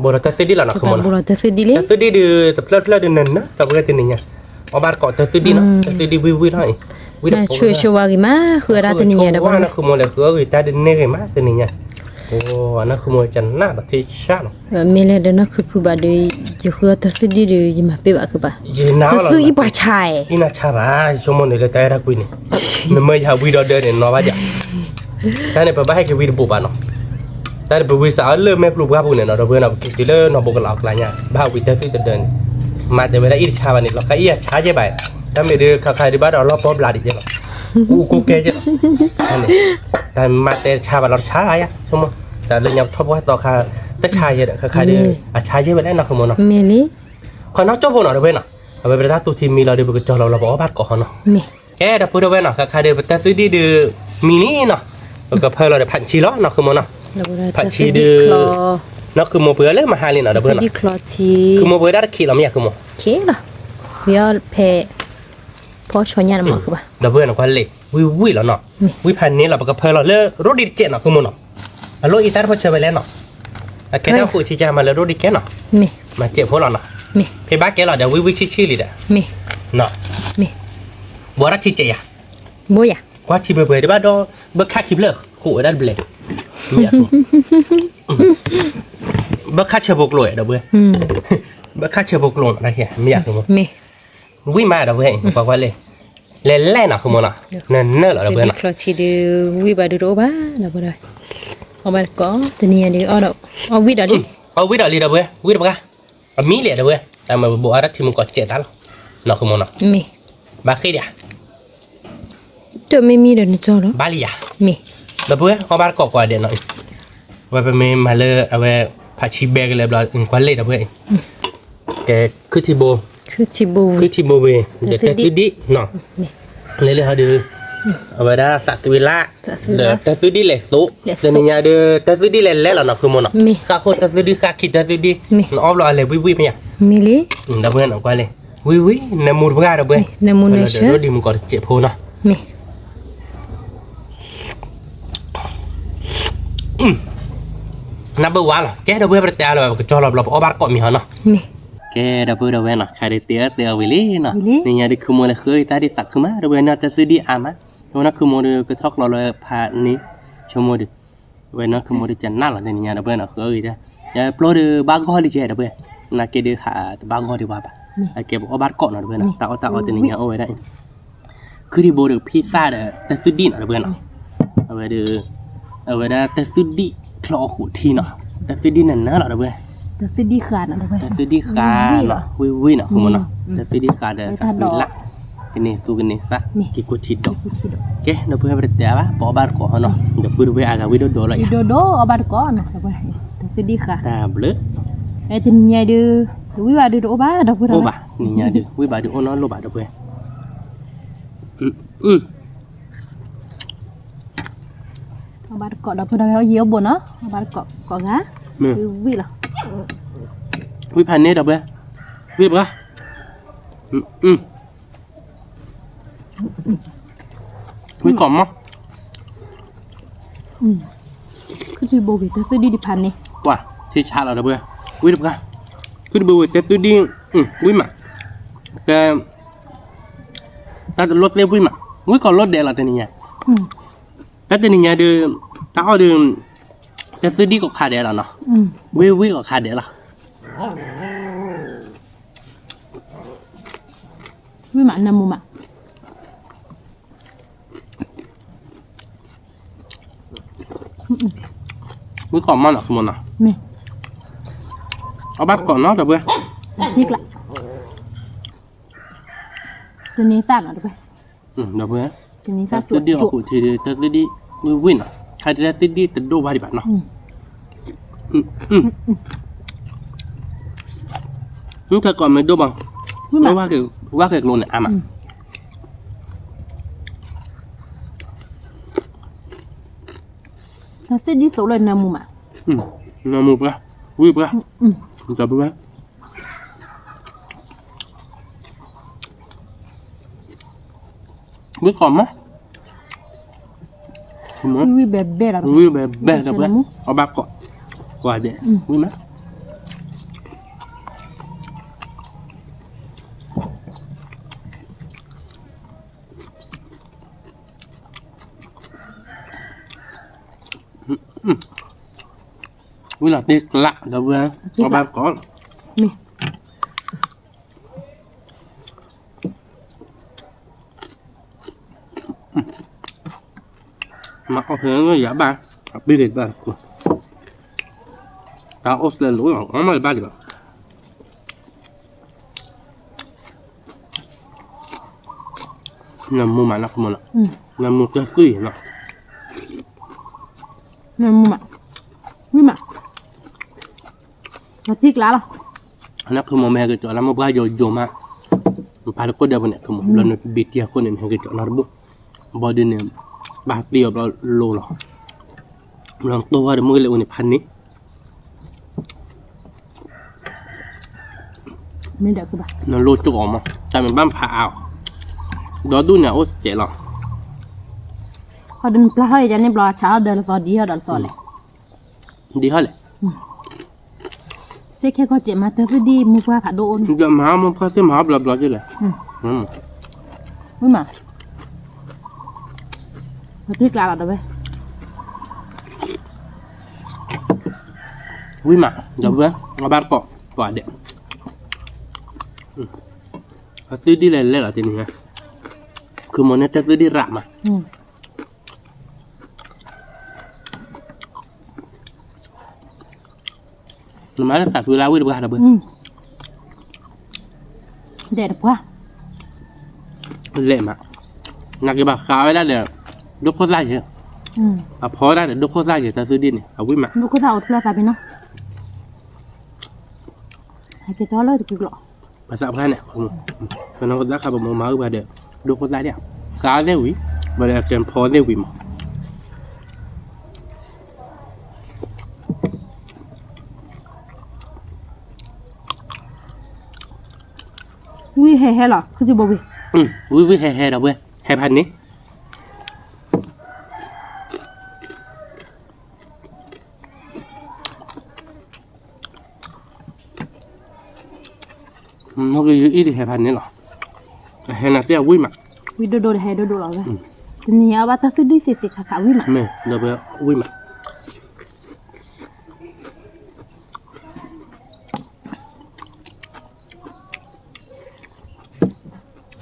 ဘိလီၤတၢ်သုဒံၣ်လီၤနီၤ ခုမီၤနီၤ, တၢ်သုဒံၣ်ဒုး တဖျၢၣ်တဖျၢၣ်ဒုးနၤနၤ ဒီပုၢ်ဝဲၢ်တနံၤညါ, အီၣ်ဘၣ်တကိးတၢ်သုဒံၣ်နီၤ တၢ်သုဒံၣ်ဝံၣ်ဝံၣ်လီၤအံၤ, ဝံၣ်တကိး, ဆိဝါဂ့ၤမး ဃုအတၢ်တနံၤညါ ဒီပုၢ်ဝဲၢ်နီၤ ခုမီၤလဲၤဃုအီၣ်ဂ့ၤတၢ်ဒုးန့ၢ်ဂ့ၤမး တနံၤညါ, အိ, နီၢ်ခုမီၤကနၣ်ဒီးထံဆၣ်နီၤ, မ့ၢ်လဲၤဒီးနီၢ်ခုဖုဘၣ်ဒီး, ယဃုအီၣ်တၢ်သုဒံၣ်ဒီး ယမၤပ့ၢ်ဘၣ်ခုဘၣ်, တၢ်သုအံၤပှၤဆါ, အံၤနၤဆါဘၣ် ဆိကမိၣ်န့ၣ်လၢတၢ်အဲၣ်တၢ်ကွံန့ၣ်, နမၢယဟးဝံဒီးဒၢန့ၣ် နီၢ်ဘၣ်ဒၣ်, တၢ်န့ၣ် ပဘၣ်ဟဲက့ၤဝံတဘိးဘၣ်နီၤ, တၢ်န့ၣ် ပဝံစးအီၤလၢမဲာ်ပျူၤပှၢ်ပူၤန့ၣ်နီၤ ဒီပုၢ်ဝဲၢ်နီၤ ပက့ၤတုၤလၢနီၢ်ဘိကလးအကျါညါ ဘၣ်ဟးဝံတၢ်သုတဒၢန့ၣ်, မၤတဲဝဲဒၣ်အံၤတဆါဘၣ်န့ၣ် လီၤခါအံၤအဆါကဲဘၣ်, တၢ်မ့ၢ်ဒုးခါခါဒုးဘၣ်ဒီးလီၢ်ပီဘျးဒံးကဲလီၤ, အူကိးကဲကဲလီၤ, တၢ်မၤတဲဆါဘၣ်လီၤတဆါဘၣ်ယါ ဆိကမိၣ်, တၢ်လၢညါပထီၣ်ပှၢ်သီခါ, တဆါယဲဒီး ခါခါဒုး, အဆါယဲဝဲလဲၣ်နီၢ်ခုမီၤနီၤ, မ့ၢ်လံ, ခီနီၢ်ကၠိဖိနီၤ ဒီပုၢ်ဝဲၢ်နီၤ, အဝဲပတၢ်သူထံမံလီၤဒီး ပကကၠီလီၤလီၤ ပအီၣ်ဘၣ်တကိးဟီနီၤ, ကဲဒီပုၢ်ဝဲၢ်နီၤ ခါခါဒုး ပတၢ်သုဒံၣ်ဒုး, မံလံနီၤ, ပကဖၢလီၤဒီးဖးဆံလီၤနီၢ်ခုမီၤနီၤ, ဖးဆံဒုး, နီၢ်ခုမီၤပှ့ၤအီၤလၢမဟါလံနီၤ ဒီပုၢ်ဝဲၢ်နီၤ, ခုမီၤပှ့ၤဒၣ်တခံးလီၤမ့ၢ်ယါခုမီၤ, ဖဲ, ဖီဆီညါနမီၤခုဘၣ်, ဒီပုၢ်ဝဲၢ်နီၤ ကွၢ်လံ, ဝံၣ်ဝံၣ်လီၤနီၤ, ဝံၣ်ဖးန့ၢ်လီၤ ပကဖၢလီၤလၢရိဒံးတကဲးနီၢ်ခုမီၤနီၤ, အလိၣ်အံၤတၢ်တဖီဆၢဝဲလဲၣ်နီၤ, အကဲတၢ်ဃိးဆံကါမးလၢရိဒံးတကဲးနီၤ, မၤစဲးဖိလီၤနီၤ, ဖဲဘၣ်ကဲလီၤဒီးဝံၣ်ဝံၣ်ဆံၣ်ဆံၣ်လံဒီး, နီၤ, ဘၣ်ရၣ်ထံကဲးယၤ, ဘိယၤ, ကွၢ်ထံပှဲၤပှဲၤဒံးဘၣ်ဒီး ဘၣ်ခါခံဖျၢၣ်ဃိးဝဲဒၣ်တဘျဲၣ်, ဘၣ်ခါဆၢဖိကျိၤဒီပုၢ်ဝဲၢ်, ဘၣ်ခါဆၢဖိကျိၤနီၤ, မ့ၢ်ယၤ, ဝံၣ်မးဒီပုၢ်ဝဲၢ်, ကွၢ်ကွၢ်လံ, လဲၤလဲၣ်နီၤ ဃုမိၢ်နီၤ, နနၢၣ်လီၤဒီပုၢ်ဝဲၢ်နီၤ, ချီထံဒုး ဝံၣ်ဘၣ်ဒုးတအိၣ်ဘၣ်ဒီပုၢ်ဝဲၢ်, အီၣ်ဘၣ်တကိး တနံၤညါဒုး အီၣ်ဒီး အီၣ်ဝံၣ်ဒီးလံ, အီၣ်ဝံၣ်ဒီးလံဒီပုၢ်ဝဲၢ်, ဝံၣ်တပှၢ်, အမံၤလံဒီပုၢ်ဝဲၢ်, တၢ်မၤဘိးအါထံမူကီးစဲးတၢ်လီၤ, နီၤ ဃုမိၢ်နီၤ, ဘၣ်ဃ့ၢ်ဒံးဧါ တမ့ၢ်မံဒီးနကၠီလီၤ, ဘၣ်လံယၤ, ဒီပုၢ်ဝဲၢ် အီၣ်ဘၣ်တကိးကိးဂၤဒဲးနီၤ, ဝဲပမ့ၢ်မၤလၢအဝဲ ဖးဆံဘဲကလဲၤဘျီ ကွၢ်လံဒီပုၢ်ဝဲၢ်, ကဲ ခုၣ်ထံဘိ, ခုၣ်ထံဘိဝံၤ ဒီးတၢ်သုဒံၣ်နီၤ, လဲၤလၢဟီဒုး အဝဲဒၣ်သးသွံလၢ်, ဒီးတၢ်သုဒံၣ်လဲၤသိး, တနံၤညါဒုး တၢ်သုဒံၣ်လဲၤလဲၣ်လီၤနီၤ ဃုမိၢ်နီၤ, ဃၣ်ခိၣ်တၢ်သုဒံၣ်ဃၣ်ခံတၢ်သုဒံၣ်, နအီၣ်ဘျီအလဲၤဝံၣ်ဝံၣ်မ့ၢ်ယၤ, ဒီပုၢ်ဝဲၢ်နီၤ ကွၢ်လံ, ဝံၣ်ဝံၣ် နၢမူတပှၢ်ဒီပုၢ်ဝဲၢ်, နၢမူနၢဆၢ, ဒီးဒ်မူကီးတစဲးဖိနီၤ နၢ်ဘၢဝါလီၤ, ကဲဒီပုၢ်ဝဲၢ် ပတတဲအါလၢၤဘၣ် ပကကၠီလီၤဘျီပအီၣ်ဘၣ်တကိးမံၤဟီနီၤ, ကဲဒီပုၢ်ဝဲၢ်နီၤ ခါဒုးတဲအၢတဲအီဝံၤလံနီၤ, နံၤညါဒုး ခုမိၢ်လဲၤဃုအီၣ်တၢ်ဒ်သးခုမး ဒီပုၢ်ဝဲၢ်နီၤ တၢ်သုဒံၣ်အါမး, ဒီပုၢ်ဝဲၢ်နီၤ ခုမိၢ်ဒုး ကထီၣ်ကျီလၢဖးန့ၣ်, ဆိကမိၣ်ဒုး, ဝဲနီၤ ခုမိၢ်ဒုးကနၣ်လီၤ တနံၤညါဒီပုၢ်ဝဲၢ်နီၤ ဃုအီၣ်ဂ့ၤတၢ်, ယပျီဒုးဘၣ်ဂီၢ်လံကဲဒီပုၢ်ဝဲၢ်, နာ်က့ဒုးဟးတဘၣ်ဂီၢ်ဒံးဘၣ်ဘၣ်, အကဲပအီၣ်ဘၣ်တကိးနီၤ ဒီပုၢ်ဝဲၢ်နီၤ တၢ်အီၣ်တၢ်အီတနံၤညါအိၣ်ဝဲဒၣ် ခုၣ်ထံဘိဒီးဖံသၣ်ဒီး တၢ်သုဒံၣ်နီၤ ဒီပုၢ်ဝဲၢ်နီၤ, အဝဲဒၣ်, အဝဲဒၣ်တၢ်သုဒံၣ်ချီအီၣ်ဃိးထံနီၤ, တၢ်သုဒံၣ်နၤနၤလီၤ ဒီပုၢ်ဝဲၢ်, တၢ်သုဒံၣ်ဃးနီၤ ဒီပုၢ်ဝဲၢ်, ဝံၣ်ဝံၣ်နီၤ ဃုမိၢ်နီၤ, တၢ်သုဒံၣ်ဃးဒီးသးသွံလၢ်, ကန့ၢ်သူကန့ၢ်သၣ် က့ၤကိၢ်ထံဒီး, ကဲ ဒီပုၢ်ဝဲၢ် ပတတဲအါဘၣ် ပအီၣ်ဘၣ်တကိးဟီနီၤ ဒီပုၢ်ဝဲၢ်အဂၤဝံၣ်ဒိၣ်ဒိၣ်လီၤယၤ, ဒိၣ်ဒိၣ်အီၣ်ဘၣ်တကိးနီၤ တၢ်သုဒံၣ်ဃး, တၢ်ဘျုး, တနံၤညါဒုး, ဝံၣ်ဘၣ်ဒုးတအိၣ်ဘၣ် ဒီပုၢ်ဝဲၢ်, အိၣ်ဘၣ် နံၤညါဒုး ဝံၣ်ဘၣ်ဒုးအိၣ်နီတလိၣ်ဘၣ် ဒီပုၢ်ဝဲၢ် အီၣ်ဘၣ်တကိးဒီပုၢ်ဝဲၢ် အီၣ်ယံၤအီၣ်ဘူးနီၤ, အီၣ်ဘၣ်တကိးကိးဂၤ, ဝံၣ်လီၤ, ဝံၣ်ဖးန့ၢ်ဒီပုၢ်ဝဲၢ်, ဝံၣ်တပှၢ်, ဝံၣ်ကိးမး, ခုၣ်ထံဘိဝံၤ တၢ်သုဒံၣ်တဖၣ်န့ၣ်, ပှၤ ထံဆးလီၤဒီပုၢ်ဝဲၢ်, ဝံၣ်တပှၢ်, ခုၣ်ထံဘိဝံၤ တၢ်သုဒံၣ်, ဝံၣ်မး, တၢ် တၢ်တလိၣ်သ့ၣ်ဝံၣ်မး, ဝံၣ်ကိးလိၣ်ဒဲးလီၤတနံၤညါ, တၢ်တနံၤညါဒုး, တၢ်အီၣ်ဒုး, တၢ်သုဒံၣ်ကိးခါဒဲးလီၤနီၤ, ဝံၣ်ဝံၣ်ကိးခါဒဲးလီၤ, ဝံၣ်မး နၢမူမး ဝံၣ်ကိးမးနီၤ ဆိကမိၣ်နီၤ, အီၣ်ဘၣ်ကိးနီၤ ဒီပုၢ်ဝဲၢ်, တနံၤသၣ်နီၤ ဒီပုၢ်ဝဲၢ်, တၢ်သုဒံၣ်အီၣ်ဃုာ်ထံဒုး တၢ်သုဒံၣ်ဝံၣ်ဝံၣ်နီၤ, ခါဒုးတၢ်သုဒံၣ်တဒိၣ်ဘၣ်ဒံးဘၣ်နီၤ, မ့ၢ်ခဲကိးမ့ၢ်ဒိၣ်ဘၣ်, ဝၣ်ဃဲၤကျိန့ၣ်အါမး, တၢ်သုဒံၣ်သိးလၢနၢမူမး, နၢမူပှၢ်, ဝံၣ်ပှၢ်, ဒီပုၢ်ဝဲၢ် ဝံၣ်ကိးမး, ဝံၣ်ဘဲဘဲလီၤ, ဝံၣ်ဘဲဘဲလီၤ, အီၣ်ဘၣ်ကိး, ကိးဂၤဒဲး, ဝံၣ်မး, ဝံၣ်လီၤတ့ကျး ဒီပုၢ်ဝဲၢ်, အီၣ်ဘၣ်ကိး မၤအီၣ်ဖဲယၤဘၣ်, အဘ့ၣ်ဘၣ်, တၢ်အိၣ်စဲးလိာ် အီၣ်မးဘၣ်ဒံးဘၣ်, နၢမူမးနီၤ နၢမူတၢ်သွံၣ်နီၤ, နၢမူမး, ဝံၣ်မး, လီၤတ့ကျးလီၤ, နၢမူမ့ၢ်ဟဲက့ၤကၠီလၢမိၢ်ပှၢ်ယိာ်ယိာ်မး, နပၢ်တကိးဒီးပန့ၣ် ဘျီနဘ့ၣ်တံၢ်အခိၣ်န့ၣ် နဟဲက့ၤကၠီနီတဘိ, ဘီဒုန့ၣ်, ဘၣ်တံၢ်အီၤဘျီလိၤလီၤ, ဘျီနတိၢ်ဝဲဒီးမုၢ်ကလဲၤအိၣ်န့ၣ်ဖးန့ၣ် မ့ၢ်ဒီးကဘၣ် နလိၣ်ကၠိအီၤမး တၢ်မ့ၢ်ဘၣ်ဖးအါအီၤ, ဒီဒူၣ်န့ၣ်အိၣ်စဲးလီၤ, ဟီဒုးနပျၢ်ထီၣ်အံၤန့ၣ်ဘျီ ဆးထီၣ်ဒီးလၢသီဒ်ဟီဒီးလၢသီလဲၣ်, ဒ်ဟီလဲၣ်, စ့ၢ်ကီးကဲမၤတၢ်သုဒံၣ်မိၢ်ပှၢ်ဖးဒိၣ်အိၣ်န့ၣ်, မၤမိၢ်ပှၢ်သ့ၣ်မၤဘျီဘျီက့လဲၣ်, ဝံၣ်မး, ပတ့ကျးလီၤဒီးဝဲ, ဝံၣ်မး, ဒီးဝဲ, အဘၣ်တကိး, ကိးဒဲး, အသုဒံၣ်လဲၤလဲၤလီၤတနံၤ, ခုမိၢ်န့ၣ်တသုဒံၣ်ရၣ်မး. နမၤလၢသးသွံလၢဝံၣ်တပှၢ်ဒီးဘၣ်, ဒဲးတပှၢ်, လဲၤမး, နာ်က့ဘၣ်ဃးဝဲဒၣ်ဒီး, ဒိခိၣ်သၣ်ယဲ, အဖီဒၣ်ဒီးဒိခိၣ်သၣ်ယဲ တၢ်သုဒံၣ်န့ၣ် အဝံၣ်မး, ဒိခိၣ်သၣ်အိၣ်တဖျၢၣ်သးပ့ၤနီၤ, ဟဲက့ၤကၠီလၢတကွံကျိာ်, ပသးပှၢ်န့ၣ်, ပနီၢ်ကသၣ်ခါပမိၢ်မၤအုၣ်ပှၤဒီး, ဒိခိၣ်သၣ်ဒၣ်, ဃးသ့ၣ်ဝံၤ, ဘၣ်ဒီးအကဲဖီသ့ၣ်ဝံၤမး ဝံၣ်ဟဲဟဲလီၤ, ခုထံဘိဝံၣ်, ဝံၣ်ဝံၣ်ဟဲဟဲဒီးဝဲ, ဟဲဖးန့ၣ်, နကယအံၤဒ်ဟဲဖးန့ၣ်လီၤ, အဟဲနၤသ့ၣ်အဝံၣ်မး, ဝံၣ်ဒိၣ်ဒိၣ်ဒီးဟဲဒိၣ်ဒိၣ်လီၤဝဲ, တနံၤအဘၣ်တၢ်သုဒံၣ်သ့သ့ခါခါဝံၣ်မး, မ့ၢ်ဒီးဝဲဝံၣ်မး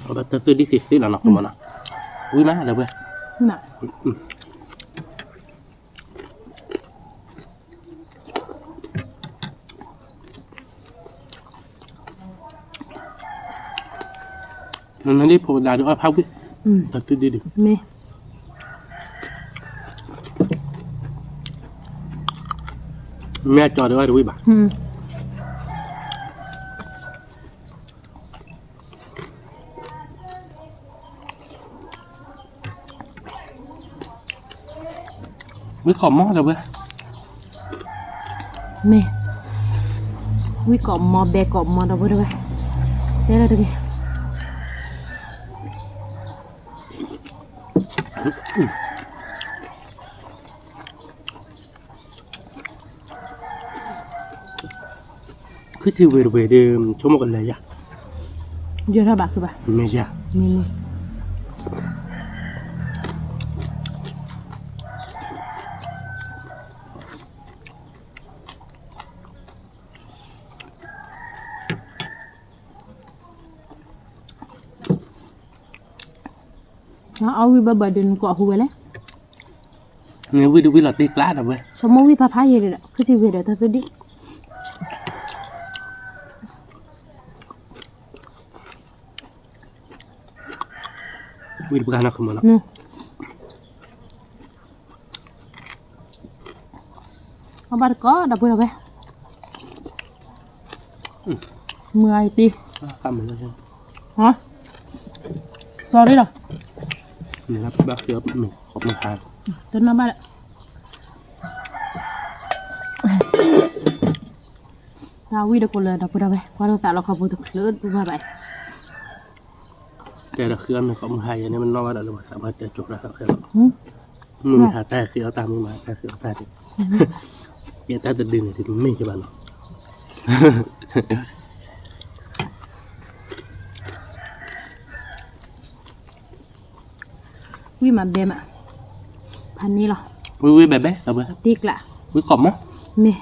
အဘၣ်တၢ်သုဒံၣ်သ့သ့လီၤနီၤ ကမီၤနီၤ, ဝံၣ်မးဒီးဝဲ, ဝံၣ်မး, မ့မ့ၢ်ဒ်ဖိပဒးဒီးအီၣ်ဖးဝံၣ်, တၢ်သုဒံၣ်ဒံး, မ့ၢ်အကၠီဒီးအီၣ်တဝံၣ်ဘၣ်. ဝံၣ်ကိးမီၤဒီးဝဲ, မ့ၢ်, ဝံၣ်ကိးမီၤဘဲကိးမီၤဒီးဝဲဒီးဝဲ, တဲလၢတဂ့ၤ. ခုထံဝ့ၤတဝ့ၤဒီး ဆိကမိၣ်ကလဲၤယၤ, ယထီၣ်ဘၣ်ခုဘၣ်, မ့ၢ်ယၤ, မ့ၢ်မ့ၢ် အီၣ်ဝံၣ်ဘၣ်ဘၣ်ဒီးနကိးဟူဝဲလဲၣ်, မ့ၢ်ဝံၣ်တဝံၣ်လီၤတ့ကျးဒီးဝဲ, ဆိကမိၣ်ဝံၣ်ဖးဖးယံၤဒီး ခုထံဝ့ၤဒီးတၢ်သုဒံၣ် ဝံၣ်တပှၢ်နီၤ ခမီၤနီၤ, အဘၣ်တကိးဒီပုၢ်ဒီဝဲၢ်, မုၢ်ဂၤအံၤတ့, sorry လီၤ, တနီၣ်ဘၣ်လၢ တၢ်ဝံၣ်တကိးလၢဒီပုၢ်ဒီဝဲၢ် ကွၢ်လိာ်သးလီခီဖိတချုးဒူဘၣ်ဘၣ်အံၤ, တဲဒီးဃ့အီၣ်မ့ၤဃီမုၢ်ဟါယဲန့ၣ် မ့ၢ်နီၣ်ဘၣ်ဒီးလၢပှၤသးပှၢ်တဲကၠိၤတၢ်သးခဲလီၤ, မုၢ်မ့ၢ်ဟါတၢ်ဃ့အီၣ်တၢ်မုၢ်မးတၢ်ဃ့အီၣ်တၢ်န့ၣ်, ယဲတၢ်တဒုန့ၣ် တမ့ၢ်ကဘၣ်နီၤ ဝံၣ်မးဘဲမး, ဖးန့ၢ်လီၤ, ဝံၣ်ဝံၣ်ဘဲဘဲ တ့ကျး, ဝံၣ်ကိးမီၤ, မ့ၢ်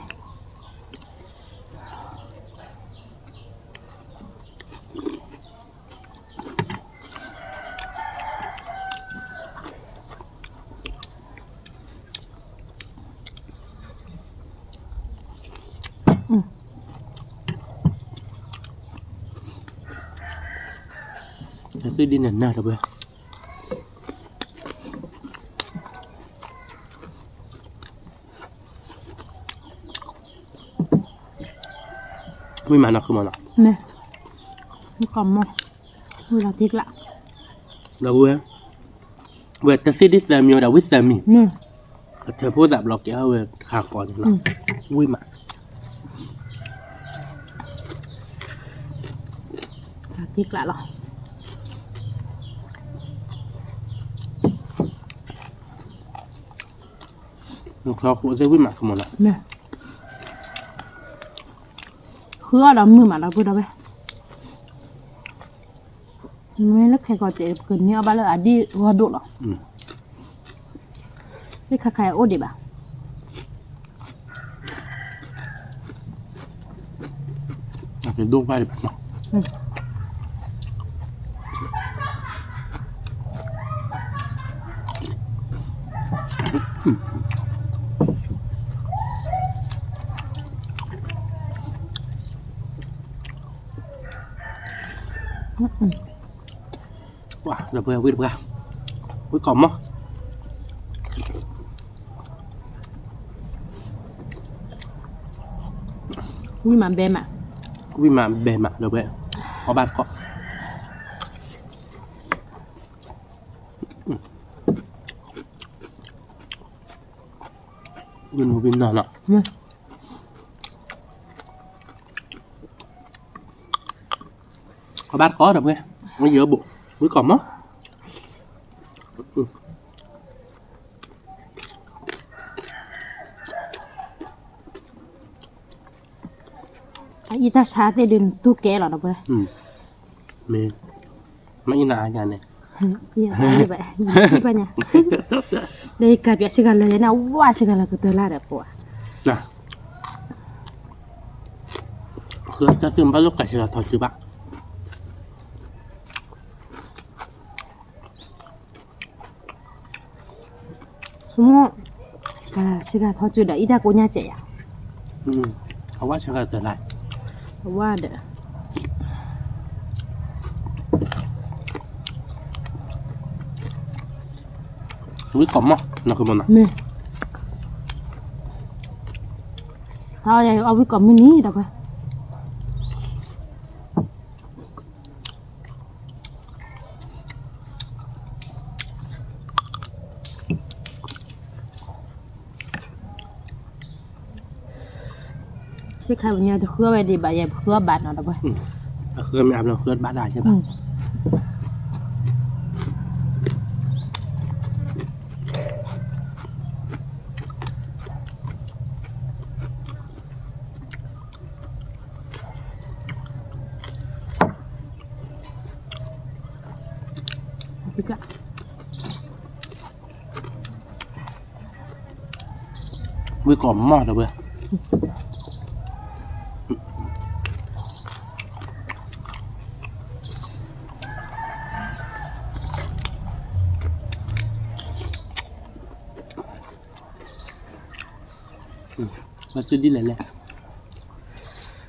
တၢ်သုဒ်န့ၣ်နၤတဝဲ ဝံၣ်မးနီၢ်ခုမးနီၤ, မ့ၢ်, ဝံၣ်ကိးမီၤ, ဝံၣ်လီၤတ့ကျး, ဒီပုၢ်ဝဲၢ်, ဝဲတသ့ၣ်ဒ်သၢမံၤဝဲဒၣ်ဝံၣ်သၢမံၤ, အထၢၣ်ဖိသၣ်ဘျီကဲအီၣ်ဝဲတခါဃီန့ၣ်လီၤ, ဝံၣ်မး တ့ကျးလီၤ, နချီဃိးသ့ၣ်ဝံၣ်မးကမီၤလီၤ, ဃုအီၣ်ဒီးမုာ်မးဒီပုၢ်ဒီဝဲၢ် မ့ၢ်လၢခဲကီၢ်စဲး ပကန့ၢ်အီၣ်ဘၣ်လၢအဒံၣ်ဂီၢ်ဒိၣ်လီၤ. စ့ခါခါအိၣ်ဒံးဘၣ်. အကဒိၣ်ဘၣ်ဒံးဘၣ်နီၤ. ဝၣ် ဒီပုၢ်ဝဲၢ် ဝံၣ်တပှၢ်, ဝံၣ်ကီးမီၢ်, ဝံၣ်မးဘဲမး, ဝံၣ်မးဘဲမး ဒီပုၢ်ဝဲၢ်, အီၣ်ဘၣ်တကီး, ဝံၣ်နူဝံၣ်နီၢ်နီၤ. အီၣ်ဘၣ်တကီးဒီပုၢ်ဝဲၢ်, ဝံၣ်ယၢဘိး, ဝံၣ်ကီးမီၢ်, အအံၤတၢ်ဆါသ့ၣ်ဒုးနတူၢ်ကဲလီၤဒီပုၢ်ဝဲၢ်, မ့ၢ်, မ့ၢ်အံၤနၤအါညါန့ၣ်, ယဘၣ်, ယဘၣ်ညါ, ဒီးယကးပၠးစှၤဂၤလၢာ်န့ၣ် အဝၣ်စှၤဂၤလၢာ်ကတၢၢ်လၢ်ဒီးပှၤ, ဃုတၢ်သ့ၣ်မ့ၢ်ဘၣ်လိာ်ကးစှၤဂၤထီၣ်စုဘၣ်. ဆိကမိၣ်, စှၤဂၤထီၣ်စုဒီး အံၤတၢ်ကိးညါစဲးယၤ, အဝၣ်စှၤဂၤတၢၢ်လၢ်, အဝၣ်ဒီး ဝံၣ်ကီးမီၢ်, နကမီၢ်နီၤ, မ့ၢ်, အဝံၣ်ကီးမုၢ်နံၤဒီးပှၤ စ့ခါပညီတဃုအီၣ်ဝဲဒံးဘၣ် ယဲပဃုအီၣ်ဘၣ်နီၤဒီးပှၤ, အဃုမ့ၢ်အဘျီဃုဘၣ်ဒၣ်ယဲဘၣ်. ဝံၣ်ကီးမီၢ်ဒီးဝဲ, ဘၣ်သုဒ်လဲၣ်လဲၣ်,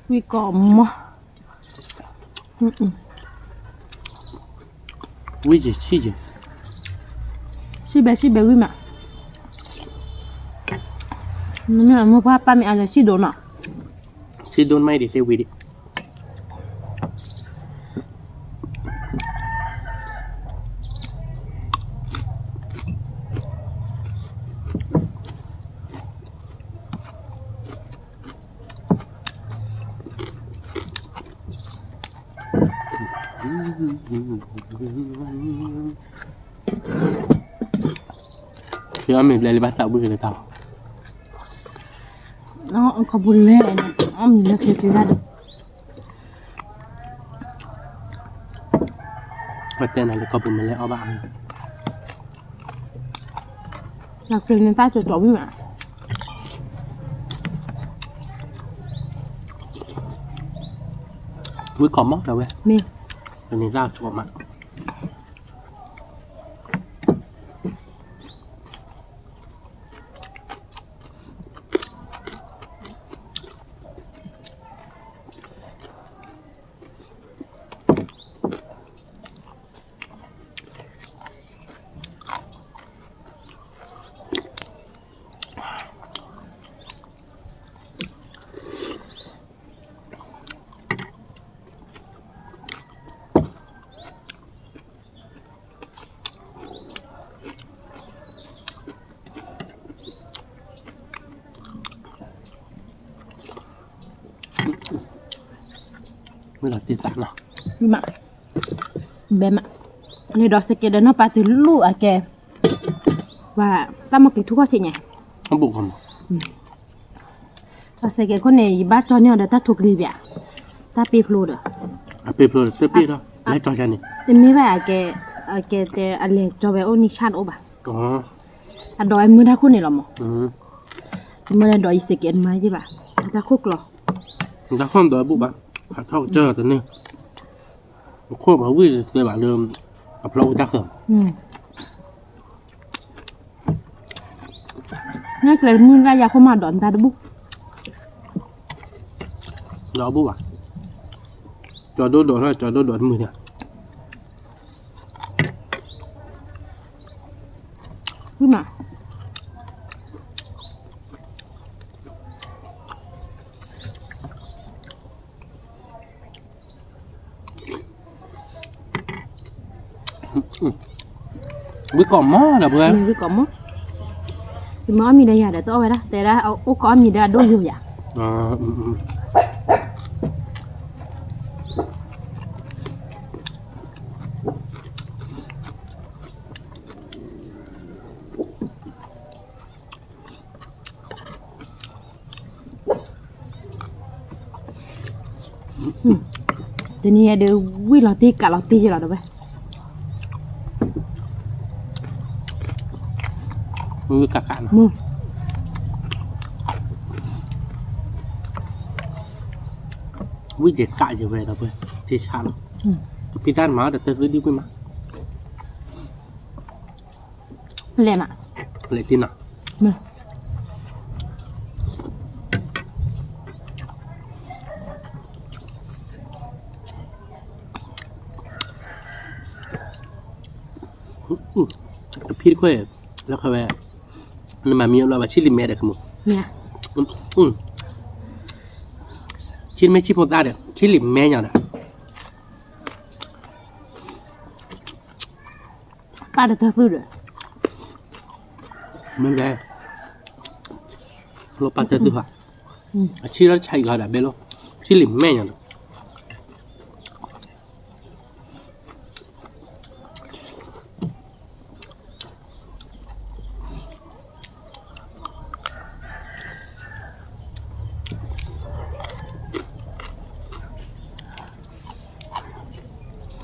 ဝံၣ်ကီးမီၢ်, ဝံၣ်ယဆံၣ်ယ, ဆံၣ်ဘဲဆံၣ်ဘဲဝံၣ်မး, မ့ၢ်အမိၢ်ပှၢ်ပၢ်မ့ၢ်အလၢဆံၣ်ဒိၣ်နီၤ, ဆံၣ်ဒိၣ်မးအံၤဒ်သ့ဝံၣ်ဒံး. ယအီၣ်မ့ၤဘျဲလၢဘၣ်သးဝံၣ်က့ၤလၢတၢ်, ခီပူၤလဲၣ်န့ၣ် အီၣ်မ့ၤလၢကျဲကျဲဒၣ်ဒီး ပတဲနၤလၢခီပူၤမ့ၢ်လဲၣ်အီၣ်ဘၣ်အါ, လၢကျဲန့ၣ်တၢ်ကၠီၤကၠီၤဝံၣ်မး, ဝံၣ်ကီးမီၢ်ဒီးဝဲ, မ့ၢ်, တန့ၢ်တၢ်ကၠီၤမး. မ့ၢ်လီၤတံၢ်သးနီၤ, မး, ဘဲမး, န့ၣ်ဒီးစကဲးဒီးနီၢ်ပၤတုၤလူၢ်အကဲ, ဝဲ, တၢ်မီၢ်က့ၤထူၣ်ခီၣ်ထံးညါ, အဘူးခီမး, ဒီးစကဲးခိၣ်န့ၣ် ယဘၣ်ကၠီန့ၢ်အီၤဒီးတၢ်ထိးကလံၤဘၣ်, တၢ်ပ့ၤဖျိဒီး, အပ့ၤဖျိတပ့ၤဒီး လၢကၠီၤန့ၣ်, တမ့ၢ်ဘၣ်, အကဲတဲအလဲၤကၠီၤဝဲအိၣ်နံၣ်ဆၣ်တအိၣ်ဘၣ်, အဒိးဝဲမုၢ်တၢ်ခိၣ်န့ၣ်လီၤမး, တမ့ၢ်လၢဒိးယံၤစဲးကဲးတမၤယ့ၢ်ဘၣ်, အတၢ်ခိၣ်ကျီၤ, တၢ်ခိၣ်ဒိးဘူၣ်ဘၣ်, ဟးထီၣ်ကစၢၢ်တန့ၢ်, ခိၣ်ပှၤဝံၣ်သ့ဘၣ်လၢ အဖျီအိၣ်တၢ်ဃၢၤ နကျဲးတမုၢ်တၢ်ယၤခိၣ်မးဒီးနတၢ်တဘူၣ်, ဒီးဘူၣ်ဘၣ်, ကၠီၤဒိၣ်ဒိးထီၣ်ကၠီၤဒိၣ်ဒိးတမုၢ်န့ၣ်, ဝံၣ်မး ဝံၣ်ကိးမးဒီးပှဲၤ, ဝံၣ်ကိးမး, ယမ့ၢ်အီၣ်မ့ၤဒီးယၤဒီးတအီၣ်ဝဲဒၣ်, တဲဒၣ်အိၣ်ကိးအီၣ်မ့ၤဒီးအဒိၣ်ယိာ်ယၤ တနံၤအံၤဒီး ဝံၣ်လီၤတံၢ်ကးလီၤတံၢ်ယလီၤဒီးဝဲ, ဝံၣ်ကးကးနီၤ, ဝံၣ်ယကးယဝဲဒီးဝဲ, တ့ဆါလီၤ, ဖံသၣ်မၤဒီးတၢ်သုဒံၣ်ကွံာ်မး လဲၤမး, လဲၤတံၢ်နီၤ, တဖံတခွဲၣ်, လၢခဝဲ, နမၤမံအဘျီဘၣ် ဆံလံာ်မဲဒီးခမူ, ဆံမ့ၢ်ဆံဖိသၣ်ဒီး ဆံလံာ်မဲညီဒီး ပၢ်တၢ်သုဒီး, မ့ၢ်လဲၣ်, လီၤပၢ်တၢ်သုဟး, အဆံလီၤတဆါအံၤဂီၤဒီးဘဲလီၤ, ဆံလံာ်မဲညီဒီး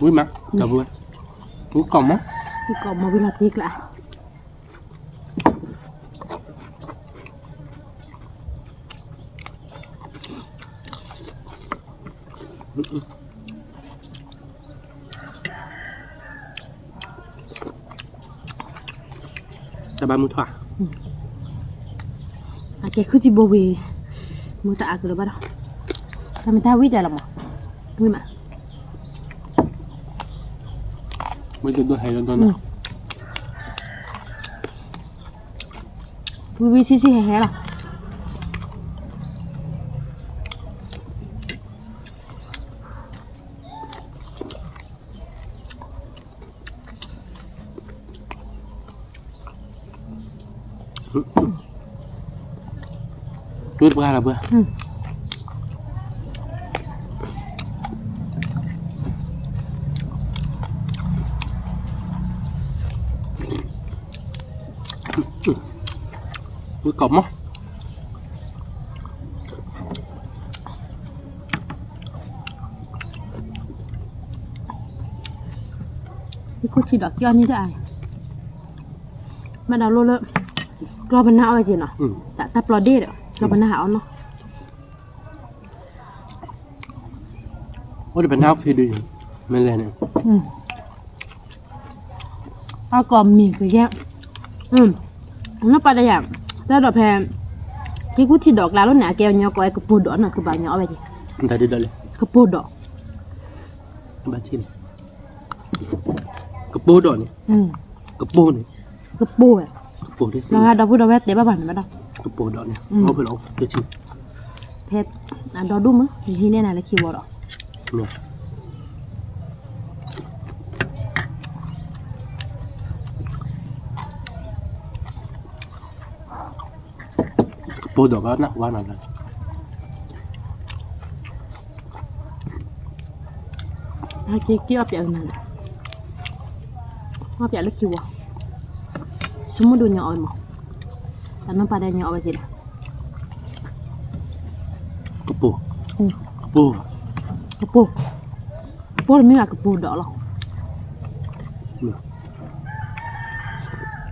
ဝံၤမး, ဒီပုၢ်ဝဲၢ်, ဝံၤကိးမး, ဝံၤကိးမး ဝံၤလီၤတံၢ်ကျါ တၢ်ဘၣ်မုၢ်ထီၣ်, အကဲခုၣ်ထံဘိဝံၤ, မုၢ်တအါကလၢၤဘၣ်ဒီး, တၢ်မ့ၢ်တၢ်ဝံၣ်တၢ်လီၤမး, ဝံၣ်မး, ဝံၣ်တဒိၣ်ဟဲလီၤဒိၣ်နီၤ, ဝံၣ်ဝံၣ်ဆံၣ်ဆံၣ်ဟဲဟဲလီၤ. တွၢ်ပှၢ်လီၤပှၢ်, ဝံၤကိးမး, ယခိၣ်ထံဒီးကၠီန့ၣ်တအါ, မ့ၢ်ဒီးလိၣ်လၢ ကျီၢ်ပနၢ်အီၣ်ဝဲက့ၤနီၤ, တၢ်ပျီဒ့ၣ်ဒီး ကျီၢ်ပနၢ်ဟးအီၣ်နီၤ, အိၣ်ဒီးပနၢ်ဖံးဒုး, မ့ၢ်လဲၣ်န့ၣ် အကိးမံၤကယဲၢ်, နီၢ်ပၢ်တယၤ, တၢ်ဒီးဖဲ က့ၤကူၣ်ထံဒီးကျါလိၣ်န့ၣ် အကဲညီကိးဝဲကပိာ်ဒီးနီၤ ကဘၣ်ညီအီၣ်ဝဲက့ၤ, ကပိာ်ဒီး, ကပိာ်ဒီးန့ၣ်, ကပိာ်ဝဲ, လီၤဂာ်ဒီပုၢ်ဒီဝဲၢ်တဲဘၣ်ဘၣ်န့ၣ်ဘၣ်ဒီး, ကပိာ်ဒီးန့ၣ်, ဖဲအဒီဒူၣ်မး ယဟံးန့ၢ်နၤလၢခံဝီဒီး ကပိာ်ဒီးဘၣ်နၢ်ဟူဘၣ်နၤလၢ, က့ၤအီၣ်ပၠးနၤ, အီၣ်ပၠးလၢခံဝီ, ဆိကမိၣ်ဒိၣ်ညီအီၣ်မး, တၢ်နီၢ်ပၢ်ဒဲးညီအီၣ်ဝဲက့ၤဒီး, ကပိာ်, ကပိာ်, ကပိာ် ကပိာ်တမ့ၢ်ဘၣ် ကပိာ်ဒီးလီၤ.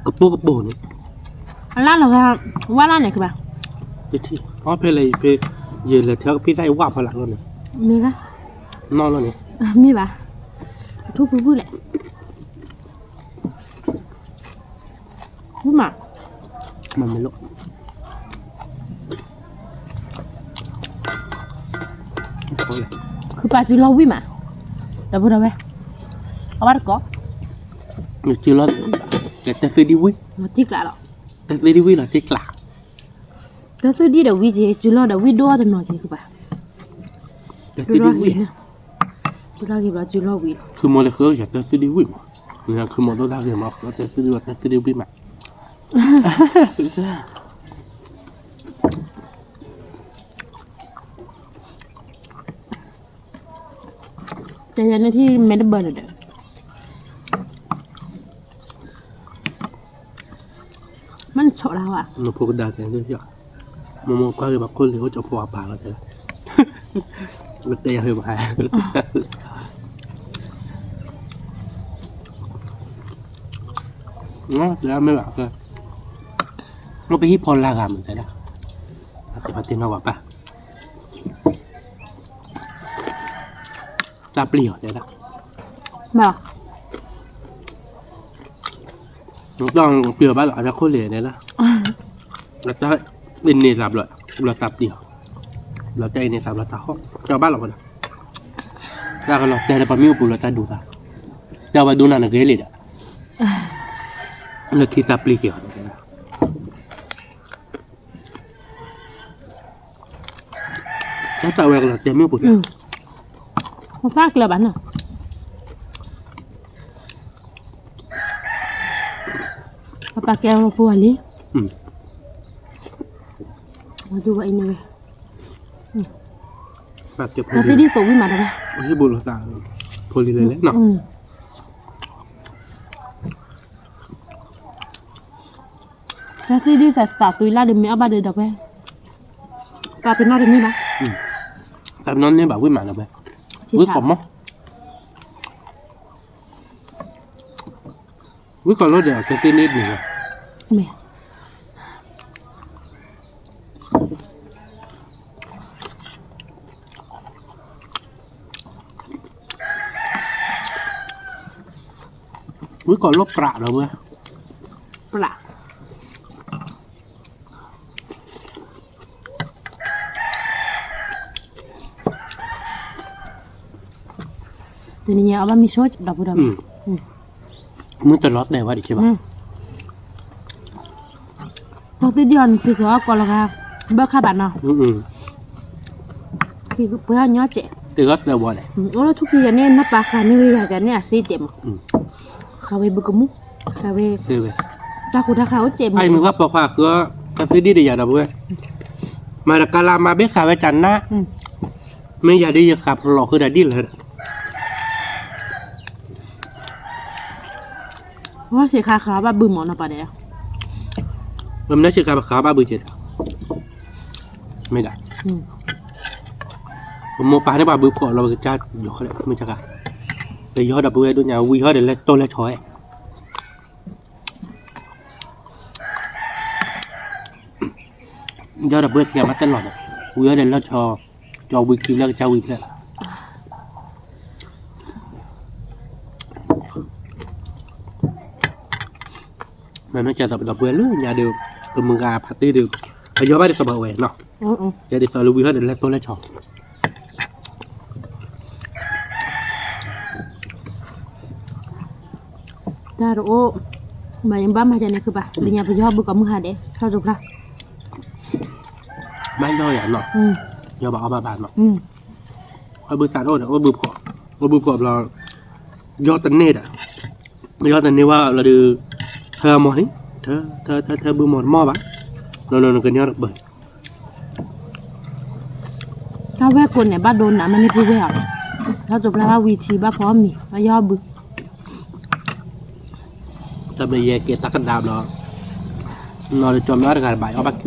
ကပိာ်ကပိာ်န့ၣ် အလၢလီၤဂၤ ဝါလၢန့ၣ်ကဘၣ် တထံၣ် အီဖဲလဲၣ်ဖဲ ယလဲၤထၢကဖံသၣ်အံၤဝါဖီလာ်လီၤန့ၣ် မ့ၢ်ဘၣ် နီၢ်လီၤန့ၣ် မ့ၢ်ဘၣ် အထူၣ်ဖုဖုလဲၣ် ဝံၣ်မး မ့ၢ်မ့ၢ်လီၤ ခုပာ်စုလီၤဝံၣ်မး ဒီပုၢ်ဒီဝဲၢ် အဝဲတကိး စုလီၤ ကဲတၢ်သုဒံဝံၣ် လီၤတံၢ်ကျးလီၤ တၢ်သုဒံဝံၣ်လီၤတံၢ်ကျး တၢ်သုဒံဒီးဝံၣ်က့ၤ စုလီၤဒီးဝံၣ်ဒိၣ်အီၤတနီၤက့ၤခုပာ် တၢ်သုဒံဝံၣ် ဒိၣ်တၢ်ဂ့ၤဘျီစုလီၤဝံၣ်လီၤ ခုမီၤလၢဃၢယၤတၢ်သုဒံဝံၣ်မး ခုမီၤဒိၣ်တၢ်ဂ့ၤမး တၢ်သုဒံဝံၣ်မး တဲယၤန့ၣ်ထံၣ်မဲတဘၢလၢၤဒီး မ့ၢ်နဆီၣ်လၢၤဘၣ် နဖိကဒါတဲ မိၢ်မိၢ်ကွၢ်ဂ့ၤဘၣ်ခိၣ်လံၤအိၣ်ကၠီဖီအပၢ်လီၤတဲ တဲယၤဖဲဘၣ် တဲမ့ၢ်ဘၣ် မ့ၢ်ပဟံၣ်ဖီလာ်ဂၤမ့ၢ်တဲဒၣ် တဲဖးတ့ၢ်နီၢ်ပှၤပၢ် သးပျံၤအီၤတဲဒၣ် ဘၣ် တၢ်ပျံၤဘၣ်လီၤ အတၢ်ခိၣ်လံၤတဲဒၣ် အတၢ်အ့ၣ်န့ၢ်သးဘျီ ဘျီသးပျံၤအီၤ ဘျီတၢ်အ့ၣ်န့ၢ်သးဘျီသးဟီၣ် တၢ်ဘၣ်လီၤဝဲဒၣ် တၢ်ကလီၤတဲာ်လၢပှၤမ့ၣ်အူပူၤလၢတၢ်ဒူသး တၢ်ဝဲဒိနၤနဂ့ၤလံဒီး လၢခံသးပျံၤက့ၤအီၤ တၢ်သးဝဲကလီၤတဲာ်မ့ၣ်အူပူၤ သးကျၢၤဘၣ်နီၤ အပာ်ကဲအီၤဖိဝဲလံ အဒိဝဲအံၤန့ၣ်ဝဲ သးသ့ဒ်သိးဝံၣ်မးတဘၣ် ဟံၣ်ဘိလီၤသး ဖိလံၤလဲၤလဲၣ်နီၤ သးသ့ဒ်သးသးသွံလၢ်ဒီးမ့ၢ်အီၣ်ဘၣ်ဒီးဒီးဝဲ သးပ့ၤနီၣ်တန့ၢ်ဘၣ် သးပ့ၤနီၣ်န့ၢ်ဘၣ်ဝံၣ်မးဒီးဝဲ ဝံၣ်ကီးမီၢ် ဝံၣ်ကီးလီၤဒီး ကသ့န့ၢ်ဒံးဝဲ မ့ၢ် ဝံၣ်ကီးလီၢ်ပြးဒီးဝဲ ပြး တနံၤညါအီၣ်ဘၣ်မ့ၤဆိဒီးပူၤဒီး မုၢ်တလီၤတဲာ်ဝဲဒၣ်က့ဘၣ် သးသ့ဒ်အီၤနသုသီကီးလီၤဂၤ ဘၣ်ခါဘၣ်နီၤ ပှဲၤအီၣ်ညီစဲး တဂီၢ်သၢဘီလဲၣ် အိၣ်လၢထူၣ်ကံယၤန့ၣ် နပာ်ဃာ်န့ၢ်ဝဲယၤန့ၣ် အစ့စဲးမး ဃာ်ဝဲဘုကမူၣ် ဃာ်ဝဲ တၢ်ဃူတၢ်ဃာ်အိၣ်စဲးမး အံၤမ့ၢ်ဘၣ်ပိာ်ခွါဃၢ တၢ်သ့ဒ်ဒီးယၤဒီးပဝဲ မၤတကါလၢမၤဘ့ၣ်ဃာ်ဝဲကနၣ် မ့ၢ်ယၤဒ်ယဃာ်ဖျိးဃုာ်ဒီးဒ်လဲၣ်ဒီး ဝဲဆ့ခါဃာ်ဘၣ်ဘုမးနီၤပၤဒဲး ပမ့ၢ်ဆ့ခါပဃာ်ဘၣ်ဘုကဲဒီး မ့ၢ်ဒၣ် ပမိၢ်ပၢ်န့ၣ်ပှၤဘုဖှီၣ်လီၤပကစၢ်ယီၤလဲၣ် မ့ၢ်ဆ့ခါ ပယီၤဒီးပဝဲဒိၣ်ညါဝံၤဟီဒီးလဲၤတိၢ်လဲၤဆီဝဲ ယီၤဒီးပဝဲခံဂၤမးတလီၤဒီး ဝံၤဟီဒီးလီၤဆီ ကၠီဝံၤခံဖျၢၣ်ကစၢ်ဝံၤဖျၢၣ်လီၤ မ့မ့ၢ်ကၢ်သးပဒီပုၢ်ဝဲၢ်လၢညါဒီး ပမုၢ်ဂၤဖးတ့ၢ်ဒီး အယီၤဘၣ်ဒ်သိးပဝဲနီၤ ကဲဒ်သိးလၢဝံၤဟီဒီးလဲၤတိၢ်လဲၤဆီ တၢ်တအိၣ် မၤယဘၣ်မၤယၤန့ၣ်ခုဘၣ် လၢညါပယီၤဘုကီးမုၢ်ဟါဒဲး ထီၣ်တဖျါ ဘၣ်ယီၤယၤနီၤ ယီၤဘၣ်အီၣ်ဘၣ်ဘၣ်နီၤ အဘုသးတအိၣ်ဒီး အိၣ်ဘုဖှီၣ် အိၣ်ဘုဖှီၣ်ဘျီ ယီၤတန့ၢ်ဒီး ယီၤတန့ၢ်ဝဲလီၤဒီး ထၢမီၢ်န့ၣ် ထၢ ထၢ ထၢ ထၢဘုမီၢ်တမီၢ်ဘၣ် နီၢ်နီၢ်နကန့ၢ်အီၤတပၢၢ် တၢ်ဝဲၢ်ကိးန့ၣ် ဘၣ်ဒိနးမ့ၢ်န့ၢ်ပုၢ်ဝဲၢ်အီၤ ထီၣ်တဖျါဘၣ်ဝံၤထံဘၣ်ဖီအီၣ်မ့ၤ အယီၤဘု တၢ်မ့ၢ်ယဲကဲတၢ်ကဒါဘျီ နီၢ်တကီမ့ၢ်အီၣ်တဂၤတဘၣ် အီၣ်ဘၣ်ခံဘၣ် က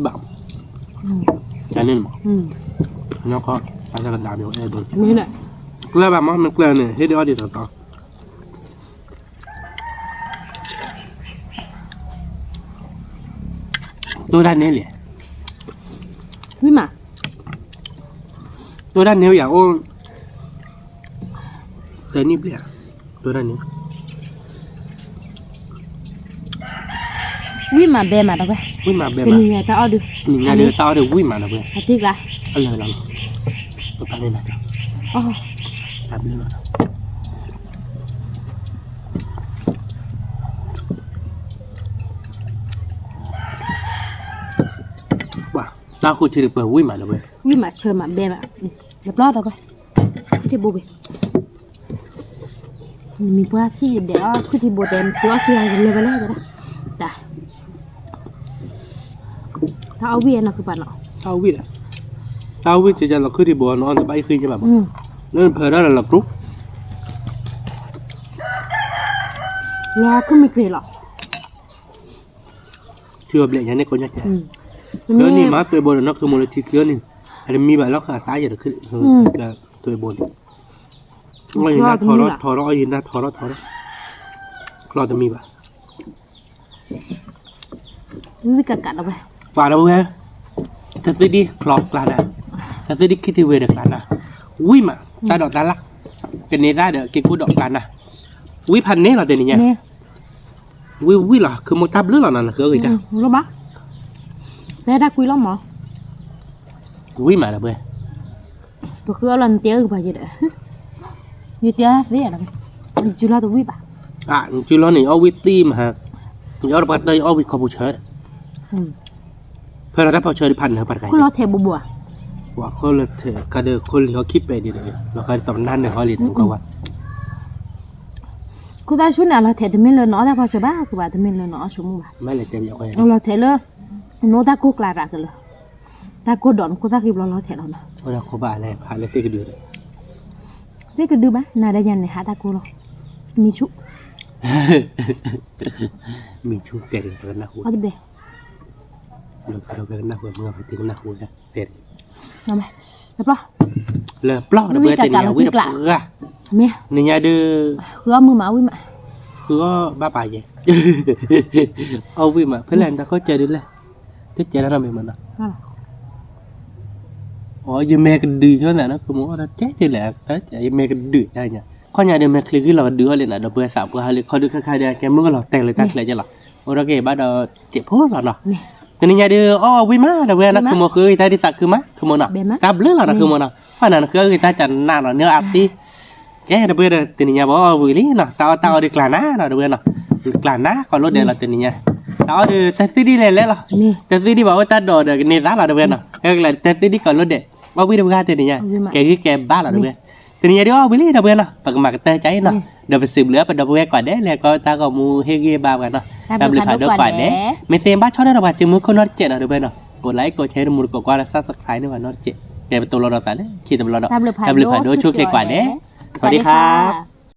န့ၣ်မး နီၢ်ခီ တၢ်ကဒါဘျီ အဲၣ်ဒိး မ့ၢ် ကျၢၢ်ဘၣ်မ့ၢ်နကျၢၢ်န့ၣ် ဟ့ၣ်ဒုးအီၣ်ဒံးတီတီ, တိၢ်တၢ်န့ၣ်လံ, ဝံၣ်မး, တိၢ်တၢ်န့ၣ်ယၤအိၣ် သၢနံၣ်ဘျဲၣ်, တိၢ်တၢ်န့ၣ် ဝံၣ်မးဘဲမးဒီးဝဲ, ဝံၣ်မးဘဲမး, တနံၤညါတၢ်အီၣ်ဒုး, တနံၤညါဒုးတၢ်အီၣ်ဒုးဝံၣ်မးဒီးဝဲ, အသံကျါ, အလၢလီၤ, ပပာ်န့ၣ်နၤ, တၢ်ဘျုးလီၤ, တၢ်ဃိထံတပၢၤဝံၣ်မးဒီးဝဲ, ဝံၣ်မးဆၢမးဘဲမး, လၢပျီဒီးဝဲ, ထံဘိဘ့ၣ် မံၤပှၢ်ထံၣ်ဒဲးအီၣ် ခုၣ်ထံဘိတဲမ့ၢ်သုအီၣ်ခံဂၤလဲၤဝဲလဲၣ်, တၢ်အီၣ်ဝံၣ်နီၢ်ခုပာ်နီၤ, တၢ်အီၣ်ဝံၣ်ဒီး, တၢ်အီၣ်ဝံၣ်ကကလီၤခုၣ်ထံဘိနီၤ တဘၣ်အံၤဃံညါဘၣ်မး, လၢနဖၢဒီးလီၤကျိ, လီၤခုၣ်မ့ၢ်က့ၤလီၤ ထံအီၣ်ဘျဲၣ်ညါန့ၣ်ကိးညါကဲ, လၢန့ၣ်မးသွဲဘိဒီးနီၢ်ခုမိၢ်လၢထံချၢန့ၣ်, အတမံဘၣ်လီၤဃာ်သးယဲၢ်တခု, သွဲဘိန့ၣ်, အီၣ်ယံၤနၢ်ထီရီၣ်ထီရီၣ် အီၣ်ယံၤနၢ်ထီရီၣ်ထီရီၣ်, ချီတမံဘၣ်, ဝံၣ်ကကးဒီးဝဲ, ပှၤဒီးဝဲ, တသ့ဒံးချီကျါနၤ, တသ့ဒံးခံထံဝဲဒီးကျါနၤ, ဝံၣ်မး, တၢ်ဒိးတၢ်လၢ်, ကန့ၢ်သၣ်ဒီးက့ၤကိၢ်ဒီးကျါနၤ, ဝံၣ်ဖးန့ၢ်လီၤတဲနံၤညါ, ဝံၣ်ဝံၣ်လီၤ ခုမိၢ်တၢ်ဘျုးလီၤနၤ နဃုအဂ့ၤတၢ်, တၢ်ကွံလီၤမး, ဝံၣ်မးဒီးဝဲ ပဃုအီၣ်လီၤနတဲအုၣ်ကပၤယဲဒီး, ယတဲသ့, နစုလီၤတဝံၣ်ဘၣ်, နစုလီၤန့ၣ် ယအီၣ်ဝံၣ်သံမး, ယအီၣ်တပှၢ်တၢၢ် ယအီၣ်ဝံၣ်ခီပူၤဆၢဒီး, ဖဲလီၤတၢ်ဖီဆၢဒံးဖးနၢၤပှၤတဂၤ, ခိၣ်လီၤထဲးဘိဘိဧါ, ပှၤခိၣ်လီၤထဲးခါဒီးခိၣ်လံၤဟီၣ်ခံပဲာ်ဒံးဒီး, လီၤခါဒ်သိးပနၢ်နၢၤဟီၣ်လံဒီးကွၢ်ဝဲ ခိၣ်သၣ်ဆူၣ်န့ၣ် အလီၤထဲးတမ့ၢ်လၢနအီၣ်တၢ်ဖီဆၢဘၣ် ကဘၣ်တမ့ၢ်လၢနအီၣ်ဆိကမိၣ်ဘၣ်, လီၤထဲးလၢ နအိၣ်တၢ်ကိၢ်ကျါရၤကလၢာ်, တၢ်ကိၢ်ဒီးနခိၣ်သၣ်ဃံဘျီလီၤထဲးလီၤနီၤ, သ့ၣ်ကဒု, သ့ၣ်ကဒုဘၣ် နၤဒီးယၤန့ၣ် ဟးတၢ်ကိၢ်လီၤ, မံၤဆူၣ်, မံၤဆူၣ်တဲပနၢ်ဟူ, အီၣ်တဘဲ ပနၢ်ဟူ, တဲ လၢပျီၢ်, လၢပျီၢ်ဒီးပှၤတဲန့ၣ် ဝံၣ်တၢ်ကးလီၤဝံၣ်ကျး, နညါဒုး, ဃုအီၣ်မုာ်မးဝံၣ်မး, ဃုအီၣ်ဘၣ်ပာ်ယဲ, အီၣ်ဝံၣ်မး ဖဲလဲၣ်နတၢ်ခိၣ်စၢၤဒုးလဲၣ်, တကဲလၢနီတမံၤမးနီၤ, အိ ယမဲာ်ကဒုးဆိသးနီၤ ကမိၣ်အီၣ်တၢ်တဲဒ်လဲၣ်, ယမဲာ်ကဒုးတၢ်ညါ, ခီညါဒုးမဲာ်ချံဂံၢ်လီၤကဒုးအီၣ်လံနီၤ ဒီးပှၤသးပှၢ်ဟးလၢခီဒုးခါခါဒုး ကဲမုၢ်ကလီၤတဲာ်လၢတၢ်ချဲကဲလီၤ, အိၣ်ဒီးက့ၤဘၣ်ဒီးစဲးဖိလီၤနီၤ, တနံၤညါဒုးအီၣ်ဝံၣ်မး ဒီးပှၤနီၤ ခုမိၢ်ဃုအဂ့ၤတၢ်ဒ်သးခုမး ခုမိၢ်နီၤ, တၢ်ဘျုးလီၤနီၤ ခုမိၢ်နီၤ, ဖးနၤနဃုအဂ့ၤတၢ်ကနၣ်နီၤ နအီၣ်အသံ ကဲ ဒီးပှၤဒီးတနံၤညါဘၣ်အီၣ်ဝံၣ်လံနီၤ တၢ်အီၣ်တၢ်အီဒုးကျးနၤနီၤ ဒီးပှၤနီၤ, ကျးနၤကီးလိၣ်ဒဲးလီၤတနံၤညါ, တၢ်အီၣ်ဒုးတၢ်သံဒ်လဲၣ်လဲၣ်လီၤ, တၢ်သံဒ်ဘၣ်အိၣ်တၢ်ဒိးဒီး ကန့ၢ်သါလီၤ ဒီးပှၤနီၤ, ကဲကလၢတၢ်သံဒ်ကီးလိၣ်ဒဲး, အီၣ်ဝံၣ်ဒီးပှၤတနံၤညါ, ကဲဂံၢ်ကဲဘါလီၤ ဒီးပှၤ, တနံၤညါဒုးအီၣ်ဝံၣ်လံ ဒီးပှၤနီၤ ပကမၤကတၢၢ်ကါအံၤနီၤ, ဒီးပစံးဘျုးအပဒီပုၢ်ဝဲၢ်ကိးဂၤဒဲး လဲၤကီတၢ်ဂီၤမူဟ့ၣ်ဂံၢ်ဘါပှၤနီၤ, တၢ်ဘျုးဖးဒိၣ်ကိးဂၤဒဲး, မ့ၢ်သ့ဘၣ်ဆီၣ်ထွဲဒီးပှၤစုမုၢ်ခိၣ်နီတစဲးနီၤ ဒီးပှၤနီၤ, ကိးlikeကိးshareတမူတကိးကွၢ်လၢ subscribe န့ၢ်ပှၤနီတစဲး, ကဲပတိၢ်လိာ်ဒီးသးလၢခံတဘျီဒီး, တၢ်ဘျုးဖးဒိၣ်ဆိၣ်ဂ့ၤကိးဂၤဒဲး, สวัสดีครับ